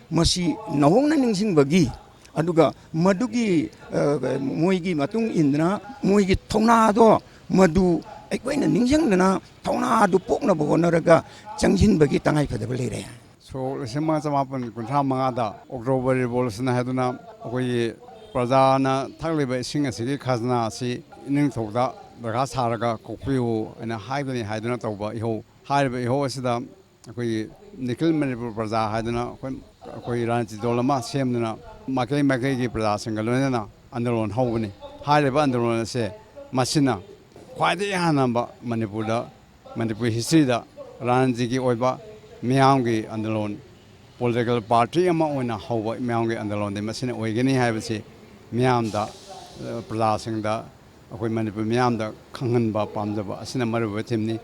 ꯃꯁꯤ ꯅꯧꯍꯧꯅ ꯅꯤꯡꯁꯤꯡꯕꯒꯤ, ꯑꯗꯨꯒ ꯃꯗꯨꯒꯤ, ꯑ, ꯃꯣꯏꯒꯤ ꯃꯇꯨꯡ ꯏꯟꯗꯅ ꯃꯣꯏꯒꯤ ꯊꯧꯅꯥꯗꯣ, ꯃꯗꯨ ꯑꯩꯈꯣꯏꯅ ꯅꯤꯡꯁꯤꯡꯗꯅ ꯊꯧꯅꯥꯗꯨ ꯄꯣꯛꯅꯕ ꯍꯣꯠꯅꯔꯒ ꯆꯪꯁꯤꯟꯕꯒꯤ ꯇꯉꯥꯏꯐꯗꯕ ꯂꯩꯔꯦ꯫ ꯁꯣꯛ ꯂꯤꯁꯤꯡ ꯑꯃ ꯆꯃꯥꯄꯟ ꯀꯨꯟꯊ꯭ꯔꯥ ꯃꯉꯥꯗ October Revolution ꯍꯥꯏꯗꯨꯅ ꯑꯩꯈꯣꯏꯒꯤ ꯄ꯭ꯔꯖꯥꯅ ꯊꯛꯂꯤꯕ ꯏꯁꯤꯡ ꯑꯁꯤꯒꯤ ꯈꯖꯅꯥ ꯑꯁꯤ ꯏꯅꯤꯡꯊꯧꯗ ꯗꯔꯀꯥꯔ ꯁꯥꯔꯒ ꯀꯣꯛꯄꯤꯌꯨ ꯍꯥꯏꯅ ꯍꯥꯏꯒꯅꯤ ꯍꯥꯏꯗꯨꯅ ꯇꯧꯕ ꯏꯍꯧ꯫ ꯍꯥꯏꯔꯤꯕ ꯏꯍꯧ ꯑꯁꯤꯗ ꯑꯩꯈꯣꯏꯒꯤ ꯅꯤꯈꯤꯜ ꯃꯅꯤꯄꯨꯔ ꯄ꯭ꯔꯖꯥ ꯍꯥꯏꯗꯨꯅ ꯑꯩꯈꯣꯏ, ꯑꯩꯈꯣꯏ ꯔꯥꯖꯅꯤꯇꯤ ꯗꯣꯜ ꯑꯃ ꯁꯦꯝꯗꯨꯅ ꯃꯥꯏꯀꯩ ꯃꯥꯏꯀꯩꯒꯤ ꯄ꯭ꯔꯖꯥꯁꯤꯡꯒ ꯂꯣꯏꯅꯅ ꯑꯟꯗꯣꯂꯣꯟ ꯍꯧꯕꯅꯤ꯫ ꯍꯥꯏꯔꯤꯕ ꯑꯟꯗꯣꯂꯣꯟ ꯑꯁꯦ ꯃꯁꯤꯅ ꯈ꯭ꯋꯥꯏꯗꯒꯤ ꯑꯍꯥꯟꯕ ꯃꯅꯤꯄꯨꯔꯗ, ꯃꯅꯤꯄꯨꯔ historyꯗ ꯔꯥꯖꯅꯤꯇꯤꯒꯤ ꯑꯣꯏꯕ ꯃꯤꯌꯥꯝꯒꯤ ꯑꯟꯗꯣꯂꯣꯟ, political party ꯑꯃ ꯑꯣꯏꯅ ꯍꯧꯕ ꯃꯤꯌꯥꯝꯒꯤ ꯑꯟꯗꯣꯂꯣꯟꯗꯤ ꯃꯁꯤꯅ ꯑꯣꯏꯒꯅꯤ ꯍꯥꯏꯕꯁꯤ ꯃꯤꯌꯥꯝꯗ, ꯑ, ꯄ꯭ꯔꯖꯥꯁꯤꯡꯗ, ꯑꯩꯈꯣꯏ ꯃꯅꯤꯄꯨꯔ ꯃꯤꯌꯥꯝꯗ ꯈꯪꯍꯟꯕ ꯄꯥꯝꯖꯕ ꯑꯁꯤꯅ ꯃꯔꯨꯑꯣꯏꯕ theme ꯅꯤ꯫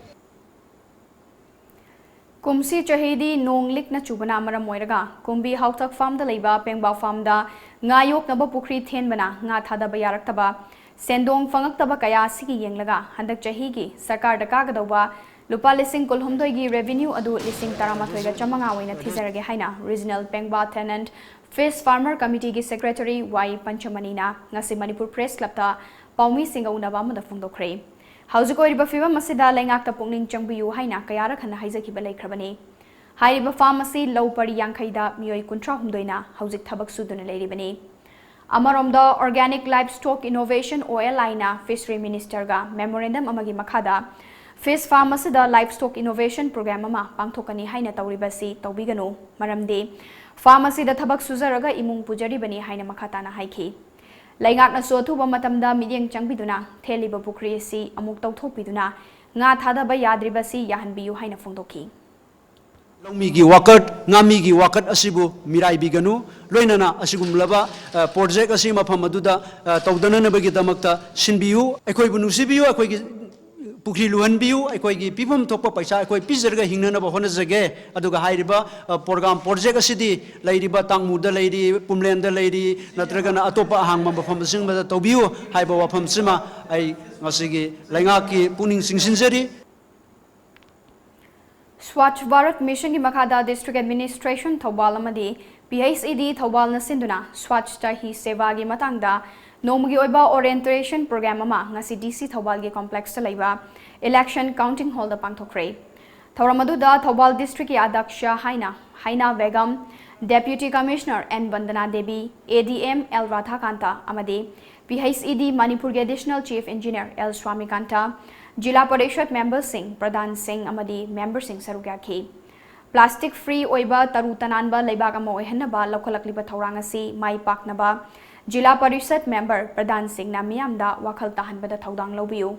ꯀꯨꯝꯁꯤ ꯆꯍꯤꯗꯤ ꯅꯣꯡ ꯂꯤꯛꯅ ꯆꯨꯕꯅ ꯃꯔꯝ ꯑꯣꯏꯔꯒ ꯀꯨꯝꯕꯤ ꯍꯥꯎꯇꯛ farmꯗ ꯂꯩꯕ ꯄꯦꯡꯕꯥ farmꯗ ꯉꯥ ꯌꯣꯛꯅꯕ ꯄꯨꯈ꯭ꯔꯤ ꯊꯦꯟꯕꯅ ꯉꯥ ꯊꯥꯗꯕ ꯌꯥꯔꯛꯇꯕ, ꯁꯦꯟꯗꯣꯡ ꯐꯪꯉꯛꯇꯕ ꯀꯌꯥ ꯑꯁꯤꯒꯤ ꯌꯦꯡꯂꯒ ꯍꯟꯗꯛ ꯆꯍꯤꯒꯤ ꯁꯔꯀꯥꯔꯗ ꯀꯥꯒꯗꯧꯕ ꯂꯨꯄꯥ ꯂꯤꯁꯤꯡ ꯀꯨꯟꯍꯨꯝꯗꯣꯏꯒꯤ revenue ꯑꯗꯨ ꯂꯤꯁꯤꯡ ꯇꯔꯥꯃꯥꯊꯣꯏꯒ ꯆꯥꯃꯉꯥ ꯑꯣꯏꯅ ꯊꯤꯖꯔꯒꯦ ꯍꯥꯏꯅ Regional ꯄꯦꯡꯕꯥ Tenant Fish Farmer Committeeꯒꯤ Secretary ꯋꯥꯏ ꯄꯟꯆꯃꯅꯤꯅ ꯉꯁꯤ ꯃꯅꯤꯄꯨꯔ Press Clubꯇ ꯄꯥꯎꯃꯤꯁꯤꯡꯒ ꯎꯅꯕ ꯑꯃꯗ ꯐꯣꯡꯗꯣꯛꯈ꯭ꯔꯦ꯫ ꯍꯧꯖꯤꯛ ꯑꯣꯏꯔꯤꯕ ꯐꯤꯕꯝ ꯑꯁꯤꯗ ꯂꯩꯉꯥꯛꯇ ꯄꯨꯛꯅꯤꯡ ꯆꯪꯕꯤꯌꯨ ꯍꯥꯏꯅ ꯀꯌꯥꯔꯛ ꯍꯟꯅ ꯍꯥꯏꯖꯈꯤꯕ ꯂꯩꯈ꯭ꯔꯕꯅꯤ꯫ ꯍꯥꯏꯔꯤꯕ farm ꯑꯁꯤ ꯂꯧ ꯄꯔꯤ ꯌꯥꯡꯈꯩꯗ ꯃꯤꯑꯣꯏ ꯀꯨꯟꯊ꯭ꯔꯥꯍꯨꯝꯗꯣꯏꯅ ꯍꯧꯖꯤꯛ ꯊꯕꯛ ꯁꯨꯗꯨꯅ ꯂꯩꯔꯤꯕꯅꯤ꯫ ꯑꯃꯔꯣꯝꯗ Organic Livestock Innovation, OLIꯅ Fishery Ministerꯒ memorandum ꯑꯃꯒꯤ ꯃꯈꯥꯗ fish farm ꯑꯁꯤꯗ livestock innovation program ꯑꯃ ꯄꯥꯡꯊꯣꯛꯀꯅꯤ ꯍꯥꯏꯅ ꯇꯧꯔꯤꯕꯁꯤ ꯇꯧꯕꯤꯒꯅꯨ, ꯃꯔꯝꯗꯤ farm ꯑꯁꯤꯗ ꯊꯕꯛ ꯁꯨꯖꯔꯒ ꯏꯃꯨꯡ ꯄꯨꯖꯔꯤꯕꯅꯤ ꯍꯥꯏꯅ ꯃꯈꯥ ꯇꯥꯅ ꯍꯥꯏꯈꯤ꯫ ꯂꯩꯉꯥꯛꯅꯁꯨ ꯑꯊꯨꯕ ꯃꯇꯝꯗ ꯃꯤꯠꯌꯦꯡ ꯆꯪꯕꯤꯗꯨꯅ ꯊꯦꯜꯂꯤꯕ ꯄꯨꯈ꯭ꯔꯤ ꯑꯁꯤ ꯑꯃꯨꯛ ꯇꯧꯊꯣꯛꯄꯤꯗꯨꯅ ꯉꯥ ꯊꯥꯗꯕ ꯌꯥꯗ꯭ꯔꯤꯕꯁꯤ ꯌꯥꯍꯟꯕꯤꯌꯨ ꯍꯥꯏꯅ ꯐꯣꯡꯗꯣꯛꯈꯤ꯫ ꯂꯧꯃꯤꯒꯤ ꯋꯥꯀꯠ, ꯉꯥꯃꯤꯒꯤ ꯋꯥꯀꯠ ꯑꯁꯤꯕꯨ ꯃꯤꯔꯥꯏꯕꯤꯒꯅꯨ꯫ ꯂꯣꯏꯅꯅ ꯑꯁꯤꯒꯨꯝꯂꯕ ꯄ꯭ꯔꯣꯖꯦꯛ ꯑꯁꯤ ꯃꯐꯝ ꯑꯗꯨꯗ ꯇꯧꯗꯅꯅꯕꯒꯤꯗꯃꯛꯇ ꯁꯤꯟꯕꯤꯌꯨ꯫ ꯑꯩꯈꯣꯏꯕꯨ ꯅꯨꯡꯁꯤꯕꯤꯌꯨ, ꯑꯩꯈꯣꯏꯒꯤ ꯄꯨꯈ꯭ꯔꯤ ꯂꯨꯍꯟꯕꯤꯌꯨ, ꯑꯩꯈꯣꯏꯒꯤ ꯄꯤꯐꯝ ꯊꯣꯛꯄ ꯄꯩꯁꯥ ꯑꯩꯈꯣꯏ ꯄꯤꯖꯔꯒ ꯍꯤꯡꯅꯅꯕ ꯍꯣꯠꯅꯖꯒꯦ꯫ ꯑꯗꯨꯒ ꯍꯥꯏꯔꯤꯕ, ꯑ, program project ꯑꯁꯤꯗꯤ ꯂꯩꯔꯤꯕ ꯇꯥꯡꯃꯨꯗ ꯂꯩꯔꯤ, ꯄꯨꯝꯂꯦꯟꯗ ꯂꯩꯔꯤ, ꯅꯠꯇ꯭ꯔꯒꯅ ꯑꯇꯣꯞꯄ ꯑꯍꯥꯡꯕ ꯃꯐꯝꯁꯤꯡꯗ ꯇꯧꯕꯤꯌꯨ ꯍꯥꯏꯕ ꯋꯥꯐꯝꯁꯤꯃ ꯑꯩ ꯉꯁꯤꯒꯤ ꯂꯩꯉꯥꯛꯀꯤ ꯄꯨꯛꯅꯤꯡ ꯆꯤꯡꯁꯤꯟꯖꯔꯤ꯫ Swachh Bharat Mission ꯒꯤ ꯃꯈꯥꯗ District Administration ꯊꯧꯕꯥꯜ ꯑꯃꯗꯤ P H E D ꯊꯧꯕꯥꯜꯅ ꯁꯤꯟꯗꯨꯅ Swachhta Hi Seva ꯒꯤ ꯃꯇꯥꯡꯗ ꯅꯣꯡꯃꯒꯤ ꯑꯣꯏꯕ orientation program ꯑꯃ ꯉꯁꯤ D C ꯊꯧꯕꯥꯜꯒꯤ complex ꯇ ꯂꯩꯕ election counting hall ꯗ ꯄꯥꯡꯊꯣꯛꯈ꯭ꯔꯦ꯫ ꯊꯧꯔꯝ ꯑꯗꯨꯗ ꯊꯧꯕꯥꯜ district ꯀꯤ ꯑꯗ꯭ꯌꯛꯁ ꯍꯥꯏꯅ ꯍꯥꯏꯅꯥ Begum, Deputy Commissioner N Vandana Devi, A D M L ꯔꯥꯙꯥꯀꯥꯟꯇ ꯑꯃꯗꯤ P H E D ꯃꯅꯤꯄꯨꯔꯒꯤ Additional Chief Engineer L ꯁ꯭ꯋꯥꯃꯤꯀꯥꯟꯇ, ꯖꯤꯂꯥ ꯄꯔꯤꯁꯗ member ꯁꯤꯡ, ꯄ꯭ꯔꯙꯥꯟꯁꯤꯡ ꯑꯃꯗꯤ member ꯁꯤꯡ ꯁꯔꯨꯛ ꯌꯥꯈꯤ꯫ Plastic free ꯑꯣꯏꯕ ꯇꯔꯨ ꯇꯅꯥꯟꯕ ꯂꯩꯕꯥꯛ ꯑꯃ ꯑꯣꯏꯍꯟꯅꯕ ꯂꯧꯈꯠꯂꯛꯂꯤꯕ ꯊꯧꯔꯥꯡ ꯑꯁꯤ ꯃꯥꯏ ꯄꯥꯛꯅꯕ ꯖꯤꯂꯥ ꯄꯔꯤꯁꯗ member, ꯄ꯭ꯔꯙꯥꯟꯁꯤꯡꯅ ꯃꯤꯌꯥꯝꯗ ꯋꯥꯈꯜ ꯇꯥꯍꯟꯕꯗ ꯊꯧꯗꯥꯡ ꯂꯧꯕꯤꯌꯨ꯫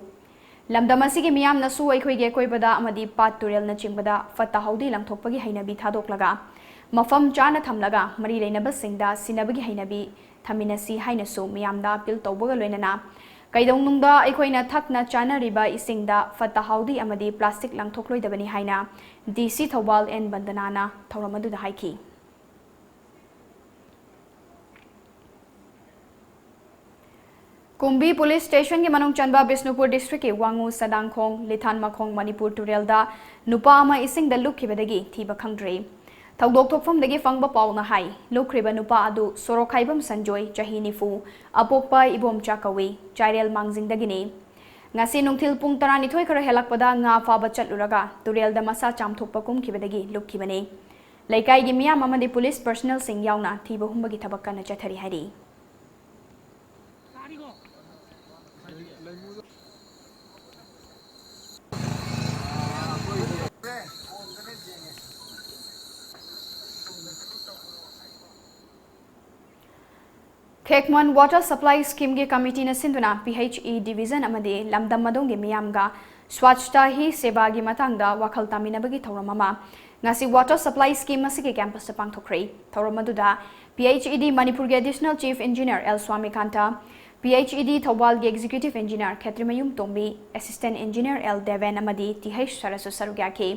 ꯂꯝꯗꯝ ꯑꯁꯤꯒꯤ ꯃꯤꯌꯥꯝꯅꯁꯨ ꯑꯩꯈꯣꯏꯒꯤ ꯑꯀꯣꯏꯕꯗ ꯑꯃꯗꯤ ꯄꯥꯠ ꯇꯨꯔꯦꯜꯅꯆꯤꯡꯕꯗ ꯐꯠꯇ ꯍꯥꯎꯗꯤ ꯂꯪꯊꯣꯛꯄꯒꯤ ꯍꯩꯅꯕꯤ ꯊꯥꯗꯣꯛꯂꯒ ꯃꯐꯝ ꯆꯥꯅ ꯊꯝꯂꯒ ꯃꯔꯤ ꯂꯩꯅꯕꯁꯤꯡꯗ ꯁꯤꯟꯅꯕꯒꯤ ꯍꯩꯅꯕꯤ ꯊꯝꯃꯤꯟꯅꯁꯤ ꯍꯥꯏꯅꯁꯨ ꯃꯤꯌꯥꯝꯗ appeal ꯇꯧꯕꯒ ꯂꯣꯏꯅꯅ ꯀꯩꯗꯧꯅꯨꯡꯗ ꯑꯩꯈꯣꯏꯅ ꯊꯛꯅ ꯆꯥꯅꯔꯤꯕ ꯏꯁꯤꯡꯗ ꯐꯠꯇ ꯍꯥꯎꯗꯤ ꯑꯃꯗꯤ plastic ꯂꯪꯊꯣꯛꯂꯣꯏꯗꯕꯅꯤ ꯍꯥꯏꯅ D C ꯊꯧꯕꯥꯜ N ꯕꯟꯗꯅꯥꯅ ꯊꯧꯔꯝ ꯑꯗꯨꯗ ꯍꯥꯏꯈꯤ꯫ ꯀꯨꯝꯕꯤ police station ꯒꯤ ꯃꯅꯨꯡ ꯆꯟꯕ ꯕꯤꯁꯅꯨꯄꯨꯔ district ꯀꯤ ꯋꯥꯉꯨ ꯁꯗꯥꯡꯈꯣꯡ, ꯂꯤꯊꯥꯟꯃꯈꯣꯡ ꯃꯅꯤꯄꯨꯔ ꯇꯨꯔꯦꯜꯗ ꯅꯨꯄꯥ ꯑꯃ ꯏꯁꯤꯡꯗ ꯂꯨꯞꯈꯤꯕꯗꯒꯤ ꯊꯤꯕ ꯈꯪꯗ꯭ꯔꯤ꯫ ꯊꯧꯗꯣꯛ ꯊꯣꯛꯐꯝꯗꯒꯤ ꯐꯪꯕ ꯄꯥꯎꯅ ꯍꯥꯏ, ꯂꯨꯞꯈ꯭ꯔꯤꯕ ꯅꯨꯄꯥ ꯑꯗꯨ ꯁꯣꯔꯣꯛꯈꯥꯏꯕꯝ ꯁꯟꯖꯣꯏ, ꯆꯍꯤ ꯅꯤꯐꯨ, ꯑꯄꯣꯛꯄ ꯏꯕꯣꯝꯆꯥ ꯀꯧꯏ, ꯆꯥꯏꯔꯦꯜ ꯃꯥꯡꯖꯤꯡꯗꯒꯤꯅꯤ꯫ ꯉꯁꯤ ꯅꯨꯡꯊꯤꯜ ꯄꯨꯡ ꯇꯔꯥꯅꯤꯊꯣꯏ ꯈꯔ ꯍꯦꯜꯂꯛꯄꯗ ꯉꯥ ꯐꯥꯕ ꯆꯠꯂꯨꯔꯒ ꯇꯨꯔꯦꯜꯗ ꯃꯁꯥ ꯆꯥꯝꯊꯣꯛꯄ ꯀꯨꯝꯈꯤꯕꯗꯒꯤ ꯂꯨꯞꯈꯤꯕꯅꯤ꯫ ꯂꯩꯀꯥꯏꯒꯤ ꯃꯤꯌꯥꯝ ꯑꯃꯗꯤ police personnel ꯁꯤꯡ ꯌꯥꯎꯅ ꯊꯤꯕ ꯍꯨꯝꯕꯒꯤ ꯊꯕꯛ ꯀꯟꯅ ꯆꯠꯊꯔꯤ ꯍꯥꯏꯔꯤ꯫ ꯈꯦꯛꯃꯟ water supply scheme ꯒꯤ committee ꯅ ꯁꯤꯟꯗꯨꯅ P H E division ꯑꯃꯗꯤ ꯂꯝꯗꯝ ꯑꯗꯣꯝꯒꯤ ꯃꯤꯌꯥꯝꯒ Swachhta Hi Seva ꯒꯤ ꯃꯇꯥꯡꯗ ꯋꯥꯈꯜ ꯇꯥꯃꯤꯟꯅꯕꯒꯤ ꯊꯧꯔꯝ ꯑꯃ ꯉꯁꯤ water supply scheme ꯑꯁꯤꯒꯤ campus ꯇ ꯄꯥꯡꯊꯣꯛꯈ꯭ꯔꯦ꯫ ꯊꯧꯔꯝ ꯑꯗꯨꯗ P H E D ꯃꯅꯤꯄꯨꯔꯒꯤ Additional Chief Engineer L Swamikant, P H E D ꯊꯧꯕꯥꯜꯒꯤ Executive Engineer Khetrimayum Tombi, Assistant Engineer L Deben ꯑꯃꯗꯤ ꯇꯤ ꯍꯩꯆ ꯁꯔꯁꯨ ꯁꯔꯨꯛ ꯌꯥꯈꯤ꯫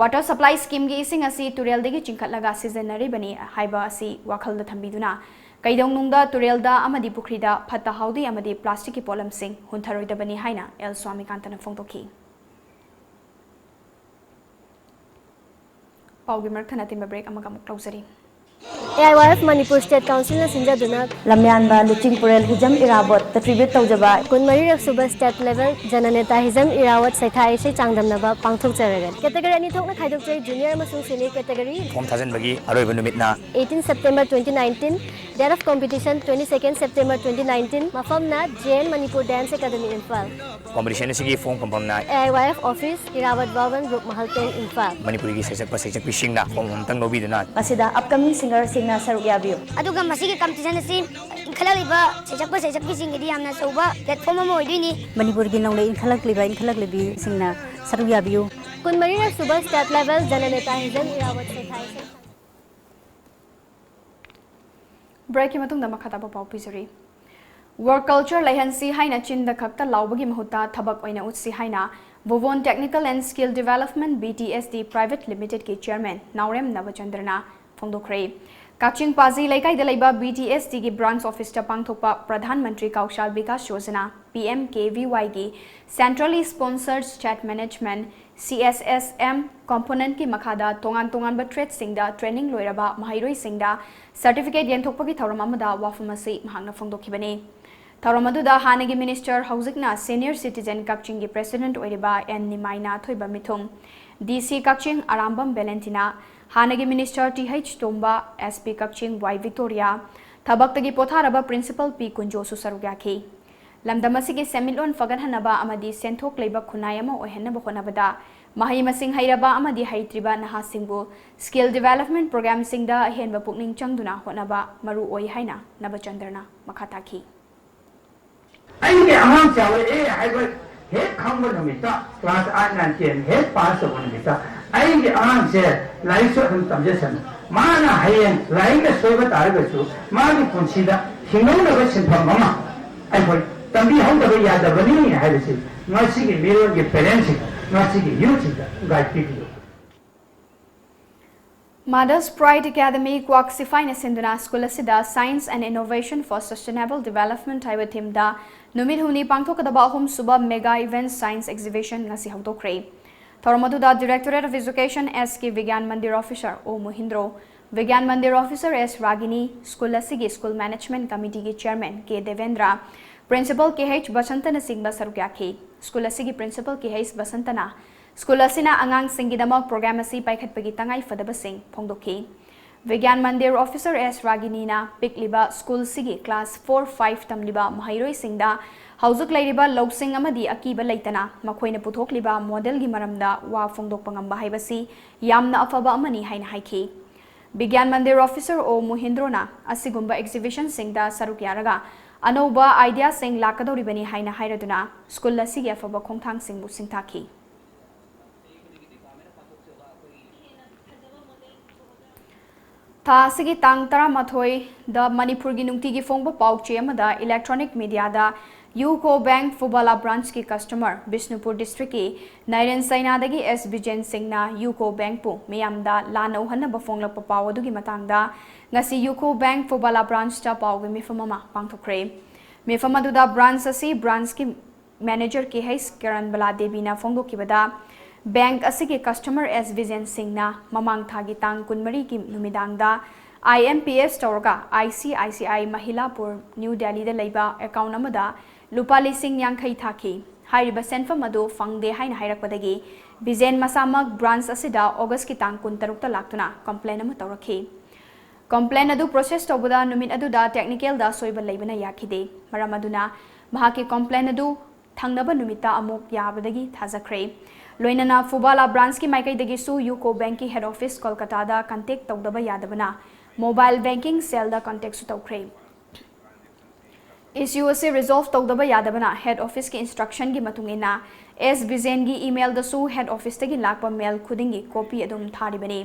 Water Supply Scheme ꯒꯤ ꯏꯁꯤꯡ ꯑꯁꯤ ꯇꯨꯔꯦꯜꯗꯒꯤ ꯆꯤꯡꯈꯠꯂꯒ ꯁꯤꯖꯤꯟꯅꯔꯤꯕꯅꯤ ꯍꯥꯏꯕ ꯑꯁꯤ ꯋꯥꯈꯜꯗ ꯊꯝꯕꯤꯗꯨꯅ, ꯀꯩꯗꯧꯅꯨꯡꯗ ꯇꯨꯔꯦꯜꯗ ꯑꯃꯗꯤ ꯄꯨꯈ꯭ꯔꯤꯗ ꯐꯠꯇ ꯍꯥꯎꯗꯤ ꯑꯃꯗꯤ plastic ꯀꯤ ꯄꯣꯠꯂꯝꯁꯤꯡ ꯍꯨꯟꯊꯔꯣꯏꯗꯕꯅꯤ ꯍꯥꯏꯅ ꯑꯦꯜ ꯁ꯭ꯋꯥꯃꯤꯀꯥꯟꯇꯅ ꯐꯣꯡꯗꯣꯛꯈꯤ꯫ ꯄꯥꯎꯒꯤ ꯃꯔꯛ ꯊꯠꯅ ꯑꯇꯦꯟꯕ break ꯑꯃꯒ ꯑꯃꯨꯛ ꯂꯧꯖꯔꯤ꯫ A I Y F Manipur State Council ꯅ ꯁꯤꯟꯖꯗꯨꯅ ꯂꯝꯌꯥꯟꯕ ꯂꯨꯆꯤꯡꯄꯨꯔꯦꯜ ꯍꯤꯖꯝ ꯏꯔꯥꯕꯣꯠꯇ tribute ꯇꯧꯖꯕ ꯀꯨꯟꯃꯔꯤꯔꯛ ꯁꯨꯕ State Level ꯖꯅꯅꯦꯇꯥ ꯍꯤꯖꯝ ꯏꯔꯥꯕꯣꯠ ꯁꯩꯊꯥ ꯏꯁꯩ ꯆꯥꯡꯗꯝꯅꯕ ꯄꯥꯡꯊꯣꯛꯆꯔꯒꯅꯤ꯫ Category ꯑꯅꯤ ꯊꯣꯛꯅ ꯈꯥꯏꯗꯣꯛꯆꯩ, Junior ꯑꯃꯁꯨꯡ Senior category꯫ Form ꯊꯥꯖꯤꯟꯕꯒꯤ ꯑꯔꯣꯏꯕ ꯅꯨꯃꯤꯠꯅ eighteen September twenty nineteen꯫ Date of competition twenty second September twenty nineteen꯫ ꯃꯐꯝꯅ J N Manipur Dance Academy, Imphal. Competition ꯑꯁꯤꯒꯤ form ꯐꯝꯐꯝꯅ A I Y F office, Irabot Bhavan, group ꯃꯍꯜꯇꯣꯡ, ꯏꯝꯐꯥꯜ꯫ ꯃꯅꯤꯄꯨꯔꯒꯤ ꯁꯩꯁꯛꯄ ꯁꯩꯁꯛꯄꯤꯁꯤꯡꯅ form ꯑꯃꯇꯪ ꯂꯧꯕꯤꯗꯨꯅ ꯃꯁꯤꯗ upcoming singer ꯁꯤꯡꯅ ꯁꯔꯨꯛ ꯌꯥꯕꯤꯌꯨ꯫ ꯑꯗꯨꯒ ꯃꯁꯤꯒꯤ competition ꯑꯁꯤ ꯏꯟꯈꯠꯂꯛꯂꯤꯕ ꯁꯩꯁꯛꯄ ꯁꯩꯁꯛꯄꯤꯁꯤꯡꯒꯤꯗꯤ ꯌꯥꯝꯅ ꯑꯆꯧꯕ platform ꯑꯃ ꯑꯣꯏꯗꯣꯏꯅꯤ꯫ ꯃꯅꯤꯄꯨꯔꯒꯤ ꯅꯧꯅ ꯏꯟꯈꯠꯂꯛꯂꯤꯕ ꯏꯟꯈꯠꯂꯛꯂꯤꯕꯤꯁꯤꯡꯅ ꯁꯔꯨꯛ ꯌꯥꯕꯤꯌꯨ꯫ ꯀꯨꯟꯃꯔꯤꯔꯛ ꯁꯨꯕ State Level ꯖꯅꯅꯦꯇꯥ ꯍꯤꯖꯝ ꯏꯔꯥꯕꯠ ꯁꯩꯊꯥ ꯏꯁꯩ꯫ Break ꯀꯤ ꯃꯇꯨꯡꯗ ꯃꯈꯥ ꯇꯥꯕ ꯄꯥꯎ ꯄꯤꯖꯔꯤ꯫ Work culture ꯂꯩꯍꯟꯁꯤ ꯍꯥꯏꯅ ꯆꯤꯟꯗ ꯈꯛꯇ ꯂꯥꯎꯕꯒꯤ ꯃꯍꯨꯠꯇ ꯊꯕꯛ ꯑꯣꯏꯅ ꯎꯠꯁꯤ ꯍꯥꯏꯅ Bhuvan Technical and Skill Development, B T S D Private Limited ꯀꯤ Chairman ꯅꯥꯎꯔꯦꯝ ꯅꯕꯆꯟꯗ꯭ꯔꯅ ꯐꯣꯡꯗꯣꯛꯈ꯭ꯔꯦ꯫ ꯀꯛꯆꯤꯡ ꯄꯥꯖꯤ ꯂꯩꯀꯥꯏꯗ ꯂꯩꯕ B T S D ꯒꯤ branch office ꯇ ꯄꯥꯡꯊꯣꯛꯄ Pradhan Mantri ꯀꯧꯁꯥꯜ Vikas Yojana, P M K V Y ꯒꯤ Centrally Sponsored State Management, C S S M component ꯀꯤ ꯃꯈꯥꯗ ꯇꯣꯉꯥꯟ ꯇꯣꯉꯥꯟꯕ trade ꯁꯤꯡꯗ training ꯂꯣꯏꯔꯕ ꯃꯍꯩꯔꯣꯏꯁꯤꯡꯗ certificate ꯌꯦꯟꯊꯣꯛꯄꯒꯤ ꯊꯧꯔꯝ ꯑꯃꯗ ꯋꯥꯐꯝ ꯑꯁꯤ ꯃꯍꯥꯛꯅ ꯐꯣꯡꯗꯣꯛꯈꯤꯕꯅꯤ꯫ ꯊꯧꯔꯝ ꯑꯗꯨꯗ ꯍꯥꯟꯅꯒꯤ minister, ꯍꯧꯖꯤꯛꯅ Senior Citizen ꯀꯛꯆꯤꯡꯒꯤ president ꯑꯣꯏꯔꯤꯕ ꯑꯦꯟ ꯅꯤꯃꯥꯏꯅꯥꯊꯣꯏꯕ ꯃꯤꯊꯨꯡ, D C ꯀꯛꯆꯤꯡ ꯑꯔꯥꯝꯕꯝ ꯚꯦꯂꯦꯟꯇꯤꯅꯥ, ꯍꯥꯟꯅꯒꯤ minister ꯇꯤ ꯑꯩꯆ ꯇꯣꯝꯕ, S P ꯀꯛꯆꯤꯡ ꯋꯥꯏ ꯚꯤꯛꯇꯣꯔꯤꯌꯥ, ꯊꯕꯛꯇꯒꯤ ꯄꯣꯊꯥꯔꯕ principal ꯄꯤ ꯀꯨꯟꯖꯣꯁꯨ ꯁꯔꯨꯛ ꯌꯥꯈꯤ꯫ ꯂꯝꯗꯝ ꯑꯁꯤꯒꯤ ꯁꯦꯟꯃꯤꯠꯂꯣꯟ ꯐꯒꯠꯍꯟꯅꯕ ꯑꯃꯗꯤ ꯁꯦꯟꯊꯣꯛ ꯂꯩꯕ ꯈꯨꯟꯅꯥꯏ ꯑꯃ ꯑꯣꯏꯍꯟꯅꯕ ꯍꯣꯠꯅꯕꯗ ꯃꯍꯩ ꯃꯁꯤꯡ ꯍꯩꯔꯕ ꯑꯃꯗꯤ ꯍꯩꯇ꯭ꯔꯤꯕ ꯅꯍꯥꯁꯤꯡꯕꯨ skill development program ꯁꯤꯡꯗ ꯑꯍꯦꯟꯕ ꯄꯨꯛꯅꯤꯡ ꯆꯪꯗꯨꯅ ꯍꯣꯠꯅꯕ ꯃꯔꯨ ꯑꯣꯏ ꯍꯥꯏꯅ ꯅꯕꯆꯟꯗ꯭ꯔꯅ ꯃꯈꯥ ꯇꯥꯈꯤ꯫ ꯑꯩꯒꯤ ꯑꯉꯥꯡ ꯆꯥꯎꯔꯛꯑꯦ ꯍꯥꯏꯕ ꯍꯦꯛ ꯈꯪꯕ ꯅꯨꯃꯤꯠꯇ, class eight, nine, ten ꯍꯦꯛ pass ꯇꯧꯕ ꯅꯨꯃꯤꯠꯇ, ꯑꯩꯒꯤ ꯑꯉꯥꯡꯁꯦ ꯂꯥꯏꯔꯤꯛꯁꯨ ꯑꯗꯨꯝ ꯇꯝꯖꯁꯅꯨ, ꯃꯥꯅ ꯍꯌꯦꯡ ꯂꯥꯏꯔꯤꯛꯅ ꯁꯣꯏꯕ ꯇꯥꯔꯒꯁꯨ ꯃꯥꯒꯤ ꯄꯨꯟꯁꯤꯗ ꯍꯤꯡꯍꯧꯅꯕ ꯁꯤꯟꯐꯝ ꯑꯃ ꯑꯩꯈꯣꯏ ꯇꯝꯕꯤꯍꯧꯗꯕ ꯌꯥꯗꯕꯅꯤ ꯍꯥꯏꯕꯁꯤ ꯉꯁꯤꯒꯤ ꯃꯤꯔꯣꯟꯒꯤ ꯄꯦꯔꯦꯟꯁꯁꯤꯡ, ꯉꯁꯤꯒꯤ ꯌꯨꯠꯁꯤꯡꯗ ꯒꯥꯏꯗ ꯄꯤꯕꯤꯌꯨ꯫ Mother's Pride Academy ꯀ꯭ꯋꯥꯛ ꯁꯤꯐꯥꯏꯅ ꯁꯤꯟꯗꯨꯅ ꯁ꯭ꯀꯨꯜ ꯑꯁꯤꯗ Science and Innovation for Sustainable Development ꯍꯥꯏꯕ ꯊꯤꯝꯗ ꯅꯨꯃꯤꯠ ꯍꯨꯝꯅꯤ ꯄꯥꯡꯊꯣꯛꯀꯗꯕ ꯑꯍꯨꯝꯁꯨꯕ Mega Event Science Exhibition ꯉꯁꯤ ꯍꯧꯗꯣꯛꯈ꯭ꯔꯦ꯫ ꯊꯧꯔꯝ ꯑꯗꯨꯗ Directorate of Education S ꯀꯤ ꯕꯤꯒ꯭ꯌꯥꯟ ꯃꯟꯗꯤꯔ Officer O ꯃꯣꯍꯤꯟꯗ꯭ꯔꯣ, ꯕꯤꯒ꯭ꯌꯥꯟ ꯃꯟꯗꯤꯔ Officer S ꯔꯥꯒꯤꯅꯤ, ꯁ꯭ꯀꯨꯜ ꯑꯁꯤꯒꯤ School Management Committeeꯒꯤ Chairman K Debendra, Principal K H ꯕꯁꯟꯇꯅꯆꯤꯡꯕ ꯁꯔꯨꯛ ꯌꯥꯈꯤ꯫ ꯁ꯭ꯀꯨꯜ ꯑꯁꯤꯒꯤ Principal K H ꯕꯁꯟꯇꯅ ꯁ꯭ꯀꯨꯜ ꯑꯁꯤꯅ ꯑꯉꯥꯡꯁꯤꯡꯒꯤꯗꯃꯛ program ꯑꯁꯤ ꯄꯥꯏꯈꯠꯄꯒꯤ ꯇꯉꯥꯏ ꯐꯗꯕꯁꯤꯡ ꯐꯣꯡꯗꯣꯛꯈꯤ꯫ ꯕꯤꯒ꯭ꯌꯥꯟ ꯃꯟꯗꯤꯔ Officer S ꯔꯥꯒꯤꯅꯤꯅ ꯄꯤꯛꯂꯤꯕ ꯁ꯭ꯀꯨꯜꯁꯤꯒꯤ class four five ꯇꯝꯂꯤꯕ ꯃꯍꯩꯔꯣꯏꯁꯤꯡꯗ ꯍꯧꯖꯤꯛ ꯂꯩꯔꯤꯕ ꯂꯧꯁꯤꯡ ꯑꯃꯗꯤ ꯑꯀꯤꯕ ꯂꯩꯇꯅ ꯃꯈꯣꯏꯅ ꯄꯨꯊꯣꯛꯂꯤꯕ modelꯒꯤ ꯃꯔꯝꯗ ꯋꯥ ꯐꯣꯡꯗꯣꯛꯄ ꯉꯝꯕ ꯍꯥꯏꯕꯁꯤ ꯌꯥꯝꯅ ꯑꯐꯕ ꯑꯃꯅꯤ ꯍꯥꯏꯅ ꯍꯥꯏꯈꯤ꯫ ꯕꯤꯒ꯭ꯌꯥꯟ ꯃꯟꯗꯤꯔ Officer O ꯃꯣꯍꯤꯟꯗ꯭ꯔꯣꯅ ꯑꯁꯤꯒꯨꯝꯕ exhibitionꯁꯤꯡꯗ ꯁꯔꯨꯛ ꯌꯥꯔꯒ ꯑꯅꯧꯕ ideaꯁꯤꯡ ꯂꯥꯛꯀꯗꯧꯔꯤꯕꯅꯤ ꯍꯥꯏꯅ ꯍꯥꯏꯔꯗꯨꯅ ꯁ꯭ꯀꯨꯜ ꯑꯁꯤꯒꯤ ꯑꯐꯕ ꯈꯣꯡꯊꯥꯡꯁꯤꯡꯕꯨ ꯁꯤꯡꯊꯥꯈꯤ꯫ ꯊꯥ ꯑꯁꯤꯒꯤ ꯇꯥꯡ ꯇꯔꯥꯃꯥꯊꯣꯏꯗ ꯃꯅꯤꯄꯨꯔꯒꯤ ꯅꯨꯡꯇꯤꯒꯤ ꯐꯣꯡꯕ ꯄꯥꯎ ꯆꯦ ꯑꯃꯗ electronic mediaꯗ UCO Bank ꯐꯨꯕꯥꯂꯥ branchꯀꯤ customer Bishnupur districtꯀꯤ ꯅꯥꯏꯔꯦꯟ ꯆꯩꯅꯥꯗꯒꯤ S ꯕꯤꯖꯦꯟ ꯁꯤꯡꯅ UCO Bankꯄꯨ ꯃꯤꯌꯥꯝꯗ ꯂꯥꯟꯅ ꯎꯍꯟꯅꯕ ꯐꯣꯡꯂꯛꯄ ꯄꯥꯎ ꯑꯗꯨꯒꯤ ꯃꯇꯥꯡꯗ ꯉꯁꯤ UCO Bank ꯐꯨꯕꯥꯂꯥ branchꯇ ꯄꯥꯎꯒꯤ ꯃꯤꯐꯝ ꯑꯃ ꯄꯥꯡꯊꯣꯛꯈ꯭ꯔꯦ꯫ ꯃꯤꯐꯝ ꯑꯗꯨꯗ branch ꯑꯁꯤ branchꯀꯤ manager K H ꯀꯤꯔꯟꯕꯂꯥ ꯗꯦꯕꯤꯅ ꯐꯣꯡꯗꯣꯛꯈꯤꯕꯗ, bank ꯑꯁꯤꯒꯤ customer S ꯕꯤꯖꯦꯟ ꯁꯤꯡꯅ ꯃꯃꯥꯡ ꯊꯥꯒꯤ ꯇꯥꯡ ꯀꯨꯟꯃꯔꯤꯒꯤ ꯅꯨꯃꯤꯗꯥꯡꯗ IMPS ꯇꯧꯔꯒ ICICI ꯃꯍꯤꯂꯥꯄꯨꯔ, ꯅ꯭ꯌꯨ ꯗꯦꯜꯂꯤꯗ ꯂꯩꯕ account ꯑꯃꯗ ꯂꯨꯄꯥ ꯂꯤꯁꯤꯡ ꯌꯥꯡꯈꯩ ꯊꯥꯈꯤ꯫ ꯍꯥꯏꯔꯤꯕ ꯁꯦꯟꯐꯝ ꯑꯗꯨ ꯐꯪꯗꯦ ꯍꯥꯏꯅ ꯍꯥꯏꯔꯛꯄꯗꯒꯤ ꯕꯤꯖꯦꯟ ꯃꯁꯥꯃꯛ branch ꯑꯁꯤꯗ Augustꯀꯤ ꯇꯥꯡ ꯀꯨꯟꯇꯔꯨꯛꯇ ꯂꯥꯛꯇꯨꯅ complaint ꯑꯃ ꯇꯧꯔꯛꯈꯤ꯫ Complaint ꯑꯗꯨ process ꯇꯧꯕꯗ ꯅꯨꯃꯤꯠ ꯑꯗꯨꯗ technicalꯗ ꯑꯁꯣꯏꯕ ꯂꯩꯕꯅ ꯌꯥꯈꯤꯗꯦ꯫ ꯃꯔꯝ ꯑꯗꯨꯅ ꯃꯍꯥꯛꯀꯤ complaint ꯑꯗꯨ ꯊꯪꯅꯕ ꯅꯨꯃꯤꯠꯇ ꯑꯃꯨꯛ ꯌꯥꯕꯗꯒꯤ ꯊꯥꯖꯈ꯭ꯔꯦ꯫ ꯂꯣꯏꯅꯅ ꯐꯨꯕꯥꯂꯥ branchꯀꯤ ꯃꯥꯏꯀꯩꯗꯒꯤꯁꯨ UCO Bankꯀꯤ head office ꯀꯣꯜꯀꯇꯥꯗ contact ꯇꯧꯗꯕ ꯌꯥꯗꯕꯅ mobile banking cellꯗ contactꯁꯨ ꯇꯧꯈ꯭ꯔꯦ꯫ Issue ꯑꯁꯤ resolve ꯇꯧꯗꯕ ꯌꯥꯗꯕꯅ head officeꯀꯤ instructionꯒꯤ ꯃꯇꯨꯡ ꯏꯟꯅ S ꯕꯤꯖꯦꯟꯒꯤ emailꯗꯁꯨ head officeꯇꯒꯤ ꯂꯥꯛꯄ mail ꯈꯨꯗꯤꯡꯒꯤ copy ꯑꯗꯨꯝ ꯊꯥꯔꯤꯕꯅꯤ꯫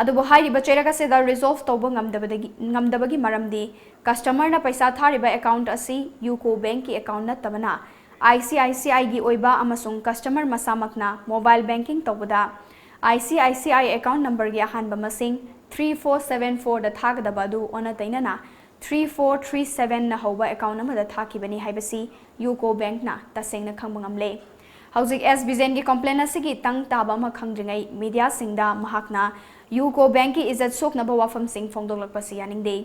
ꯑꯗꯨꯕꯨ ꯍꯥꯏꯔꯤꯕ ꯆꯩꯔꯛ ꯑꯁꯤꯗ resolve ꯇꯧꯕ ꯉꯝꯗꯕꯗꯒꯤ, ꯉꯝꯗꯕꯒꯤ ꯃꯔꯝꯗꯤ customerꯅ ꯄꯩꯁꯥ ꯊꯥꯔꯤꯕ account ꯑꯁꯤ UCO Bankꯀꯤ account ꯅꯠꯇꯕꯅ ICICIꯒꯤ ꯑꯣꯏꯕ ꯑꯃꯁꯨꯡ customer ꯃꯁꯥꯃꯛꯅ mobile banking ꯇꯧꯕꯗ ICICI account numberꯒꯤ ꯑꯍꯥꯟꯕ ꯃꯁꯤꯡ three four seven fourꯗ ꯊꯥꯒꯗꯕ ꯑꯗꯨ ꯑꯣꯟꯅ ꯇꯩꯅꯅ three four three sevenꯅ ꯍꯧꯕ account ꯑꯃꯗ ꯊꯥꯈꯤꯕꯅꯤ ꯍꯥꯏꯕꯁꯤ UCO Bankꯅ ꯇꯁꯦꯡꯅ ꯈꯪꯕ ꯉꯝꯂꯦ꯫ ꯍꯧꯖꯤꯛ ꯑꯦꯁ ꯕꯤꯖꯦꯟꯒꯤ complaint ꯑꯁꯤꯒꯤ ꯇꯪ ꯇꯥꯕ ꯑꯃ ꯈꯪꯗ꯭ꯔꯤꯉꯩ mediaꯁꯤꯡꯗ ꯃꯍꯥꯛꯅ UCO Bankꯀꯤ ꯏꯖꯠ ꯁꯣꯛꯅꯕ ꯋꯥꯐꯝꯁꯤꯡ ꯐꯣꯡꯗꯣꯛꯂꯛꯄꯁꯤ ꯌꯥꯅꯤꯡꯗꯦ꯫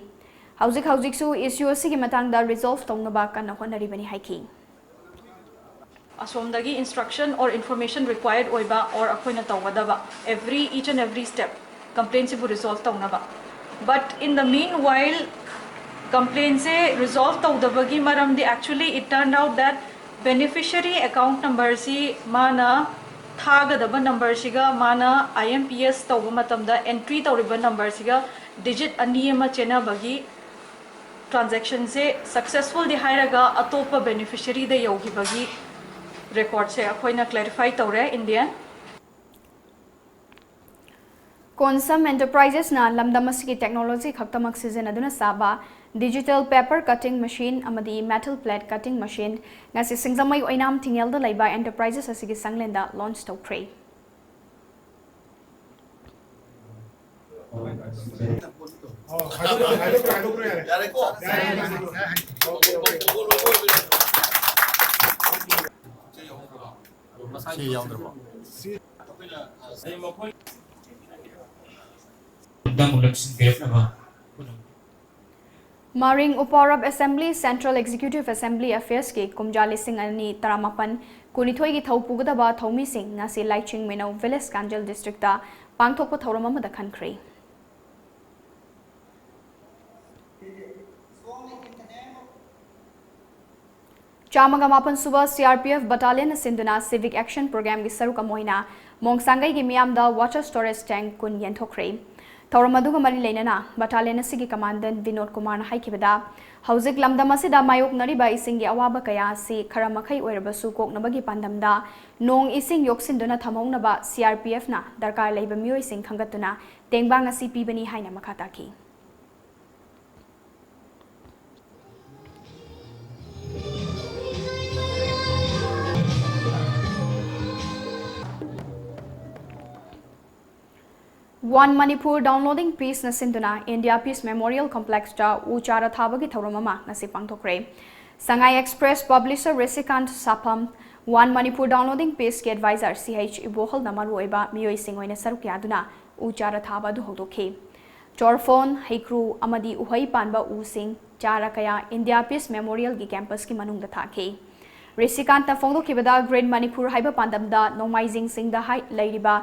ꯍꯧꯖꯤꯛ ꯍꯧꯖꯤꯛꯁꯨ issue ꯑꯁꯤꯒꯤ ꯃꯇꯥꯡꯗ resolve ꯇꯧꯅꯕ ꯀꯟꯅ ꯍꯣꯠꯅꯔꯤꯕꯅꯤ ꯍꯥꯏꯈꯤ꯫ ꯑꯁꯣꯝꯗꯒꯤ instruction or information required ꯑꯣꯏꯕ or ꯑꯩꯈꯣꯏꯅ ꯇꯧꯒꯗꯕ every, each and every step complaintꯁꯤꯕꯨ resolve ꯇꯧꯅꯕ꯫ But in the meanwhile, complaintꯁꯦ resolve ꯇꯧꯗꯕꯒꯤ ꯃꯔꯝꯗꯤ actually it turned out that beneficiary account numberꯁꯤ ꯃꯥꯅ ꯊꯥꯒꯗꯕ numberꯁꯤꯒ ꯃꯥꯅ IMPS ꯇꯧꯕ ꯃꯇꯝꯗ entry ꯇꯧꯔꯤꯕ numberꯁꯤꯒ digit ꯑꯅꯤ ꯑꯃ ꯆꯦꯟꯅꯕꯒꯤ transactionꯁꯦ successfulꯗꯤ ꯍꯥꯏꯔꯒ ꯑꯇꯣꯞꯄ beneficiaryꯗ ꯌꯧꯈꯤꯕꯒꯤ recordꯁꯦ ꯑꯩꯈꯣꯏꯅ clarify ꯇꯧꯔꯦ in the end꯫ Konsam Enterprisesꯅ ꯂꯝꯗꯝ ꯑꯁꯤꯒꯤ technology ꯈꯛꯇꯃꯛ ꯁꯤꯖꯤꯟꯅꯗꯨꯅ ꯁꯥꯕ digital paper cutting machine ꯑꯃꯗꯤ metal plate cutting machine ꯉꯁꯤ ꯁꯤꯡꯖꯃꯩ ꯑꯣꯏꯅꯥꯝ ꯊꯤꯡꯉꯦꯜꯗ ꯂꯩꯕ enterprises ꯑꯁꯤꯒꯤ ꯁꯪꯂꯦꯟꯗ launch ꯇꯧꯈ꯭ꯔꯦ꯫ ꯁꯤ ꯌꯥꯎꯗ꯭ꯔꯕꯣ? Maring ꯎꯄꯥꯔꯞ Assembly Central Executive Assembly Affairsꯀꯤ ꯀꯨꯝꯖꯥ ꯂꯤꯁꯤꯡ ꯑꯅꯤ ꯇꯔꯥꯃꯥꯄꯟ ꯀꯨꯟꯅꯤꯊꯣꯏꯒꯤ ꯊꯧ ꯄꯨꯒꯗꯕ ꯊꯧꯃꯤꯁꯤꯡ ꯉꯁꯤ ꯂꯥꯏꯆꯤꯡ ꯃꯦꯅꯧ Village Kanjal districtꯇ ꯄꯥꯡꯊꯣꯛꯄ ꯊꯧꯔꯝ ꯑꯃꯗ ꯈꯟꯈ꯭ꯔꯦ꯫ ꯆꯥꯝꯃꯒ ꯃꯥꯄꯟ ꯁꯨꯕ CRPF battalionꯅ ꯁꯤꯟꯗꯨꯅ civic action programmeꯒꯤ ꯁꯔꯨꯛ ꯑꯃ ꯑꯣꯏꯅ ꯃꯣꯡꯁꯥꯡꯒꯩꯒꯤ ꯃꯤꯌꯥꯝꯗ water storage tank ꯀꯨꯟ ꯌꯦꯟꯊꯣꯛꯈ꯭ꯔꯦ꯫ ꯊꯧꯔꯝ ꯑꯗꯨꯒ ꯃꯔꯤ ꯂꯩꯅꯅ battalion ꯑꯁꯤꯒꯤ commandant ꯕꯤꯅꯣꯗ ꯀꯨꯃꯥꯔꯅ ꯍꯥꯏꯈꯤꯕꯗ, ꯍꯧꯖꯤꯛ ꯂꯝꯗꯝ ꯑꯁꯤꯗ ꯃꯥꯌꯣꯛꯅꯔꯤꯕ ꯏꯁꯤꯡꯒꯤ ꯑꯋꯥꯕ ꯀꯌꯥ ꯑꯁꯤ ꯈꯔ ꯃꯈꯩ ꯑꯣꯏꯔꯕꯁꯨ ꯀꯣꯛꯅꯕꯒꯤ ꯄꯥꯟꯗꯝꯗ ꯅꯣꯡ ꯏꯁꯤꯡ ꯌꯣꯛꯁꯤꯟꯗꯨꯅ ꯊꯝꯍꯧꯅꯕ CRPFꯅ ꯗꯔꯀꯥꯔ ꯂꯩꯕ ꯃꯤꯑꯣꯏꯁꯤꯡ ꯈꯟꯒꯠꯇꯨꯅ ꯇꯦꯡꯕꯥꯡ ꯑꯁꯤ ꯄꯤꯕꯅꯤ ꯍꯥꯏꯅ ꯃꯈꯥ ꯇꯥꯈꯤ꯫ One Manipur Downloading Peaceꯅ ꯁꯤꯟꯗꯨꯅ India Peace Memorial Complexꯇ ꯎ ꯆꯥꯔ ꯊꯥꯕꯒꯤ ꯊꯧꯔꯝ ꯑꯃ ꯉꯁꯤ ꯄꯥꯡꯊꯣꯛꯈ꯭ꯔꯦ꯫ Sangai Express publisher ꯔꯤꯁꯤꯀꯥꯟꯇ ꯁꯥꯐꯝ, One Manipur Downloading Peaceꯀꯤ advisor CH ꯏꯕꯣꯍꯜꯅ ꯃꯔꯨꯑꯣꯏꯕ ꯃꯤꯑꯣꯏꯁꯤꯡ ꯑꯣꯏꯅ ꯁꯔꯨꯛ ꯌꯥꯗꯨꯅ ꯎ ꯆꯥꯔ ꯊꯥꯕ ꯑꯗꯨ ꯍꯧꯗꯣꯛꯈꯤ꯫ ꯆꯣꯔꯐꯣꯟ, ꯍꯩꯀ꯭ꯔꯨ ꯑꯃꯗꯤ ꯎꯍꯩ ꯄꯥꯟꯕ ꯎꯁꯤꯡ, ꯆꯥꯔ ꯀꯌꯥ India Peace Memorialꯒꯤ campusꯀꯤ ꯃꯅꯨꯡꯗ ꯊꯥꯈꯤ꯫ ꯔꯤꯁꯤꯀꯥꯟꯇꯅ ꯐꯣꯡꯗꯣꯛꯈꯤꯕꯗ, Green Manipur ꯍꯥꯏꯕ ꯄꯥꯟꯗꯝꯗ ꯅꯣꯡꯃꯥꯏꯖꯤꯡ ꯆꯤꯡꯗ ꯍꯥꯏ-, ꯂꯩꯔꯤꯕ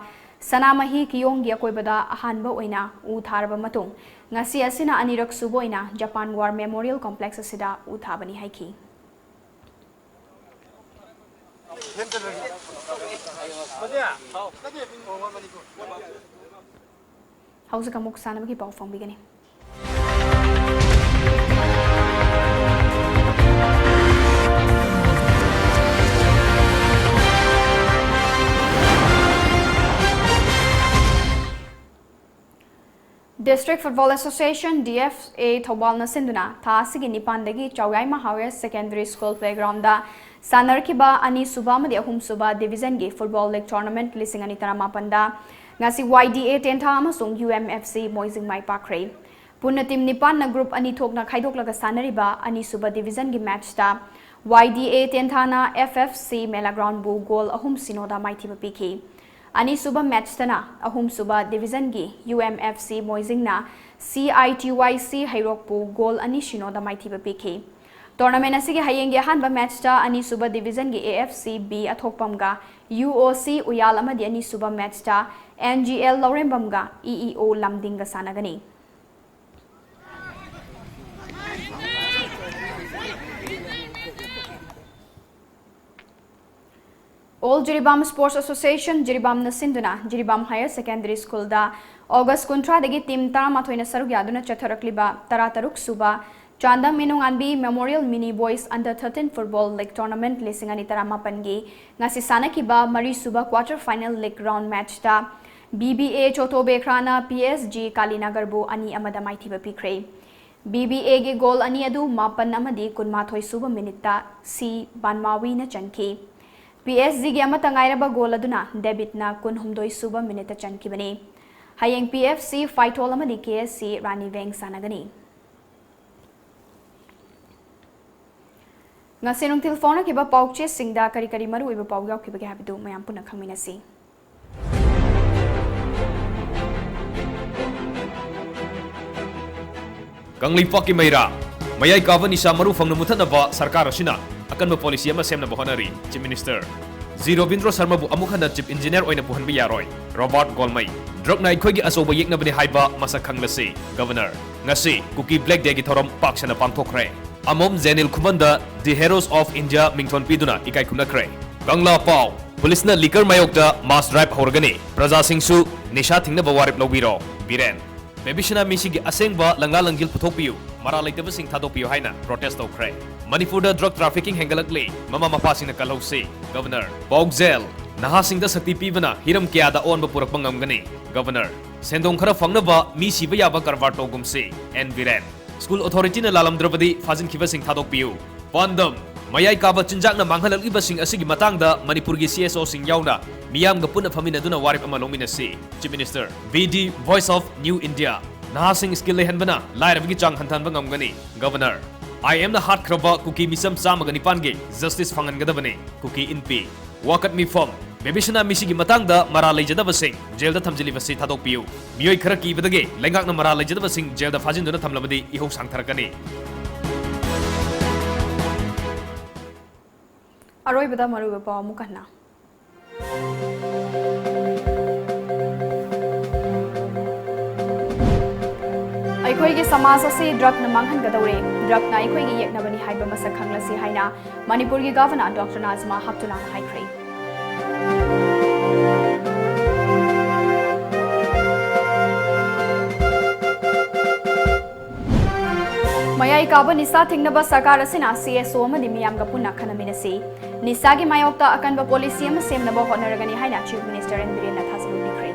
ꯁꯅꯥꯃꯍꯤ ꯀꯤꯌꯣꯡꯒꯤ ꯑꯀꯣꯏꯕꯗ ꯑꯍꯥꯟꯕ ꯑꯣꯏꯅ ꯎ ꯊꯥꯔꯕ ꯃꯇꯨꯡ, ꯉꯁꯤ ꯑꯁꯤꯅ ꯑꯅꯤꯔꯛ ꯁꯨꯕ ꯑꯣꯏꯅ Japan War Memorial Complex ꯑꯁꯤꯗ ꯎ ꯊꯥꯕꯅꯤ ꯍꯥꯏꯈꯤ꯫ ꯍꯧꯖꯤꯛ ꯑꯃꯨꯛ ꯁꯥꯟꯅꯕꯒꯤ ꯄꯥꯎ ꯐꯣꯡꯕꯤꯒꯅꯤ꯫ District Football Association, DFA, ꯊꯧꯕꯥꯜꯅ ꯁꯤꯟꯗꯨꯅ ꯊꯥ ꯑꯁꯤꯒꯤ ꯅꯤꯄꯥꯟꯗꯒꯤ ꯆꯥꯎꯌꯥꯏꯃ Higher Secondary School playgroundꯗ ꯁꯥꯟꯅꯔꯛꯈꯤꯕ ꯑꯅꯤꯁꯨꯕ ꯑꯃꯗꯤ ꯑꯍꯨꯝꯁꯨꯕ divisionꯒꯤ football league tournament ꯂꯤꯁꯤꯡ ꯑꯅꯤ ꯇꯔꯥꯃꯥꯄꯟꯗ ꯉꯁꯤ YDA ꯇꯦꯟꯊꯥ ꯑꯃꯁꯨꯡ UMFC ꯃꯣꯏꯖꯤꯡ ꯃꯥꯏ ꯄꯥꯛꯈ꯭ꯔꯦ꯫ ꯄꯨꯟꯅ team ꯅꯤꯄꯥꯟꯅ group ꯑꯅꯤ ꯊꯣꯛꯅ ꯈꯥꯏꯗꯣꯛꯂꯒ ꯁꯥꯟꯅꯔꯤꯕ ꯑꯅꯤꯁꯨꯕ divisionꯒꯤ matchꯇ YDA ꯇꯦꯟꯊꯥꯅ FFC ꯃꯦꯂꯥꯒ꯭ꯔꯥꯎꯟꯕꯨ goal ꯑꯍꯨꯝ ꯁꯤꯅꯣꯗ ꯃꯥꯏꯊꯤꯕ ꯄꯤꯈꯤ꯫ ꯑꯅꯤꯁꯨꯕ matchꯇꯅ ꯑꯍꯨꯝꯁꯨꯕ divisionꯒꯤ UMFC ꯃꯣꯏꯖꯤꯡꯅ CITYC ꯍꯩꯔꯣꯛꯄꯨ goal ꯑꯅꯤ ꯁꯤꯅꯣꯗ ꯃꯥꯏꯊꯤꯕ ꯄꯤꯈꯤ꯫ Tournament ꯑꯁꯤꯒꯤ ꯍꯌꯦꯡꯒꯤ ꯑꯍꯥꯟꯕ matchꯇ ꯑꯅꯤꯁꯨꯕ divisionꯒꯤ AFC B ꯑꯊꯣꯛꯄꯝꯒ UOC ꯎꯌꯥꯜ ꯑꯃꯗꯤ ꯑꯅꯤꯁꯨꯕ matchꯇ NGL ꯂꯧꯔꯦꯝꯕꯝꯒ EEO ꯂꯝꯗꯤꯡꯒ ꯁꯥꯟꯅꯒꯅꯤ꯫ All Jiribam Sports Association, ꯖꯤꯔꯤꯕꯥꯝꯅ ꯁꯤꯟꯗꯨꯅ ꯖꯤꯔꯤꯕꯥꯝ Higher Secondary School ꯗ August ꯀꯨꯟꯊ꯭ꯔꯥꯗꯒꯤ team ꯇꯔꯥꯃꯥꯊꯣꯏꯅ ꯁꯔꯨꯛ ꯌꯥꯗꯨꯅ ꯆꯠꯊꯔꯛꯂꯤꯕ ꯇꯔꯥꯇꯔꯨꯛ ꯁꯨꯕ Chandam ꯏꯅꯣꯉꯥꯟꯕꯤ Memorial Mini Boys Under thirteen Football League Tournament ꯂꯤꯁꯤꯡ ꯑꯅꯤ ꯇꯔꯥꯃꯥꯄꯟꯒꯤ ꯉꯁꯤ ꯁꯥꯟꯅꯈꯤꯕ ꯃꯔꯤꯁꯨꯕ quarter final league round match ꯇ B B A ꯆꯣꯇꯣ ꯕꯦꯈ꯭ꯔꯥꯅ P S G ꯀꯥꯂꯤꯅꯒꯔꯕꯨ ꯑꯅꯤ ꯑꯃꯗ ꯃꯥꯏꯊꯤꯕ ꯄꯤꯈ꯭ꯔꯦ꯫ B B A ꯒꯤ goal ꯑꯅꯤ ꯑꯗꯨ ꯃꯥꯄꯟ ꯑꯃꯗꯤ ꯀꯨꯟꯃꯥꯊꯣꯏ ꯁꯨꯕ minuteꯇ C ꯕꯥꯟꯃꯥꯋꯤꯅ ꯆꯟꯈꯤ꯫ P S G ꯒꯤ ꯑꯃꯠꯇ ꯉꯥꯏꯔꯕ goal ꯑꯗꯨꯅ ꯗꯦꯕꯤꯠꯅ ꯀꯨꯟꯍꯨꯝꯗꯣꯏ ꯁꯨꯕ minuteꯇ ꯆꯟꯈꯤꯕꯅꯤ꯫ ꯍꯌꯦꯡ P F C ꯐꯥꯏꯊꯣꯜ ꯑꯃꯗꯤ K S C ꯔꯥꯅꯤꯕꯦꯡ ꯁꯥꯟꯅꯒꯅꯤ꯫ ꯉꯁꯤ ꯅꯨꯡꯊꯤꯜ ꯐꯣꯡꯅꯈꯤꯕ ꯄꯥꯎꯆꯦꯁꯤꯡꯗ ꯀꯔꯤ ꯀꯔꯤ ꯃꯔꯨꯑꯣꯏꯕ ꯄꯥꯎ ꯌꯥꯎꯈꯤꯕꯒꯦ ꯍꯥꯏꯕꯗꯨ ꯃꯌꯥꯝ ꯄꯨꯟꯅ ꯈꯪꯃꯤꯟꯅꯁꯤ꯫ ꯀꯪꯂꯩꯄꯥꯛꯀꯤ ꯃꯩꯔꯥ, ꯃꯌꯥꯏ ꯀꯥꯕ ꯅꯤꯁꯥ ꯃꯔꯨ ꯐꯪꯅ ꯃꯨꯊꯠꯅꯕ ꯁꯔꯀꯥꯔ ꯑꯁꯤꯅ ꯑꯀꯟꯕ policy ꯑꯃ ꯁꯦꯝꯅꯕ ꯍꯣꯠꯅꯔꯤ, Chief Minister꯫ ꯖꯤ ꯔꯣꯕꯤꯟꯗ꯭ꯔꯣ ꯁꯔꯃꯕꯨ ꯑꯃꯨꯛ ꯍꯟꯅ Chief Engineer ꯑꯣꯏꯅ ꯄꯨꯍꯟꯕ ꯌꯥꯔꯣꯏ, ꯔꯣꯕꯥꯔꯠ ꯒꯣꯜꯃꯩ꯫ Drugꯅ ꯑꯩꯈꯣꯏꯒꯤ ꯑꯆꯧꯕ ꯌꯦꯛꯅꯕꯅꯤ ꯍꯥꯏꯕ ꯃꯁꯛ ꯈꯪꯂꯁꯤ, Governor꯫ ꯉꯁꯤ ꯀꯨꯀꯤ Black Dayꯒꯤ ꯊꯧꯔꯝ ꯄꯥꯛ ꯁꯟꯅ ꯄꯥꯡꯊꯣꯛꯈ꯭ꯔꯦ꯫ ꯑꯃꯣꯝ ꯖꯦꯅꯤꯜ ꯈꯨꯃꯟꯗ The Heroes of India ꯃꯤꯡꯊꯣꯟ ꯄꯤꯗꯨꯅ ꯏꯀꯥꯏ ꯈꯨꯝꯅꯈ꯭ꯔꯦ꯫ ꯀꯪꯂꯥ ꯄꯥꯎ, ꯄꯨꯂꯤꯁꯅ liquor ꯃꯥꯌꯣꯛꯇ mass drive ꯍꯧꯔꯒꯅꯤ, ꯄ꯭ꯔꯖꯥꯁꯤꯡꯁꯨ ꯅꯤꯁꯥ ꯊꯤꯡꯅꯕ ꯋꯥꯔꯦꯞ ꯂꯧꯕꯤꯔꯣ, ꯕꯤꯔꯦꯟ꯫ ꯕꯦꯕꯤꯁꯅꯥ ꯃꯤꯁꯤꯒꯤ ꯑꯁꯦꯡꯕ ꯂꯪꯂꯥ ꯂꯪꯖꯤꯜ ꯄꯨꯊꯣꯛꯄꯤꯌꯨ, ꯃꯔꯥꯜ ꯂꯩꯇꯕꯁꯤꯡ ꯊꯥꯗꯣꯛꯄꯤꯌꯨ ꯍꯥꯏꯅ protest ꯇꯧꯈ꯭ꯔꯦ꯫ ꯃꯅꯤꯄꯨꯔꯗ drug trafficking ꯍꯦꯟꯒꯠꯂꯛꯂꯤ, ꯃꯃꯥ ꯃꯄꯥꯁꯤꯡꯅ ꯀꯜꯍꯧꯁꯤ, Governor꯫ ꯄꯥꯎꯖꯦꯜ, ꯅꯍꯥꯁꯤꯡꯗ ꯁꯛꯇꯤ ꯄꯤꯕꯅ ꯍꯤꯔꯝ ꯀꯌꯥꯗ ꯑꯑꯣꯟꯕ ꯄꯨꯔꯛꯄ ꯉꯝꯒꯅꯤ, Governor꯫ ꯁꯦꯟꯗꯣꯡ ꯈꯔ ꯐꯪꯅꯕ ꯃꯤ ꯁꯤꯕ ꯌꯥꯕ ꯀꯔꯕꯥꯔ ꯇꯧꯒꯨꯝꯁꯤ, ꯑꯦꯟ ꯕꯤꯔꯦꯟ꯫ School authorityꯅ ꯂꯥꯜꯂꯝꯗ꯭ꯔꯕꯗꯤ ꯐꯥꯖꯤꯟꯈꯤꯕꯁꯤꯡ ꯊꯥꯗꯣꯛꯄꯤꯌꯨ꯫ ꯄꯥꯟꯗꯝ, ꯃꯌꯥꯏ ꯀꯥꯕ ꯆꯤꯟꯖꯥꯛꯅ ꯃꯥꯡꯍꯜꯂꯛꯂꯤꯕꯁꯤꯡ ꯑꯁꯤꯒꯤ ꯃꯇꯥꯡꯗ ꯃꯅꯤꯄꯨꯔꯒꯤ C S Oꯁꯤꯡ ꯌꯥꯎꯅ ꯃꯤꯌꯥꯝꯒ ꯄꯨꯟꯅ ꯐꯝꯃꯤꯟꯅꯗꯨꯅ ꯋꯥꯔꯦꯞ ꯑꯃ ꯂꯧꯃꯤꯟꯅꯁꯤ, Chief Minister꯫ B D Voice of New India, ꯅꯍꯥꯁꯤꯡ skill ꯂꯩꯍꯟꯕꯅ ꯂꯥꯏꯔꯕꯒꯤ ꯆꯥꯡ ꯍꯟꯊꯍꯟꯕ ꯉꯝꯒꯅꯤ, Governor꯫ I M ꯅ ꯍꯥꯠꯈ꯭ꯔꯕ ꯀꯨꯀꯤ ꯃꯤꯆꯝ ꯆꯥꯝꯃꯒ ꯅꯤꯄꯥꯟꯒꯤ justice ꯐꯪꯍꯟꯒꯗꯕꯅꯤ, ꯀꯨꯀꯤ ꯏꯟꯄꯤ꯫ ꯋꯥꯀꯠ ꯃꯤꯐꯝ, ꯕꯦꯕꯤꯁꯅꯥ ꯃꯤꯁꯤꯒꯤ ꯃꯇꯥꯡꯗ ꯃꯔꯥꯜ ꯂꯩꯖꯗꯕꯁꯤꯡ ꯖꯦꯜꯗ ꯊꯝꯖꯤꯜꯂꯤꯕꯁꯤ ꯊꯥꯗꯣꯛꯄꯤꯌꯨ꯫ ꯃꯤꯑꯣꯏ ꯈꯔ ꯀꯤꯕꯗꯒꯤ ꯂꯩꯉꯥꯛꯅ ꯃꯔꯥꯜ ꯂꯩꯖꯗꯕꯁꯤꯡ ꯖꯦꯜꯗ ꯐꯥꯖꯤꯟꯗꯨꯅ ꯊꯝꯂꯕꯗꯤ ꯏꯍꯧ ꯁꯥꯡꯊꯔꯛꯀꯅꯤ꯫ ꯑꯔꯣꯏꯕꯗ ꯃꯔꯨꯑꯣꯏꯕ ꯄꯥꯎ ꯑꯃꯨꯛ ꯍꯟꯅ꯫ ꯑꯩꯈꯣꯏꯒꯤ ꯁꯃꯥꯖ ꯑꯁꯤ drugꯅ ꯃꯥꯡꯍꯟꯒꯗꯧꯔꯦ, drugꯅ ꯑꯩꯈꯣꯏꯒꯤ ꯌꯦꯛꯅꯕꯅꯤ ꯍꯥꯏꯕ ꯃꯁꯛ ꯈꯪꯂꯁꯤ ꯍꯥꯏꯅ ꯃꯅꯤꯄꯨꯔꯒꯤ Governor Doctor ꯅꯥꯖꯃꯥ ꯍꯦꯞꯇꯨꯂꯥꯅ ꯍꯥꯏꯈ꯭ꯔꯦ꯫ ꯃꯌꯥꯏ ꯀꯥꯕ ꯅꯤꯁꯥ ꯊꯤꯡꯅꯕ ꯁꯔꯀꯥꯔ ꯑꯁꯤꯅ C S O ꯑꯃꯗꯤ ꯃꯤꯌꯥꯝꯒ ꯄꯨꯟꯅ ꯈꯟꯅꯃꯤꯟꯅꯁꯤ꯫ ꯅꯤꯁꯥꯒꯤ ꯃꯥꯌꯣꯛꯇ ꯑꯀꯟꯕ ꯄꯣꯂꯤꯁꯤ ꯑꯃ ꯁꯦꯝꯅꯕ ꯍꯣꯠꯅꯔꯒꯅꯤ ꯍꯥꯏꯅ Chief Minister N. ꯕꯤꯔꯦꯟꯅ ꯊꯥꯖꯕ ꯄꯤꯈ꯭ꯔꯦ꯫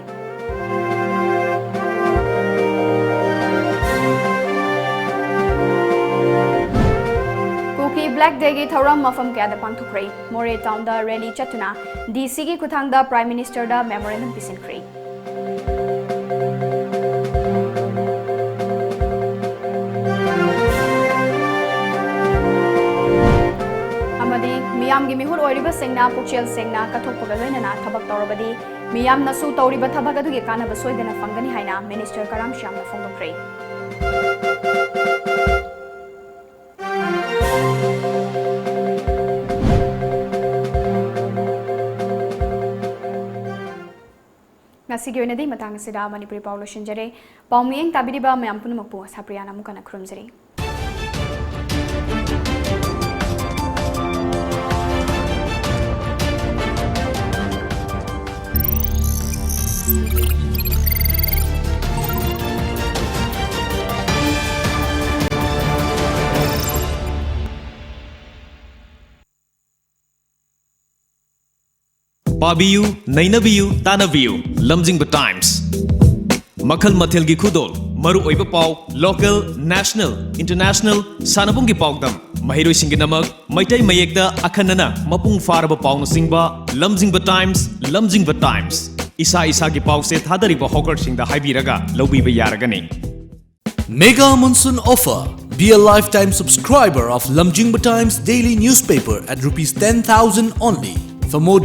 ꯀꯨꯀꯤ Black Dayꯒꯤ ꯊꯧꯔꯝ ꯃꯐꯝ ꯀꯌꯥꯗ ꯄꯥꯡꯊꯣꯛꯈ꯭ꯔꯦ꯫ ꯃꯣꯔꯦ ꯇꯥꯎꯟꯗ ꯔꯦꯂꯤ ꯆꯠꯇꯨꯅ D Cꯒꯤ ꯈꯨꯠꯊꯥꯡꯗ Prime Ministerꯗ memorandum ꯄꯤꯁꯤꯟꯈ꯭ꯔꯦ꯫ ꯑꯃꯗꯤ ꯃꯤꯌꯥꯝꯒꯤ ꯃꯤꯍꯨꯠ ꯑꯣꯏꯔꯤꯕꯁꯤꯡꯅ ꯄꯨꯛꯆꯦꯜ ꯁꯦꯡꯅ ꯀꯠꯊꯣꯛꯄꯒ ꯂꯣꯏꯅꯅ ꯊꯕꯛ ꯇꯧꯔꯕꯗꯤ ꯃꯤꯌꯥꯝꯅꯁꯨ ꯇꯧꯔꯤꯕ ꯊꯕꯛ ꯑꯗꯨꯒꯤ ꯀꯥꯟꯅꯕ ꯁꯣꯏꯗꯅ ꯐꯪꯒꯅꯤ ꯍꯥꯏꯅ Minister ꯀꯔꯥꯝ ꯁ꯭ꯌꯥꯝꯅ ꯐꯣꯡꯗꯣꯛꯈ꯭ꯔꯦ꯫ ꯉꯁꯤꯒꯤ ꯑꯣꯏꯅꯗꯤ ꯃꯇꯥꯡ ꯑꯁꯤꯗ ꯃꯅꯤꯄꯨꯔꯤ ꯄꯥꯎ ꯂꯣꯏꯁꯤꯟꯖꯔꯦ꯫ ꯄꯥꯎ ꯃꯤꯠꯌꯦꯡ ꯇꯥꯕꯤꯔꯤꯕ ꯃꯌꯥꯝ ꯄꯨꯝꯅꯃꯛꯄꯨ ꯁꯥꯄ꯭ꯔꯤꯌꯥꯅ ꯑꯃꯨꯛ ꯍꯟꯅ ꯈꯨꯔꯨꯝꯖꯔꯤ꯫ ꯄꯥꯕꯤꯌꯨ, ꯅꯩꯅꯕꯤꯌꯨ, ꯇꯥꯟꯅꯕꯤꯌꯨ, ꯂꯝꯖꯤꯡꯕ Times꯫ ꯃꯈꯜ ꯃꯊꯦꯜꯒꯤ ꯈꯨꯗꯣꯜ, ꯃꯔꯨꯑꯣꯏꯕ ꯄꯥꯎ, local, national, international, ꯁꯥꯟꯅꯕꯨꯡꯒꯤ ꯄꯥꯎꯗꯝ, ꯃꯍꯩꯔꯣꯏꯁꯤꯡꯒꯤꯗꯃꯛ ꯃꯩꯇꯩ ꯃꯌꯦꯛꯇ ꯑꯈꯟꯅꯅ ꯃꯄꯨꯡ ꯐꯥꯔꯕ ꯄꯥꯎꯅꯆꯤꯡꯕ, ꯂꯝꯖꯤꯡꯕ Times, ꯂꯝꯖꯤꯡꯕ Times꯫ ꯏꯁꯥ ꯏꯁꯥꯒꯤ ꯄꯥꯎꯆꯦ ꯊꯥꯗꯔꯤꯕ hawkerꯁꯤꯡꯗ ꯍꯥꯏꯕꯤꯔꯒ ꯂꯧꯕꯤꯕ ꯌꯥꯔꯒꯅꯤ꯫ Mega Monsoon Offer. Be a lifetime subscriber of Lamjingba Times daily newspaper at rupees ten thousand only. For more